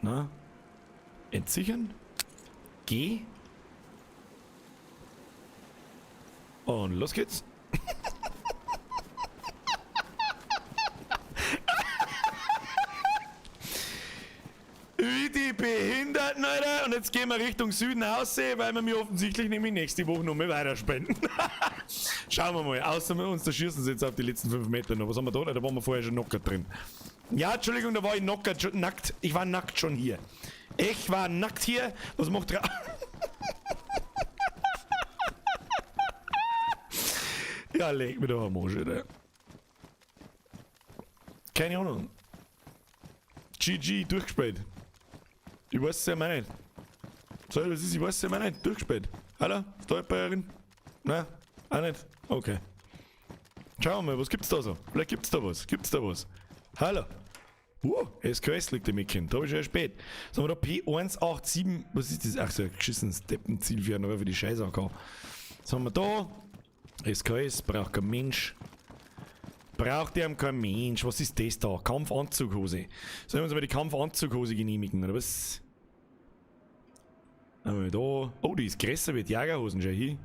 Na? Entsichern? G? Und los geht's. Wie die Behinderten, Alter. Und jetzt gehen wir Richtung Süden aussehen, weil wir mir offensichtlich nämlich nächste Woche noch mal weiterspenden. Schauen wir mal. Außer wir uns da schießen sie jetzt auf die letzten 5 Meter noch. Was haben wir da? Da waren wir vorher schon knockert drin. Ja, Entschuldigung, da war ich knockert, schon, nackt. Ich war nackt schon hier. Ich war nackt hier. Was macht der? Ja, leg mir doch am Arsch, Alter. Keine Ahnung. GG, durchgespielt. Ich weiß es ja mal nicht. So, was ist? Ich weiß es ja mal nicht. Durchgespielt. Hallo? Ist da jemand? Nein? Auch nicht? Okay. Schauen wir mal, was gibt's da so? Vielleicht gibt's da was. Gibt's da was? Hallo? SKS liegt im Kind. Da hab ich schon spät. Sagen wir da P187. Was ist das? Ach so, ein geschissenes Deppenziel für einen für die Scheiße AK. Was haben wir da? SKS braucht kein Mensch. Braucht ja kein Mensch. Was ist das da? Kampfanzughose. Sollen wir uns mal die Kampfanzughose genehmigen, oder was? Haben wir da. Oh, die ist größer wie die Jagerhosen, schau hier.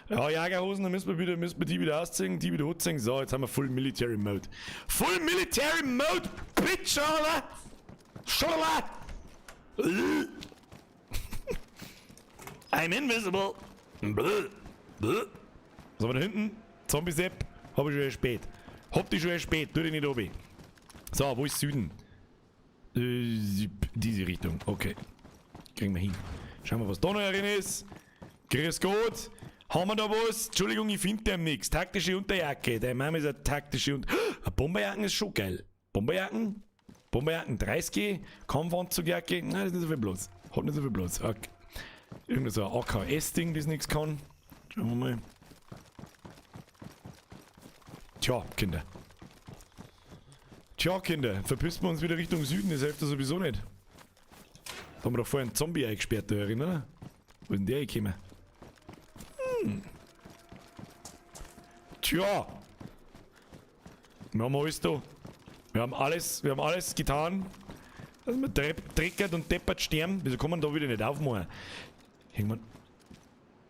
Ja, Jagerhosen, dann müssen wir die wieder ausziehen, die wieder hochziehen. So, jetzt haben wir Full Military Mode. Full Military Mode, Bitch, Alter! Schala! I'm invisible! Bläh. Bläh. Was haben wir da hinten? Zombie-Sepp. Hab ich schon spät. Hab dich schon spät, tu dich nicht oben. So, wo ist Süden? Diese Richtung, okay. Kriegen wir hin. Schauen wir, was da noch drin ist. Grüß Gott. Haben wir da was? Entschuldigung, ich find dem nix. Taktische Unterjacke. Deine Mama ist eine taktische Unterjacke. Eine Bomberjacken ist schon geil. Bomberjacken? Bomberjacken 30G. Kampfanzugjacke. Nein, das ist nicht so viel Platz. Hat nicht so viel Platz. Okay. Irgend so ein AKS-Ding, das nix kann. Schauen wir mal. Tja, Kinder. Tja, Kinder. Verpissen wir uns wieder Richtung Süden. Das hilft ja sowieso nicht. Da haben wir doch vorher einen Zombie eingesperrt, da erinnert, oder? Wo ist denn der gekommen? Tja. Wir haben alles da. Wir haben alles getan. Dass wir dreckert und deppert sterben. Wieso kann man da wieder nicht aufmachen? Irgendwann.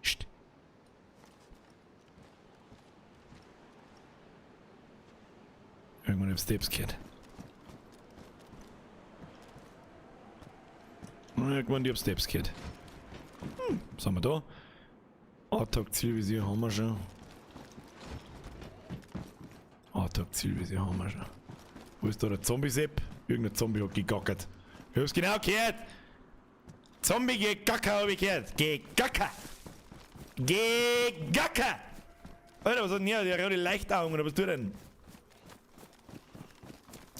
Psst. Irgendwann hab ich Steps gehört. Irgendwann, ich hab Steps gehört. Was haben wir da? Attack Zielvisier haben wir schon. Attack Zielvisier haben wir schon. Wo ist da der Zombie-Sepp? Irgendein Zombie hat gegackert. Ich hab's genau gehört! Zombie gegacker hab ich gehört! Gegacker! Gegacker! Alter, was hat denn der? Der hat die Leichtaugen oder was tut er denn?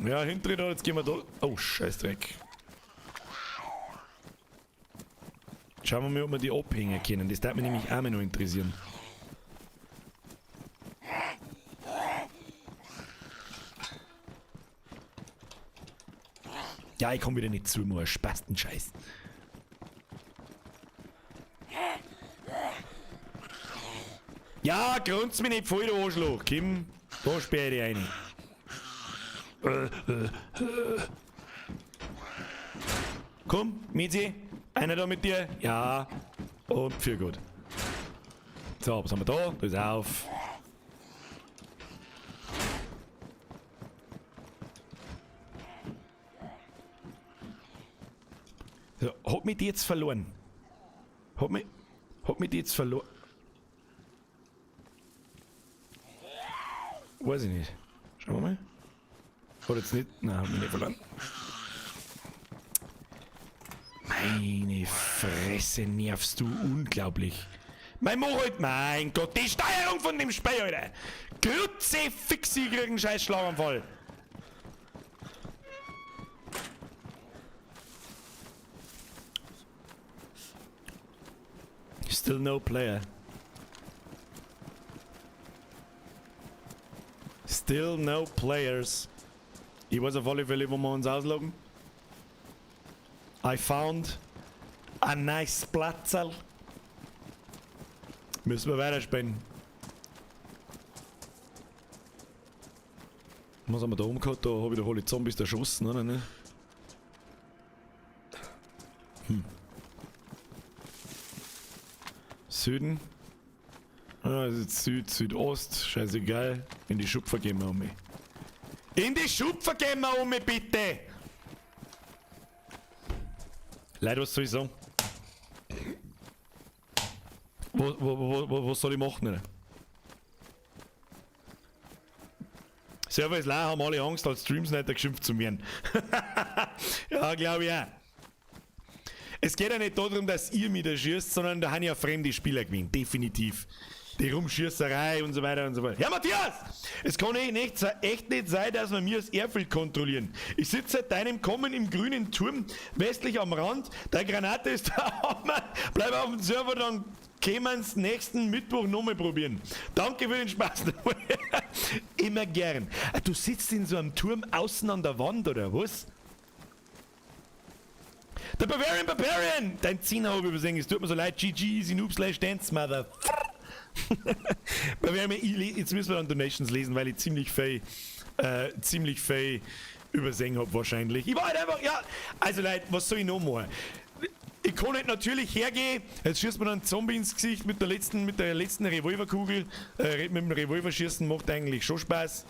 Ja, hinten da, jetzt gehen wir da. Oh, Scheißdreck. Schauen wir mal, ob wir die abhängen können. Das würde mich nämlich auch mal noch interessieren. Ja, ich komm wieder nicht zu, nur Spastenscheiß. Ja, grunz mich nicht voll, du Arschloch. Kim, da sperr ich dich rein. Komm, Mizi. Einer da mit dir? Ja. Und für gut. So, was haben wir da? Da ist auf. So, hat mich die jetzt verloren? Hat mich die jetzt verloren? Weiß ich nicht. Schauen wir mal. Hat jetzt nicht. Nein, hat mich nicht verloren. Meine Fresse, nervst du unglaublich. Mein Moritz, mein Gott, die Steuerung von dem Spiel, Alter. Grütze, Fixi, krieg einen scheiß Schlaganfall. Still no player. Still no players. Ich weiß auf alle Fälle, wo wir uns ausloggen. I found a nice Platzerl. Müssen wir weiterspielen. Was haben wir da oben gehabt? Da habe ich doch alle Zombies erschossen, oder ne? Süden. Ah, das ist Süd, Südost, scheißegal. In die Schupfer gehen wir um mich. In die Schupfer gehen wir um mich, bitte! Leute, was soll ich sagen? Was soll ich machen? Alter? Server ist leer, haben alle Angst, als Streamsniper geschimpft zu werden. Ja, glaub ich auch. Es geht ja nicht darum, dass ihr mich da schießt, sondern da haben ja fremde Spieler gewinnt, definitiv. Die Rumschießerei und so weiter und so fort. Ja, Matthias! Es kann echt nicht sein, dass wir mir das Airfield kontrollieren. Ich sitze seit deinem Kommen im grünen Turm, westlich am Rand. Deine Granate ist der Hammer. Bleib auf dem Server, dann können wir's nächsten Mittwoch nochmal probieren. Danke für den Spaß. Immer gern. Ah, du sitzt in so einem Turm außen an der Wand, oder was? Der Bavarian Barbarian! Dein Zehner hab ich übersehen, es tut mir so leid. GG, easy noob slash dance, mother. Bavarian, jetzt müssen wir dann Donations lesen, weil ich ziemlich viel übersehen hab wahrscheinlich. Ich war halt einfach, ja, also Leute, was soll ich noch machen? Ich kann nicht natürlich hergehen, jetzt schießt man einen Zombie ins Gesicht mit der letzten Revolverkugel. Mit dem Revolver schießen macht eigentlich schon Spaß.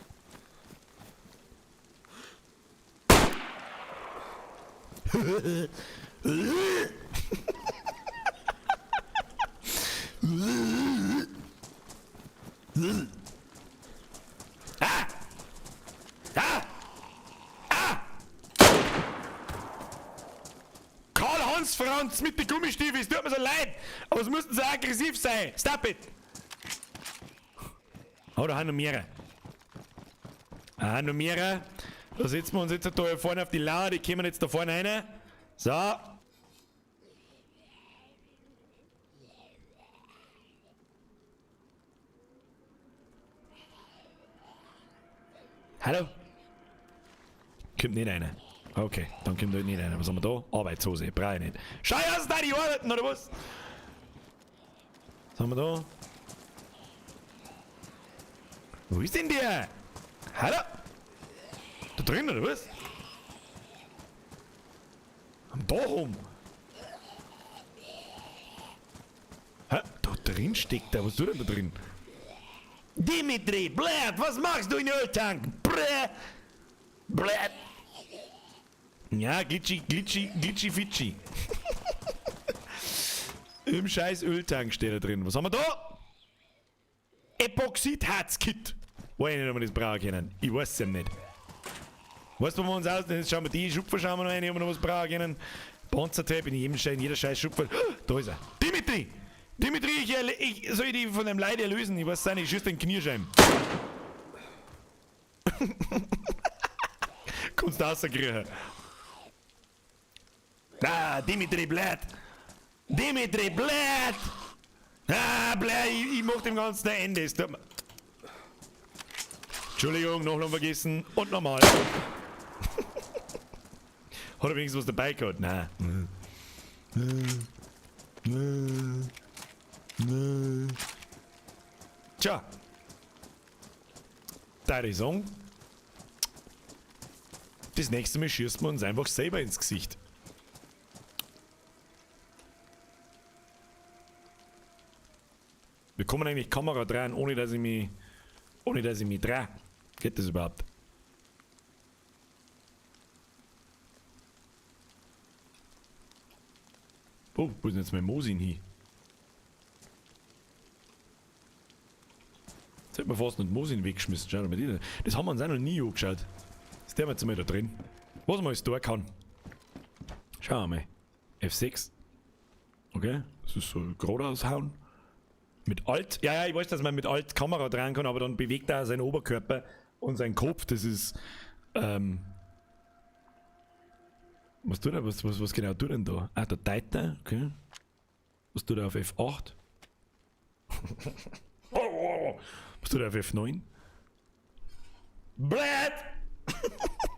Ah! Ah! Ah! Karl-Hans Franz mit den Gummistiefeln, es tut mir so leid, aber es müssten so aggressiv sein. Stop it! Oh, da haben noch mehrere. Ah, noch mehrere. Da setzen wir uns jetzt da vorne auf die Lauer, die kommen jetzt da vorne rein. So. Hallo? Kommt nicht rein. Okay, dann kommt halt nicht rein. Was haben wir da? Arbeitshose, brauche ich nicht. Scheiße, da die arbeiten, oder was? Was haben wir da? Wo ist denn der? Hallo? Da drin, oder was? Am Dach rum. Hä? Da drin steckt der. Was tut denn da drin? Dimitri, blöd, was machst du in Öltank? Bräh. Blöd. Ja, glitschy, glitschy, glitschy, fitschi. Im scheiß Öltank steht er drin. Was haben wir da? Epoxidharzkit. Weiß ich nicht, ob wir das brauchen können. Ich weiß es ja nicht. Weißt du, wo wir uns aus? Jetzt schauen wir die Schupfer, schauen wir noch rein, ob wir noch was brauchen können. Panzertape in jedem Schein, in jeder scheiß Schupfer. Da ist er. Dimitri! Dimitri, ich soll die von dem Leid erlösen. Ich weiß es nicht, ich schieß den Knierschein. Kommst du rauskriegen? Ah, Dimitri, blöd! Dimitri, blöd! Ah, blöd, ich mach dem Ganzen ein Ende. Es tut mir Entschuldigung, noch vergessen. Und nochmal. Hat er wenigstens was dabei gehabt? Nein. Tja. Da ich sagen, das nächste Mal schießt man uns einfach selber ins Gesicht. Wir kommen eigentlich Kamera drehen, ohne dass ich mich drehe. Geht das überhaupt? Oh, wo ist denn jetzt mein Mosin hin? Jetzt hätten wir fast nicht Mosin weggeschmissen. Schau mal, die. Das haben wir uns auch noch nie angeschaut. Das der wir jetzt mal da drin. Was man alles da kann. Schauen wir mal. F6. Okay, das ist so geradeaus hauen. Mit Alt. Ja, ja, ich weiß, dass man mit Alt Kamera drehen kann, aber dann bewegt er seinen Oberkörper und seinen Kopf. Das ist. Was tut er? Was genau tut er denn da? Ah, der Titan, okay. Was tut er auf F8? Was tut er auf F9? Blöd!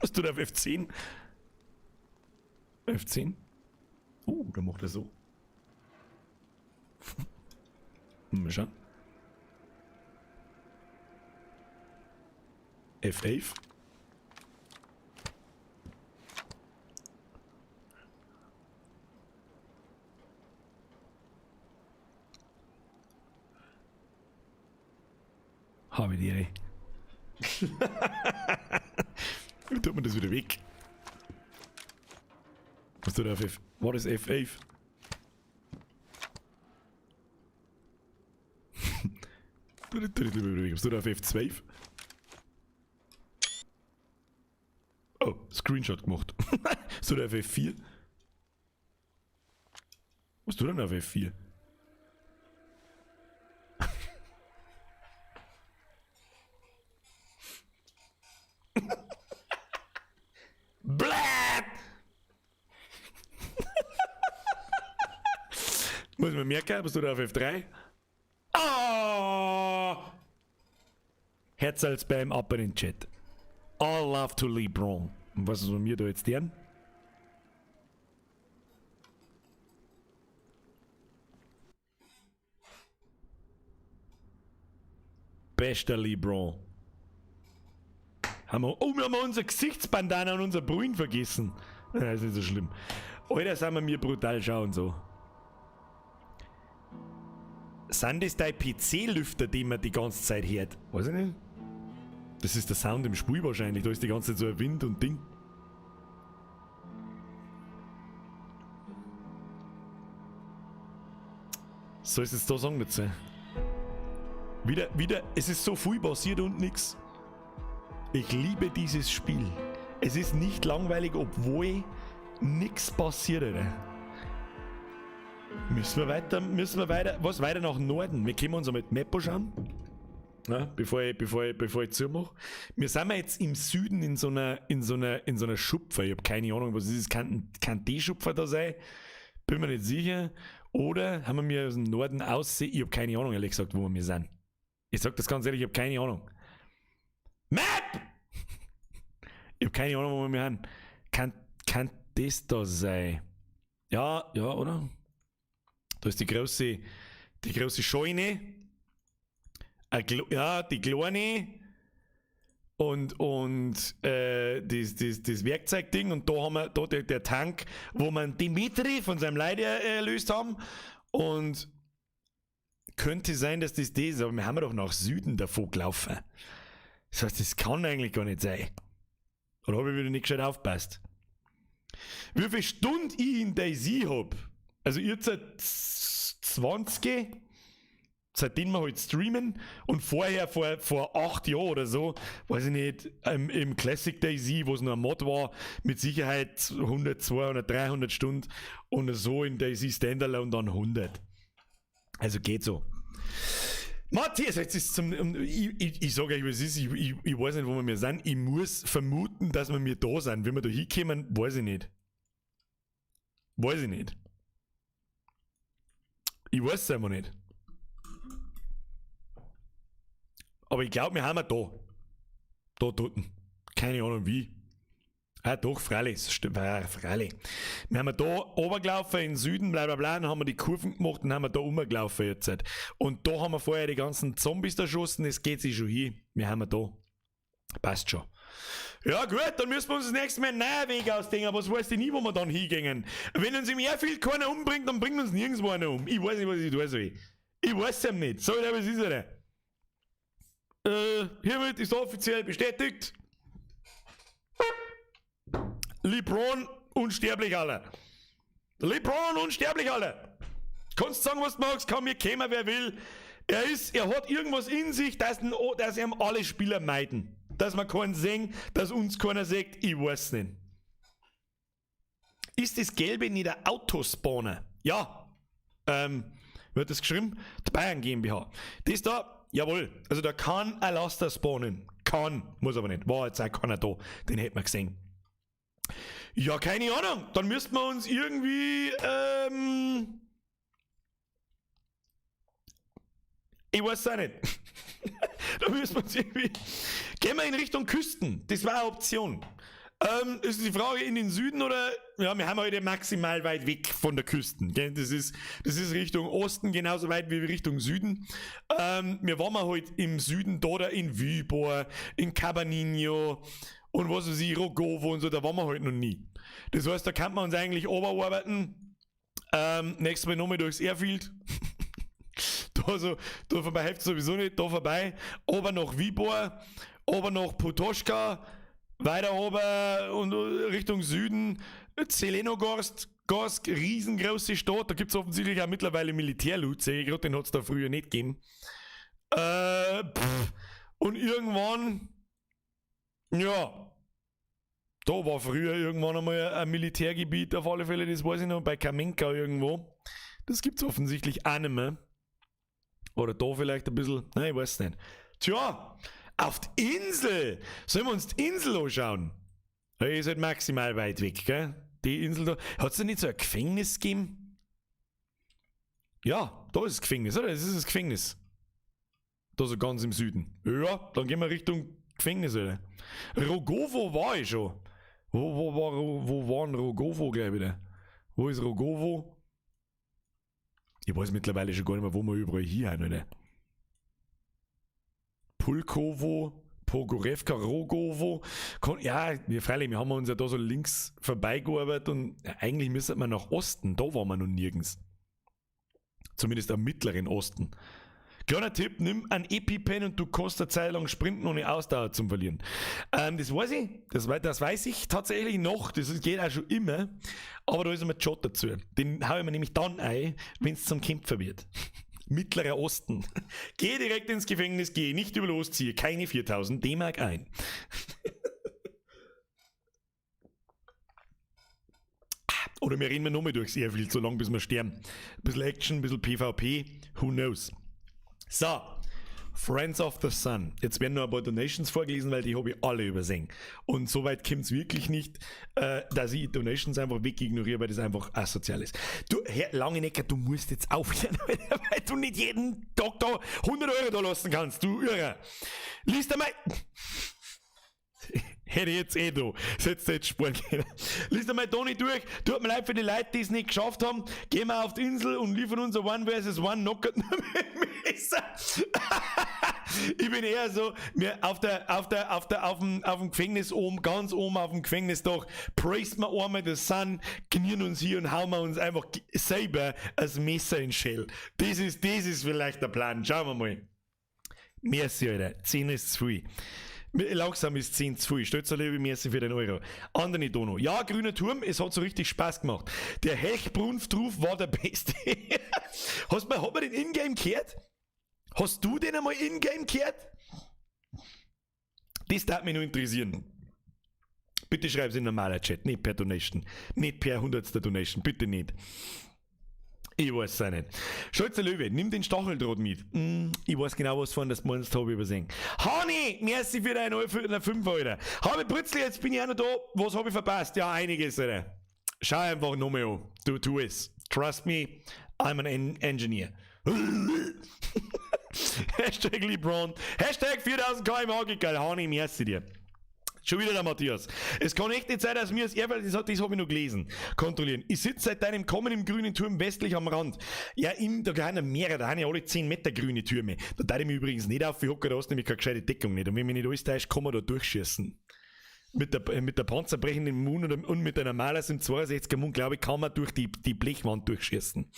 Was tut er auf F10? F10? Da macht er so. Mal schauen. F11. Habe die Ehre. Wie tut man das wieder weg? Was tut er auf F? What is F11? Was tut er auf F12? Oh, Screenshot gemacht. Was tut er auf F4? Was tut er denn auf F4? Bläh! Muss man merken, bist du da auf F3? Oh! Herzl-Spam ab in den Chat. All love to LeBron. Und was ist mit mir da jetzt deren? Bester LeBron. Haben wir, oh, wir haben unser Gesichtsbandana und unser Brühen vergessen. Ja, ist nicht so schlimm. Alter, sind wir mir brutal schauen so. Sind das dein P C-Lüfter, den man die ganze Zeit hört? Weiß ich nicht. Das ist der Sound im Spiel wahrscheinlich. Da ist die ganze Zeit so ein Wind und Ding. Soll ich es jetzt da sagen dazu? Wieder, wieder, es ist so viel passiert und nix. Ich liebe dieses Spiel. Es ist nicht langweilig, obwohl nix passiert, Alter. Müssen wir weiter, müssen wir weiter, was, weiter nach Norden? Wir können uns auch mit Map anschauen. Ja, bevor ich zumache. Wir sind ja jetzt im Süden in so einer Schupfer. Ich hab keine Ahnung, was ist das? Kann die Schupfer da sein? Bin mir nicht sicher. Oder haben wir mir aus dem Norden aussehen? Ich hab keine Ahnung, ehrlich gesagt, wo wir sind. Ich sag das ganz ehrlich, ich hab keine Ahnung. Map! Ich hab keine Ahnung, wo wir sind. Kann das da sein? Ja, ja, oder? Da ist die große Scheune. Ja, die kleine. Und das Werkzeugding. Und da haben wir da der Tank, wo wir Dimitri von seinem Leid erlöst haben. Und könnte sein, dass das das ist, aber wir haben doch nach Süden davor gelaufen. Das heißt, das kann eigentlich gar nicht sein. Oder hab ich wieder nicht gescheit aufgepasst? Wie viele Stunden ich in DayZ hab? Also jetzt seit 20, seitdem wir halt streamen und vorher, vor 8 Jahren oder so, weiß ich nicht, im Classic DayZ, wo es noch ein Mod war, mit Sicherheit 100, 200, 300 Stunden und so in DayZ Standalone dann 100. Also geht so. Matthias, jetzt ist zum, ich, ich, ich sag euch, was ist, ich, ich, ich weiß nicht, wo wir mir sind. Ich muss vermuten, dass wir mir da sind. Wenn wir da hinkommen, weiß ich nicht. Weiß ich nicht. Ich weiß es einfach nicht. Aber ich glaub, wir haben wir da. Da drunten. Keine Ahnung wie. Ah, doch, freilich. Stimmt, ah, freilich. Wir haben da runtergelaufen in den Süden, bla bla bla, dann haben wir die Kurven gemacht und haben wir da rumgelaufen jetzt. Und da haben wir vorher die ganzen Zombies erschossen, das geht sich schon hin. Wir haben da. Passt schon. Ja gut, dann müssen wir uns das nächste Mal einen neuen Weg ausdenken, aber das weiß ich nie, wo wir dann hingehen. Wenn uns im Airfield keiner umbringt, dann bringt uns nirgendwo einer um. Ich weiß nicht, was ich tun soll. Ich weiß es eben nicht. So, was ist er denn? Hiermit ist offiziell bestätigt. LeBron unsterblich, Alter. LeBron unsterblich, Alter. Kannst sagen, was du magst, kann mir kommen, wer will. Er ist, er hat irgendwas in sich, dass, ihn, dass ihm alle Spieler meiden. Dass man keinen sehen, dass uns keiner sagt, ich weiß nicht. Ist das Gelbe nicht der Autospawner? Ja. Wird das geschrieben? Die Bayern GmbH. Das da, jawohl. Also da kann ein Laster spawnen. Kann, muss aber nicht. War jetzt auch keiner da. Den hätten wir gesehen. Ja, keine Ahnung. Dann müssten wir uns irgendwie, ich weiß auch nicht. Da müssen wir uns irgendwie. Gehen wir in Richtung Küsten. Das war eine Option. Ist die Frage in den Süden oder. Ja, wir haben heute maximal weit weg von der Küsten. Gell? Das ist Richtung Osten genauso weit wie Richtung Süden. Wir waren mal heute im Süden da, da in Vybor, in Cabanino und was weiß ich, Rogovo und so, da waren wir heute noch nie. Das heißt, da kann man uns eigentlich oberarbeiten. Nächstes Mal nochmal durchs Airfield. Da, so, da vorbei hilft sowieso nicht, da vorbei. Ober nach Vybor, ober nach Potoschka, weiter oben und Richtung Süden, Zelenogorsk, Gorsk, riesengroße Stadt, da gibt es offensichtlich auch mittlerweile Militärloot, sehe ich gerade, den hat es da früher nicht gegeben. Und irgendwann, ja, da war früher irgendwann einmal ein Militärgebiet, auf alle Fälle, das weiß ich noch, bei Kamenka irgendwo. Das gibt es offensichtlich auch nicht mehr. Oder da vielleicht ein bisschen, nein, ich weiß nicht. Tja, auf die Insel! Sollen wir uns die Insel anschauen? Die ist halt maximal weit weg, gell? Die Insel da. Hat es da nicht so ein Gefängnis gegeben? Ja, da ist das Gefängnis, oder? Das ist das Gefängnis. Da so ganz im Süden. Ja, dann gehen wir Richtung Gefängnis, oder? Rogovo war ich schon. Wo war denn Rogovo gleich wieder? Wo ist Rogovo? Ich weiß mittlerweile schon gar nicht mehr, wo wir überall hier sind, oder? Pulkovo, Pogorevka, Rogovo. Ja, wir freilich, wir haben uns ja da so links vorbeigearbeitet und eigentlich müsste man nach Osten, da waren wir noch nirgends. Zumindest am mittleren Osten. Kleiner Tipp, nimm ein EpiPen und du kannst eine Zeit lang sprinten, ohne Ausdauer zum Verlieren. Das weiß ich, das weiß ich tatsächlich noch, das geht auch schon immer, aber da ist immer Jot dazu. Den hau ich mir nämlich dann ein, wenn's zum Kämpfer wird. Mittlerer Osten. Geh direkt ins Gefängnis, geh nicht über los, ziehe keine 4000 D-Mark ein. Oder wir rennen nochmal durchs Airfield, so lange bis wir sterben. Ein bisschen Action, ein bisschen PvP, who knows. So, Friends of the Sun. Jetzt werden noch ein paar Donations vorgelesen, weil die habe ich alle übersehen. Und so weit kommt's wirklich nicht, dass ich Donations einfach wegignoriere, weil das einfach asozial ist. Du, Herr Langenecker, du musst jetzt aufhören, weil du nicht jeden Tag da 100 Euro da lassen kannst, du Irrer. Lies einmal... Hätte ich jetzt eh da. Setzt jetzt sparen können. Lies einmal da nicht durch. Tut mir leid für die Leute, die es nicht geschafft haben. Gehen wir auf die Insel und liefern unser One versus One Knockout mit Messer. Ich bin eher so, mir auf der, auf der, auf der, auf dem, auf dem Gefängnis oben, ganz oben auf dem Gefängnisdach, praisen wir einmal the Sun, knien uns hier und hauen wir uns einfach selber das Messer in den Schädel. Das ist vielleicht der Plan. Schauen wir mal. Merci, Alter. 10 ist zu viel. Langsam ist 10 zu viel. Stellt euch merci für den Euro. Andere Dono. Ja, grüner Turm, es hat so richtig Spaß gemacht. Der Helchbrunftruf war der beste. Hat man den Ingame gehört? Hast du den einmal Ingame gehört? Das darf mich nur interessieren. Bitte schreib's in normaler Chat, nicht per Donation. Nicht per 100. Donation, bitte nicht. Ich weiß es auch nicht. Scholzer Löwe, nimm den Stacheldraht mit. Ich weiß genau, was von das meinst, hab ich übersehen. Hani, merci für deine 5, Alter. Habe Brützli, jetzt bin ich auch noch da. Was hab ich verpasst? Ja, einiges, Alter. Schau einfach nochmal an. Du tu es. Trust me, I'm an engineer. Hashtag LeBron. Hashtag 4000 km/h. Geil, Hani, merci dir. Schon wieder der Matthias. Es kann echt nicht sein, dass mir das Airfield, das hab ich noch gelesen, kontrollieren. Ich sitze seit deinem Kommen im grünen Turm westlich am Rand. Ja, da gehören ja mehrere, da haben ja alle 10 Meter grüne Türme. Da teile ich mich übrigens nicht auf, ich hocke da, hast nämlich keine gescheite Deckung nicht. Und wenn mich nicht alles täuscht, kann man da durchschießen. Mit der panzerbrechenden Moon und mit einer Maler im 62er Moon, glaube ich, kann man durch die Blechwand durchschießen.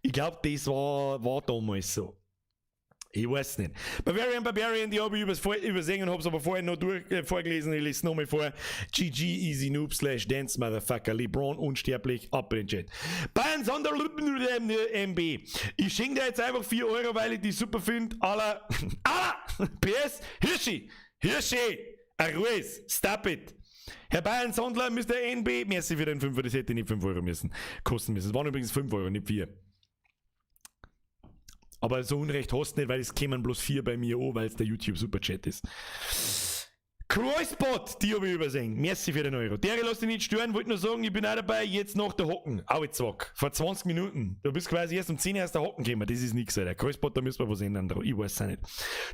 Ich glaub, das war damals so. Ich weiß nicht. Bavarian Barbarian, die habe ich übersehen und hab's aber vorher noch vorgelesen. Ich lese nochmal vor. GG Easy Noob /Dance Motherfucker. LeBron unsterblich. Ab in den Chat. Bayern Sonder MB. Ich schenke dir jetzt einfach 4 Euro, weil ich die super finde. Aller. Aller! PS. Hirschi! Hirschi! Ruhe! Stop it! Herr Bayern Sondler, Mr. NB, merci für den 5, das hätte nicht 5 Euro kosten müssen. Es waren übrigens 5 Euro, nicht 4. Aber so Unrecht hast du nicht, weil es kämen bloß 4 bei mir an, weil es der YouTube Superchat ist. Kreuzbot, die habe ich übersehen. Merci für den Euro. Der lass dich nicht stören, wollte nur sagen, ich bin auch dabei, jetzt nach der Hocken. Au, jetzt zwack. Vor 20 Minuten. Du bist quasi erst um 10 Uhr erst da Hocken gekommen. Das ist nix, Alter. Kreuzbot, da müssen wir was ändern. Ich weiß es auch nicht.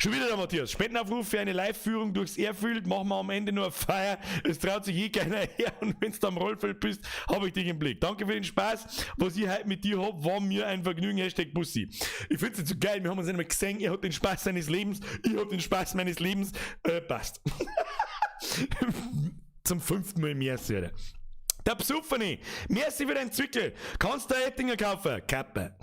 Schon wieder der Matthias. Spendenaufruf für eine Live-Führung durchs Airfield. Machen wir am Ende nur eine Feier. Es traut sich eh keiner her. Und wenn du am Rollfeld bist, habe ich dich im Blick. Danke für den Spaß. Was ich heute mit dir hab, war mir ein Vergnügen. #Bussi. Ich find's jetzt so geil. Wir haben uns nicht mehr gesehen. Er hat den Spaß seines Lebens. Ich hab den Spaß meines Lebens. Passt. Zum fünften Mal merci, Alter. Der Psuffene, merci für deinen Zwickel. Kannst du Ettinger kaufen? Kappe.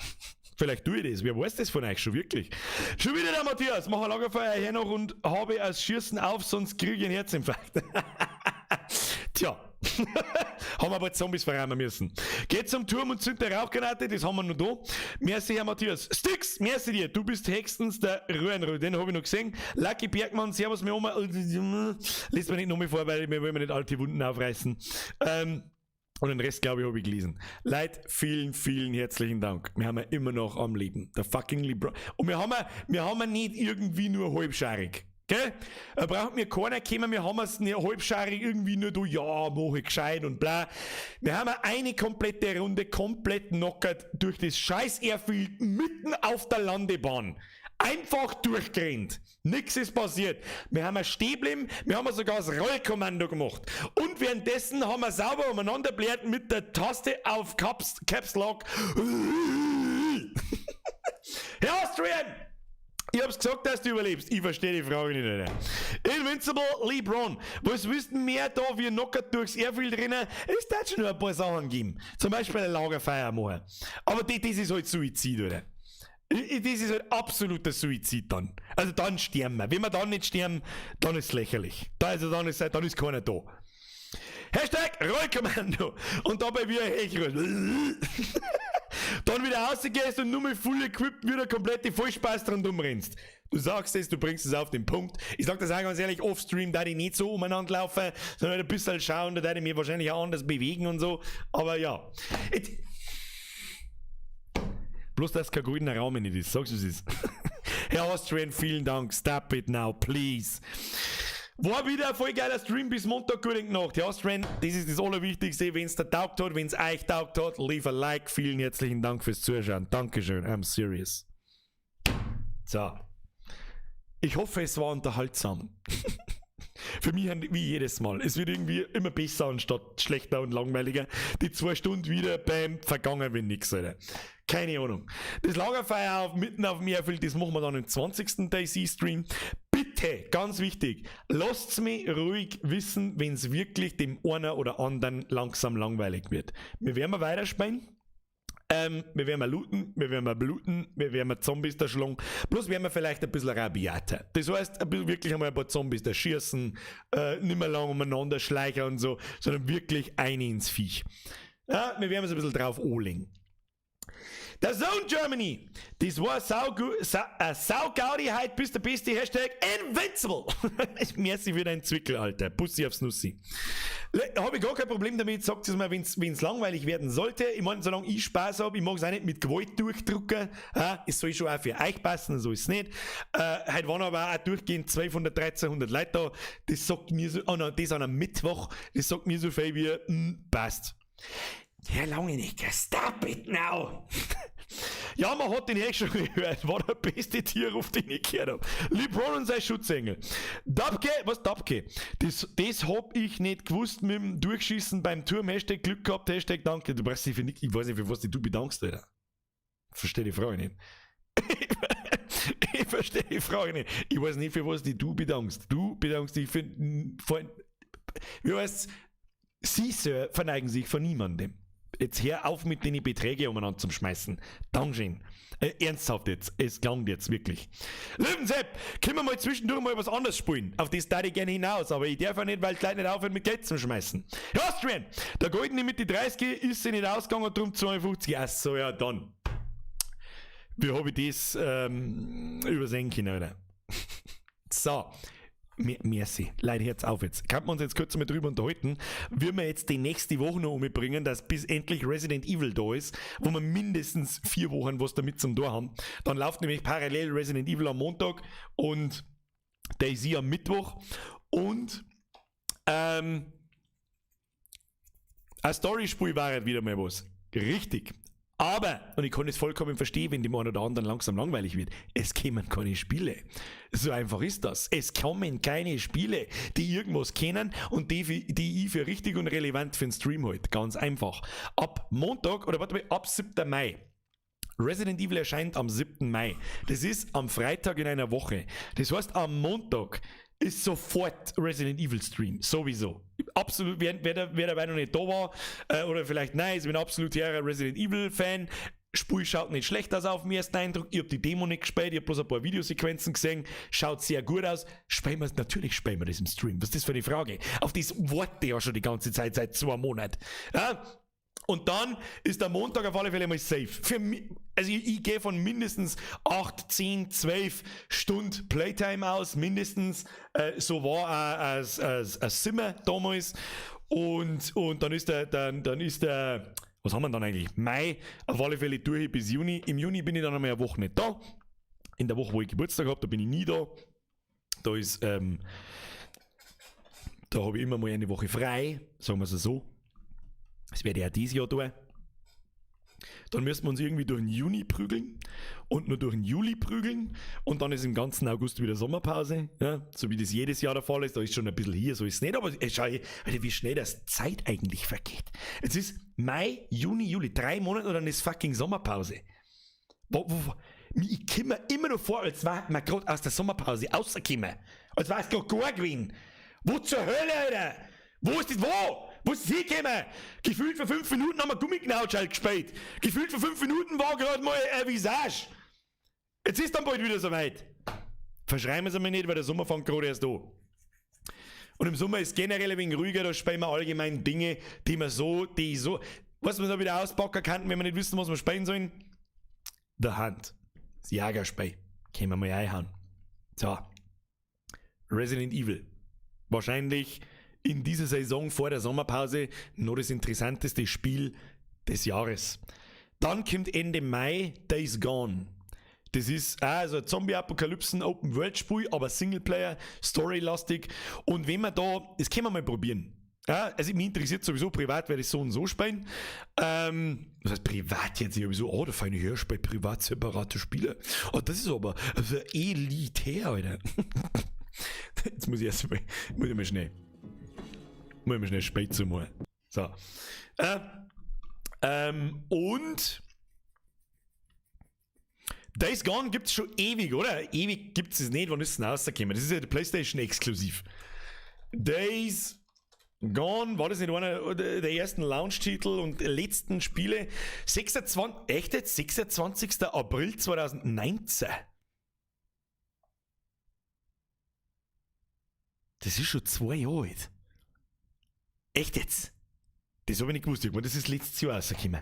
Vielleicht tue ich das. Wer weiß das von euch schon wirklich? Schon wieder der Matthias. Mach ein Lagerfeuer her noch und habe als Schießen auf, sonst kriege ich einen Herzinfarkt. Tja. Haben wir aber Zombies verräumen müssen. Geht zum Turm und zündet eine Rauchgranate, das haben wir noch da. Merci, Herr Matthias. Stix, merci dir. Du bist höchstens der Röhrenröhr, den habe ich noch gesehen. Lucky Bergmann, servus mir Oma. Lies mir nicht nochmal vor, weil wir wollen nicht alte Wunden aufreißen. Und den Rest, glaube ich, habe ich gelesen. Leute, vielen, vielen herzlichen Dank. Wir haben ja immer noch am Leben. Der fucking LeBron. Und wir haben ja nicht irgendwie nur halbscharig. Gell? Da braucht mir keiner kommen, wir haben es nicht halbscharig irgendwie nur du, ja, mach ich gescheit und bla. Wir haben eine komplette Runde komplett knockert durch das scheiß Airfield mitten auf der Landebahn. Einfach durchgerannt. Nix ist passiert. Wir haben ein Stäblim, wir haben sogar das Rollkommando gemacht. Und währenddessen haben wir sauber umeinander blärt mit der Taste auf Caps Lock. Herr Austrian! Ich hab's gesagt, dass du überlebst. Ich verstehe die Frage nicht. Alter. Invincible LeBron. Was wüssten mehr da wie knockert durchs Airfield rennen? Es darf schon noch ein paar Sachen geben. Zum Beispiel eine Lagerfeier machen. Aber das ist halt Suizid, oder? Das ist halt absoluter Suizid dann. Also dann sterben wir. Wenn wir dann nicht sterben, dann ist es lächerlich. Also dann ist keiner da. #Rollkommando. Und dabei wieder Hechröhr. Dann wieder rausgehst und nur mit full equipped wieder komplett die Vollspaß dran rumrennst. Du sagst es, du bringst es auf den Punkt. Ich sag das auch ganz ehrlich, off-stream da ich nicht so umeinander laufen, sondern ein bisschen schauen, da ich mir wahrscheinlich auch anders bewegen und so. Aber ja. Jetzt, bloß, dass kein goldener Raum nicht ist, sagst du es? Herr Austrian, vielen Dank. Stop it now, please. War wieder ein voll geiler Stream bis Montag, gute Nacht. Herr Austrian, das ist das Allerwichtigste. Wenn es dir taugt hat, wenn es euch taugt hat, leave a like. Vielen herzlichen Dank fürs Zuschauen. Dankeschön, I'm serious. So. Ich hoffe, es war unterhaltsam. Für mich wie jedes Mal. Es wird irgendwie immer besser anstatt schlechter und langweiliger. Die 2 Stunden wieder beim vergangen wie nix, Alter. Keine Ahnung. Das Lagerfeuer mitten auf dem Airfield, das machen wir dann im 20. DayZ Stream. Bitte, ganz wichtig, lasst mich ruhig wissen, wenn es wirklich dem einen oder anderen langsam langweilig wird. Wir werden weiterspielen. Wir werden mal looten, wir werden mal bluten, wir werden mal Zombies da schlagen. Bloß werden wir vielleicht ein bisschen rabiater. Das heißt, ein bisschen wirklich einmal ein paar Zombies da schießen, nicht mehr lang umeinander schleichen und so, sondern wirklich eine ins Viech. Ja, wir werden uns ein bisschen drauf anlegen. DAZN Germany. Das war sau Gaudi heute, bist der Beste. #Invincible. Merci für deinen Zwickel, Alter. Bussi aufs Nussi. Habe ich gar kein Problem damit, sagt es mal, wenn es langweilig werden sollte. Ich meine, solange ich Spaß habe, ich mag es auch nicht mit Gewalt durchdrücken. Ja, es soll schon auch für euch passen, so ist es nicht. Heute waren aber auch durchgehend 1200, 1300 Leute da. Das sagt mir so, oh nein, das an einem Mittwoch, das sagt mir so viel wie, passt. Ja, lange nicht. Stop it now! Ja, man hat den echt schon gehört. War der beste Tierruf, den ich gehört habe. LeBron und sein Schutzengel. Dabke, was Dabke? Das hab ich nicht gewusst mit dem Durchschießen beim Turm. #Glück gehabt, #Danke. Du brauchst dich für nicht, ich weiß nicht, für was du bedankst, Alter. Verstehe die Frage nicht. Ich verstehe die Frage nicht. Ich weiß nicht, für was dich du bedankst. Du bedankst dich für, wie heißt's? Sie, Sir, verneigen sich vor niemandem. Jetzt hör auf mit den Beträge umeinander zum Schmeißen. Dankeschön. Ernsthaft jetzt, es klangt jetzt wirklich. Löwensepp, können wir mal zwischendurch mal was anderes spielen? Auf das darf ich gerne hinaus, aber ich darf ja nicht, weil die Leute nicht aufhören mit Geld zum Schmeißen. Ja, Austrian, der Goldene mit die 30 ist sie nicht ausgegangen und drum 52. Ach so, ja, dann. Wie hab ich das übersehen können, Alter? So. Merci. Leute, hört's auf jetzt. Kann man uns jetzt kurz mal drüber unterhalten, wie wir jetzt die nächste Woche noch umbringen, dass bis endlich Resident Evil da ist, wo wir mindestens 4 Wochen was damit zum Tor haben. Dann läuft nämlich parallel Resident Evil am Montag und DayZ am Mittwoch und ein Story-Spiel war halt wieder mal was. Richtig. Aber, und ich kann es vollkommen verstehen, wenn dem einen oder anderen langsam langweilig wird, es kommen keine Spiele. So einfach ist das. Es kommen keine Spiele, die irgendwas kennen und die ich für richtig und relevant für den Stream halte. Ganz einfach. Ab Montag, oder warte mal, ab 7. Mai. Resident Evil erscheint am 7. Mai. Das ist am Freitag in einer Woche. Das heißt, am Montag ist sofort Resident Evil Stream. Sowieso. Absolut, wer dabei noch nicht da war, oder vielleicht nein, ich bin absolut her Resident Evil Fan. Spiel schaut nicht schlecht aus auf den ersten Eindruck. Ich hab die Demo nicht gespielt, ich hab bloß ein paar Videosequenzen gesehen. Schaut sehr gut aus. Spielen wir, natürlich spielen wir das im Stream. Was ist das für eine Frage? Auf das warte ich ja schon die ganze Zeit, seit 2 Monaten. Ja? Und dann ist der Montag auf alle Fälle mal safe. Für mi-, also ich, ich gehe von mindestens 8, 10, 12 Stunden Playtime aus, mindestens. So war auch als Zimmer damals. Und dann ist der, dann, dann ist der, was haben wir dann eigentlich? Mai, auf alle Fälle durch bis Juni. Im Juni bin ich dann einmal eine Woche nicht da. In der Woche, wo ich Geburtstag hab, da bin ich nie da. Da hab ich immer mal eine Woche frei, sagen wir's so. Das werde ich auch dieses Jahr tun. Dann müssen wir uns irgendwie durch den Juni prügeln und nur durch den Juli prügeln und dann ist im ganzen August wieder Sommerpause, ja, so wie das jedes Jahr der Fall ist. Da ist schon ein bisschen hier, so ist es nicht, aber schau, Alter, wie schnell das Zeit eigentlich vergeht. Es ist Mai, Juni, Juli, 3 Monate und dann ist fucking Sommerpause. Ich komme mir immer noch vor, als wär man grad aus der Sommerpause rausgekommen. Als wär's grad gar gewesen. Wo zur Hölle, Alter? Wo ist das? Wo? Wo ist das hingekommen? Gefühlt vor 5 Minuten haben wir Gummiknautsch gespielt. Gefühlt vor 5 Minuten war grad mal ein Visage. Jetzt ist dann bald wieder soweit. Verschreiben wir es einmal nicht, weil der Sommer fängt gerade erst an. Und im Sommer ist generell ein wenig ruhiger, da spielen wir allgemein Dinge, die man so, die so, was man da wieder auspacken kann, wenn wir nicht wissen, was wir spielen sollen. The Hunt. Das Jagerspiel. Können wir mal einhauen. So. Resident Evil. Wahrscheinlich in dieser Saison vor der Sommerpause noch das interessanteste Spiel des Jahres. Dann kommt Ende Mai Days Gone. Das ist also ein Zombie-Apokalypsen Open-World-Spiel, aber Singleplayer, storylastig. Und wenn man da, das können wir mal probieren. Ja, also mich interessiert sowieso privat, werde ich so und so spielen. Was heißt privat jetzt? Ich habe so, oh, der feine Herr spielt privat separate Spiele. Oh, das ist aber also elitär, Alter. Jetzt muss ich erst mal, muss ich mal schnell. Muss ich mal schnell spät zu machen. So. Und Days Gone gibt's schon ewig, oder? Ewig gibt's es nicht, wann ist es denn rausgekommen? Das ist ja die PlayStation exklusiv. Days Gone, war das nicht einer der ersten Launch-Titel und letzten Spiele? 26, echt jetzt? 26. April 2019. Das ist schon 2 Jahre alt. Echt jetzt? Das hab ich nicht gewusst. Ich meine, das ist letztes Jahr rausgekommen.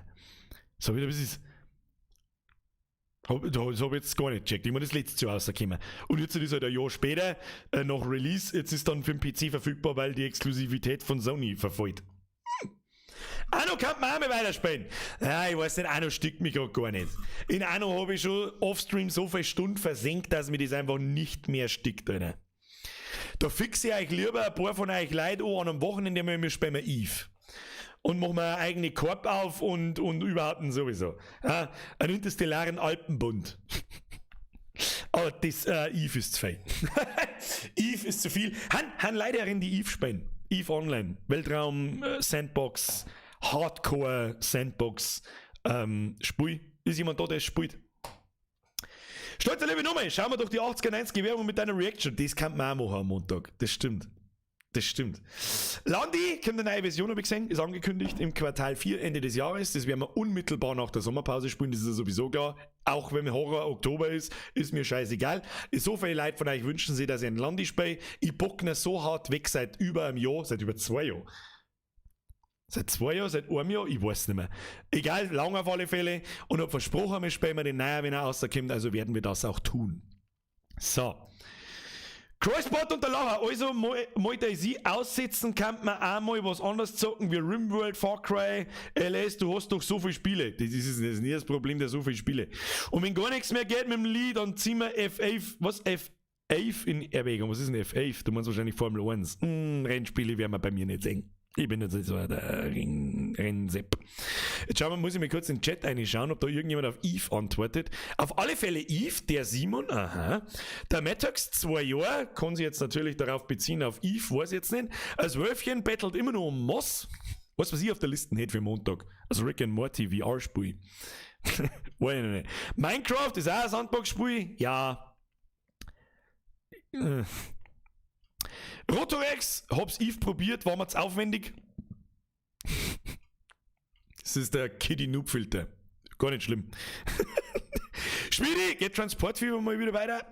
So, wie das ist. Das hab ich jetzt gar nicht gecheckt. Ich meine, das ist letztes Jahr rausgekommen. Und jetzt ist es halt ein Jahr später nach Release. Jetzt ist dann für den PC verfügbar, weil die Exklusivität von Sony verfällt. Anno kann man auch mal weiterspielen. Ja, ich weiß nicht, Anno stickt mich grad gar nicht. In Anno hab ich schon offstream so viele Stunden versenkt, dass mir das einfach nicht mehr stickt, Alter. Da fixe ich euch lieber ein paar von euch Leuten an, an einem Wochenende mal, wir spielen Eve. Und machen wir einen eigenen Korb auf und überhaupt sowieso. Ja, einen interstellaren Alpenbund. Aber das Eve ist zu viel. Eve ist zu viel. Han leider in die Eve spielen. Eve Online. Weltraum, Sandbox, Hardcore Sandbox. Spiel. Ist jemand da, der es spielt? Stolzer liebe Nummer, schauen wir doch die 80er, 90er Werbung mit deiner Reaction. Das kann man auch machen am Montag. Das stimmt. Das stimmt. Landi, kommt eine neue Version, habe ich gesehen, ist angekündigt im Quartal 4, Ende des Jahres. Das werden wir unmittelbar nach der Sommerpause spielen, das ist ja sowieso klar. Auch wenn Horror Oktober ist, ist mir scheißegal. So viele Leute von euch wünschen sich, dass ich ein Landi spiele. Ich bock ihn so hart weg seit über einem Jahr, seit über 2 Jahren. Seit 2 Jahren, seit einem Jahr, ich weiß nicht mehr. Egal, lang auf alle Fälle. Und hab versprochen, wir spielen den neuen, wenn er rauskommt, also werden wir das auch tun. So. Crossbot und der Lacher. Also, mal DayZ aussetzen, kann man auch mal was anderes zocken wie Rimworld, Far Cry, LS. Du hast doch so viele Spiele. Das ist nie das Problem der so viele Spiele. Und wenn gar nichts mehr geht mit dem Lee, dann ziehen wir F11, was? F11 in Erwägung. Was ist denn F11? Du meinst wahrscheinlich Formel 1. Rennspiele werden wir bei mir nicht sehen. Ich bin jetzt nicht so der Rennsepp. Jetzt schauen wir, muss ich mir kurz in den Chat reinschauen, ob da irgendjemand auf Eve antwortet. Auf alle Fälle Eve, der Simon, aha. Der Maddox, 2 Jahre, kann sich jetzt natürlich darauf beziehen, auf Eve, weiß ich jetzt nicht. Als Wölfchen bettelt immer noch um Moss. Weißt du, was ich auf der Liste hätte für Montag? Also Rick and Morty VR-Spiel. Weiß ich nicht. Minecraft ist auch ein Sandbox-Spiel? Ja. Rotorex, hab's Eve probiert, war mir zu aufwendig. Das ist der Kiddie Noob Filter. Gar nicht schlimm. Schmiedi, geht Transport Fever mal wieder weiter?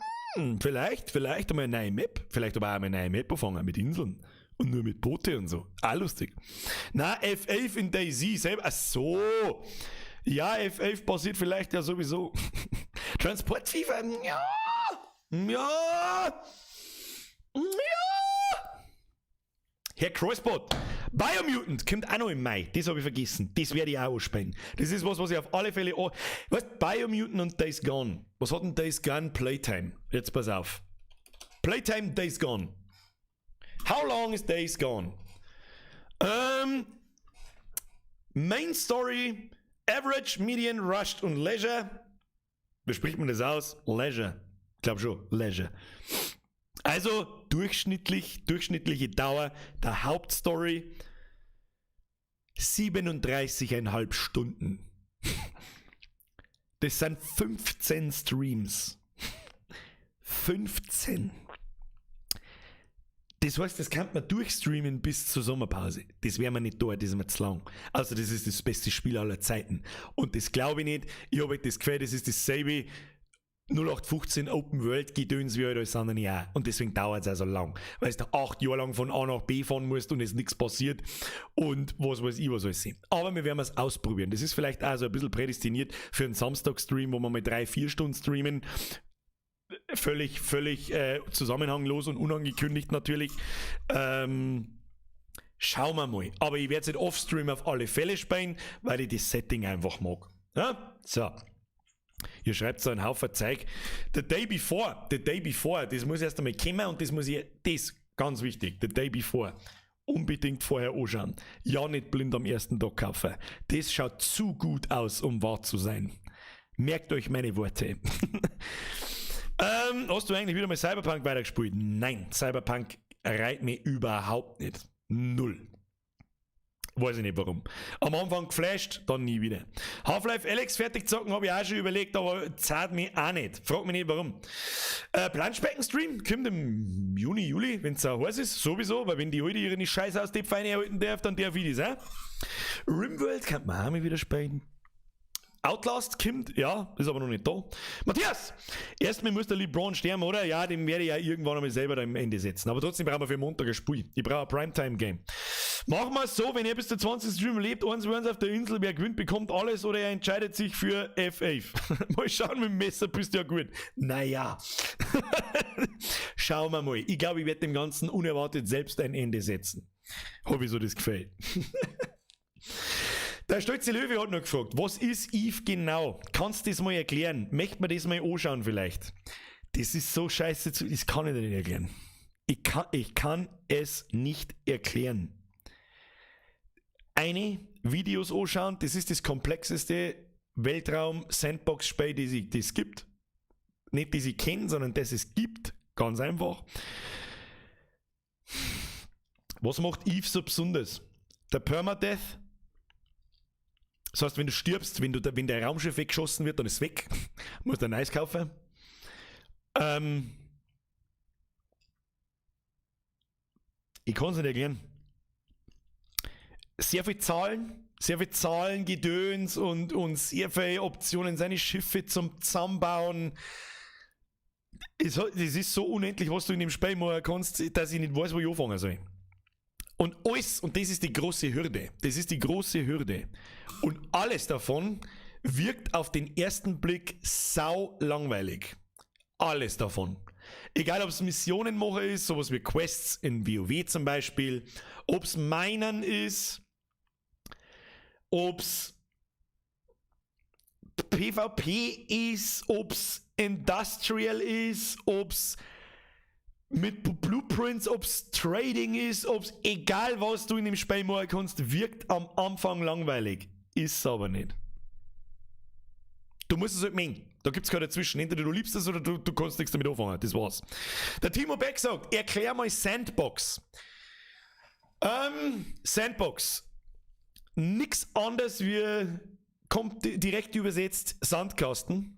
Vielleicht einmal eine neue Map. Vielleicht aber auch einmal eine neue Map anfangen mit Inseln. Und nur mit Boote und so. Auch lustig. Na, F11 in DayZ selber. Ach so. Ja, F11 passiert vielleicht ja sowieso. Transport Fever, ja. Ja. Ja. Herr Crossbot, Biomutant kommt auch noch im Mai. Das habe ich vergessen. Das werde ich auch anspielen. Das ist was, was ich auf alle Fälle. Weißt, Biomutant und Days Gone. Was hat denn Days Gone Playtime? Jetzt pass auf. Playtime Days Gone. How long is Days Gone? Main Story, Average, Median, Rushed und Leisure. Wie spricht man das aus? Leisure. Ich glaube schon, Leisure. Also durchschnittliche Dauer der Hauptstory 37,5 Stunden. Das sind 15 Streams. 15. Das heißt, das kann man durchstreamen bis zur Sommerpause. Das werden wir nicht da, das ist mir zu lang. Also, das ist das beste Spiel aller Zeiten. Und das glaube ich nicht. Ich habe halt das Gefühl, das ist dasselbe 0815 Open World Gedöns wie halt alles andere auch. Und deswegen dauert es auch so lang. Weil du 8 Jahre lang von A nach B fahren musst und es nichts passiert und was weiß ich, was alles sind. Aber wir werden es ausprobieren. Das ist vielleicht auch so ein bisschen prädestiniert für einen Samstag-Stream, wo wir mal 3, 4 Stunden streamen. Völlig, völlig zusammenhanglos und unangekündigt natürlich. Schauen wir mal. Aber ich werde es nicht off-stream auf alle Fälle spielen, weil ich das Setting einfach mag. Ja? So. Ihr schreibt so einen Haufen Zeug. The Day Before, The Day Before, das muss erst einmal kommen und das muss ich, das, ganz wichtig, The Day Before, unbedingt vorher anschauen. Ja, nicht blind am ersten Tag kaufen. Das schaut zu gut aus, um wahr zu sein. Merkt euch meine Worte. Hast du eigentlich wieder mal Cyberpunk weitergespielt? Nein, Cyberpunk reizt mich überhaupt nicht. Null. Weiß ich nicht, warum. Am Anfang geflasht, dann nie wieder. Half-Life Alyx fertig zocken habe ich auch schon überlegt, aber zahlt mich auch nicht. Frag mich nicht, warum. Planschbecken-Stream kommt im Juni, Juli, wenn es auch heiß ist, sowieso, weil wenn die heute ihre Scheiße aus die Pfeine halten darf, dann darf ich das auch. Rimworld kann man auch mal wieder spielen. Outlast kommt, ja, ist aber noch nicht da. Matthias, erstmal muss der LeBron sterben, oder? Ja, den werde ich ja irgendwann einmal selber da im Ende setzen. Aber trotzdem brauchen wir für Montag ein Spiel. Ich brauche ein Primetime-Game. Machen wir es so, wenn er bis zur 20. Stream lebt, 1 1 auf der Insel, wer gewinnt, bekommt alles oder er entscheidet sich für F11. Mal schauen, mit dem Messer bist du ja gut. Naja. Schauen wir mal. Ich glaube, ich werde dem Ganzen unerwartet selbst ein Ende setzen. Habe ich so das Gefühl. Der stolze Löwe hat noch gefragt, was ist Eve genau? Kannst du das mal erklären? Möchte man das mal anschauen vielleicht? Das ist so scheiße zu, das kann ich dir nicht erklären. Ich kann es nicht erklären. Eine Videos anschauen, das ist das komplexeste Weltraum-Sandbox-Spiel, das es gibt. Nicht, das ich kenne, sondern das es gibt. Ganz einfach. Was macht Eve so besonders? Der Permadeath. Das heißt, wenn du stirbst, wenn dein Raumschiff weggeschossen wird, dann ist es weg. Musst du ein neues kaufen. Ich kann es nicht erklären. Sehr viel Zahlen, sehr viel Zahlengedöns und sehr viele Optionen, seine Schiffe zum Zusammenbauen. Es ist so unendlich, was du in dem Spiel machen kannst, dass ich nicht weiß, wo ich anfangen soll. Und alles, und das ist die große Hürde, das ist die große Hürde. Und alles davon wirkt auf den ersten Blick sau langweilig. Alles davon. Egal, ob es Missionen machen ist, sowas wie Quests in WoW zum Beispiel, ob es Minen ist, ob es PvP ist, ob es Industrial ist, ob es mit Blueprints, ob es Trading ist, ob es egal, was du in dem Spiel machen kannst, wirkt am Anfang langweilig. Ist aber nicht. Du musst es halt mögen. Da gibt es kein Dazwischen. Entweder du liebst es oder du kannst nichts damit anfangen. Das war's. Der Timo Beck sagt, erklär mal Sandbox. Sandbox. Nix anderes wie, kommt direkt übersetzt, Sandkasten.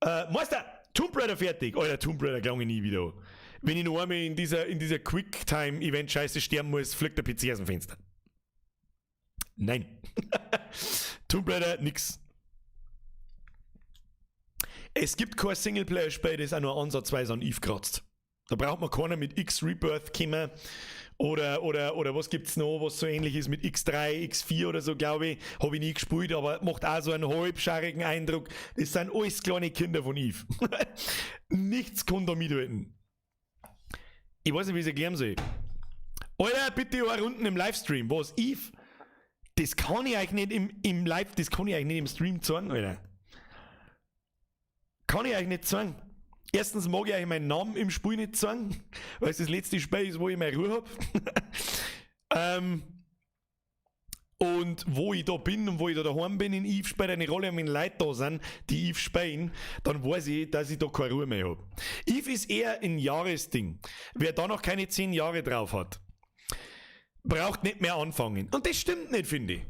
Meister, Tomb Raider fertig. Alter, Tomb Raider klang ich nie wieder. Wenn ich noch einmal in dieser Quicktime-Event-Scheiße sterben muss, fliegt der PC aus dem Fenster. Nein. Tomb Raider, nix. Es gibt kein Singleplayer-Spiel, das auch nur ansatzweise an Eve kratzt. Da braucht man keiner mit X Rebirth kommen oder was gibt's noch, was so ähnlich ist mit X3, X4 oder so, glaube ich. Habe ich nie gespielt, aber macht auch so einen halbscharigen Eindruck. Das sind alles kleine Kinder von Eve. Nichts kann da mithalten. Ich weiß nicht, wie ich es erklären soll. Alter, bitte auch unten im Livestream. Was? Eve? Das kann ich euch nicht im Live, das kann ich euch nicht im Stream zeigen, Alter. Kann ich euch nicht zeigen. Erstens mag ich euch meinen Namen im Spiel nicht sagen, weil es das letzte Spiel ist, wo ich meine Ruhe hab. Und wo ich da bin und wo ich da daheim bin in Eve, spielt eine Rolle, und wenn Leute da sind, die Eve spielen, dann weiß ich, dass ich da keine Ruhe mehr hab. Eve ist eher ein Jahresding. Wer da noch keine 10 Jahre drauf hat, braucht nicht mehr anfangen. Und das stimmt nicht, finde ich.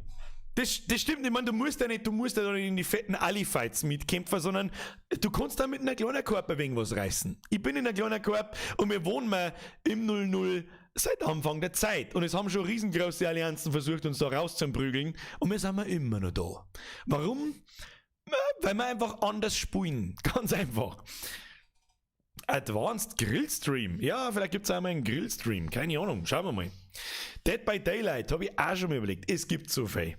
Das stimmt nicht. Ich meine, du musst ja nicht in die fetten Alley-Fights mitkämpfen, sondern du kannst da mit einer kleinen Corp ein wenig was reißen. Ich bin in einer kleinen Corp und wir wohnen mal im 00 seit Anfang der Zeit. Und es haben schon riesengroße Allianzen versucht, uns da rauszuprügeln. Und wir sind wir immer noch da. Warum? Weil wir einfach anders spielen. Ganz einfach. Advanced Grillstream. Ja, vielleicht gibt es auch mal einen Grillstream. Keine Ahnung. Schauen wir mal. Dead by Daylight habe ich auch schon mal überlegt. Es gibt so viel.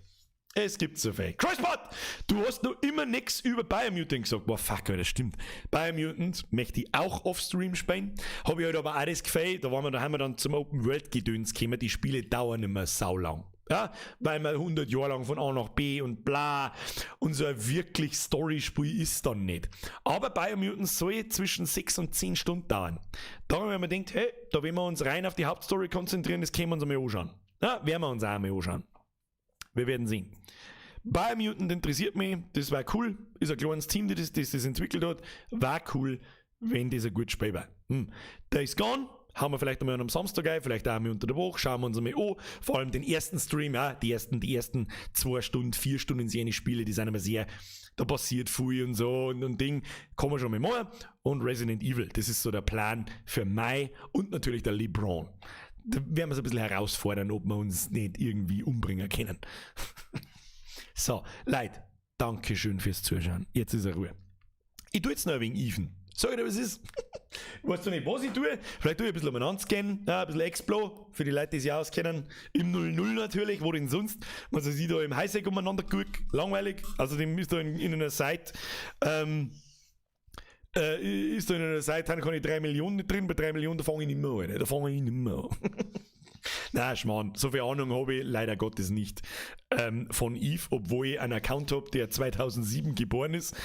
Es gibt so viel. Crosspot! Du hast noch immer nichts über Biomutant gesagt. Boah, fuck, das stimmt. Biomutant möchte ich auch off-stream spielen. Habe ich halt aber auch das Gefühl, da haben wir dann zum Open World Gedöns gekommen. Die Spiele dauern immer saulang. Ja, weil man 100 Jahre lang von A nach B und bla und so ein wirklich Story-Spiel ist dann nicht. Aber Biomutant soll zwischen 6 und 10 Stunden dauern. Darum, wenn man denkt, hey, da wollen wir uns rein auf die Hauptstory konzentrieren, das können wir uns einmal anschauen. Ja, werden wir uns auch einmal anschauen. Wir werden sehen. Biomutant interessiert mich, das war cool. Ist ein kleines Team, das das entwickelt hat. War cool, wenn das ein gutes Spiel war. Days Gone, hauen wir vielleicht einmal am Samstag ein, vielleicht auch einmal unter der Woche, schauen wir uns einmal an. Vor allem den ersten Stream, ja, die ersten 2 Stunden, 4 Stunden in seine Spiele, die sind immer sehr, da passiert viel und so und Ding, kann man schon mal machen. Und Resident Evil, das ist so der Plan für Mai und natürlich der LeBron. Da werden wir es ein bisschen herausfordern, ob wir uns nicht irgendwie umbringen können. So, Leute, Dankeschön fürs Zuschauen. Jetzt ist er Ruhe. Ich tue jetzt noch ein wenig Even. Sag ich dir, was ist? Ich weiß zwar nicht, was ich tue. Vielleicht tue ich ein bisschen umeinander scannen, ja, ein bisschen Explo, für die Leute, die sich auskennen. Im 0-0 natürlich, wo denn sonst? Man sieht da im Highsec umeinander guckt, langweilig. Außerdem ist da in einer Site, kann ich 3 Millionen nicht drin, bei 3 Millionen, da fange ich nicht mehr an. Da fange ich nicht mehr an. Nein, Schmarrn, so viel Ahnung habe ich leider Gottes nicht von Eve, obwohl ich einen Account habe, der 2007 geboren ist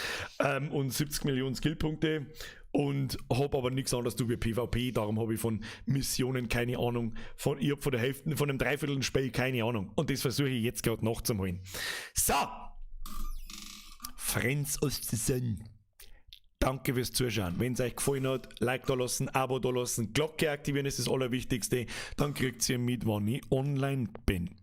und 70 Millionen Skillpunkte und habe aber nichts anderes zu wie PvP, darum habe ich von Missionen keine Ahnung, ich habe von der Hälfte, von einem Dreiviertel Spiel keine Ahnung und das versuche ich jetzt gerade nachzuholen. So! Friends of the Sun. Danke fürs Zuschauen. Wenn es euch gefallen hat, Like da lassen, Abo da lassen, Glocke aktivieren ist das Allerwichtigste. Dann kriegt ihr mit, wann ich online bin.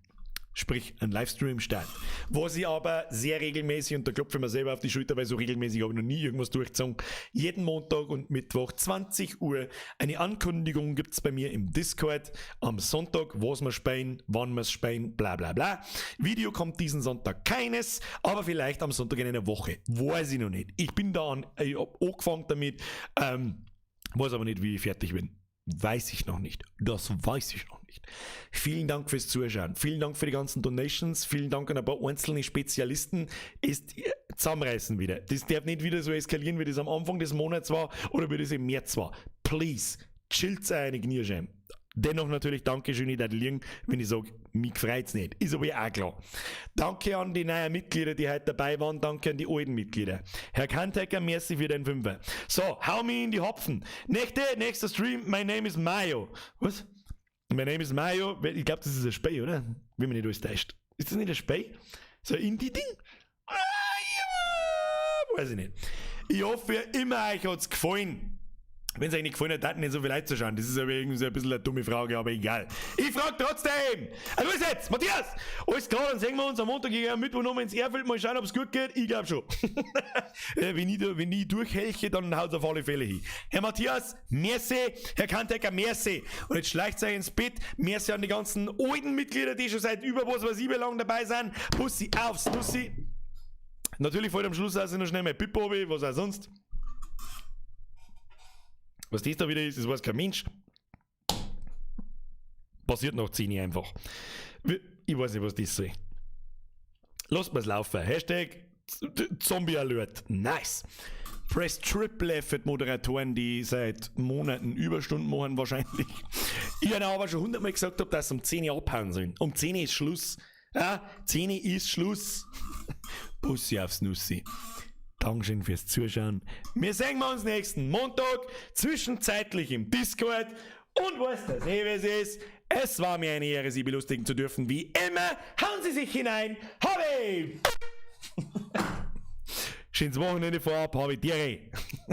Sprich, ein Livestream start. Was ich aber sehr regelmäßig, und da klopfe ich mir selber auf die Schulter, weil so regelmäßig habe ich noch nie irgendwas durchgezogen, jeden Montag und Mittwoch 20 Uhr eine Ankündigung gibt es bei mir im Discord am Sonntag, was wir spielen, wann wir spielen, bla bla bla. Video kommt diesen Sonntag keines, aber vielleicht am Sonntag in einer Woche. Weiß ich noch nicht. Ich bin da an, ich hab angefangen damit, weiß aber nicht, wie ich fertig bin. Weiß ich noch nicht. Das weiß ich noch nicht. Vielen Dank fürs Zuschauen. Vielen Dank für die ganzen Donations. Vielen Dank an ein paar einzelne Spezialisten. Ist zusammenreißen wieder. Das darf nicht wieder so eskalieren, wie das am Anfang des Monats war oder wie das im März war. Please, chillt's eure Kniescheiben. Dennoch natürlich Dankeschön, ich tät liegen, wenn ich sage, mich freut's nicht. Ist aber ja auch klar. Danke an die neuen Mitglieder, die heute dabei waren. Danke an die alten Mitglieder. Herr Kantecker, merci für den Fünfer. So, hau mich in die Hopfen. Nächster Stream, my name is Mayo. Was? My name is Mayo. Ich glaube, das ist ein Spiel, oder? Wenn mich nicht alles täuscht. Ist das nicht ein Spiel? So ein Indie-Ding? Ah, ja, weiß ich nicht. Ich hoffe, immer euch hat's gefallen. Wenn es euch nicht gefallen hat, dann nicht so viel Leute zu schauen. Das ist aber irgendwie so ein bisschen eine dumme Frage, aber egal. Ich frage trotzdem. Also was jetzt? Matthias! Alles klar, dann sehen wir uns am Montag gegen Mittwoch nochmal ins Erfeld. Mal schauen, ob es gut geht. Ich glaube schon. Wenn ich durchhelche, dann haut es auf alle Fälle hin. Herr Matthias, merci. Herr Kantecker, merci. Und jetzt schleicht euch ins Bett. Merci an die ganzen alten Mitglieder, die schon seit über was weiß ich wie lang dabei sind. Bussi aufs Nussi. Natürlich fällt am Schluss also noch schnell mein Pippo runter, was auch sonst. Was das da wieder ist, das weiß kein Mensch. Passiert nach 10 einfach. Ich weiß nicht, was das soll. Lasst mal's laufen. #ZombieAlert. Nice. Press Triple F für die Moderatoren, die seit Monaten Überstunden machen wahrscheinlich. Ich habe aber schon hundertmal gesagt, hab, dass sie um 10 Uhr abhauen sollen. Um 10 Uhr ist Schluss. Ja, 10 Uhr ist Schluss. Bussi aufs Nussi. Dankeschön fürs Zuschauen. Wir sehen uns nächsten Montag, zwischenzeitlich im Discord. Und weißt das eh, wie es ist? Es war mir eine Ehre, Sie belustigen zu dürfen. Wie immer, hauen Sie sich hinein. Habe! Schönes Wochenende vorab, habe die Ehre.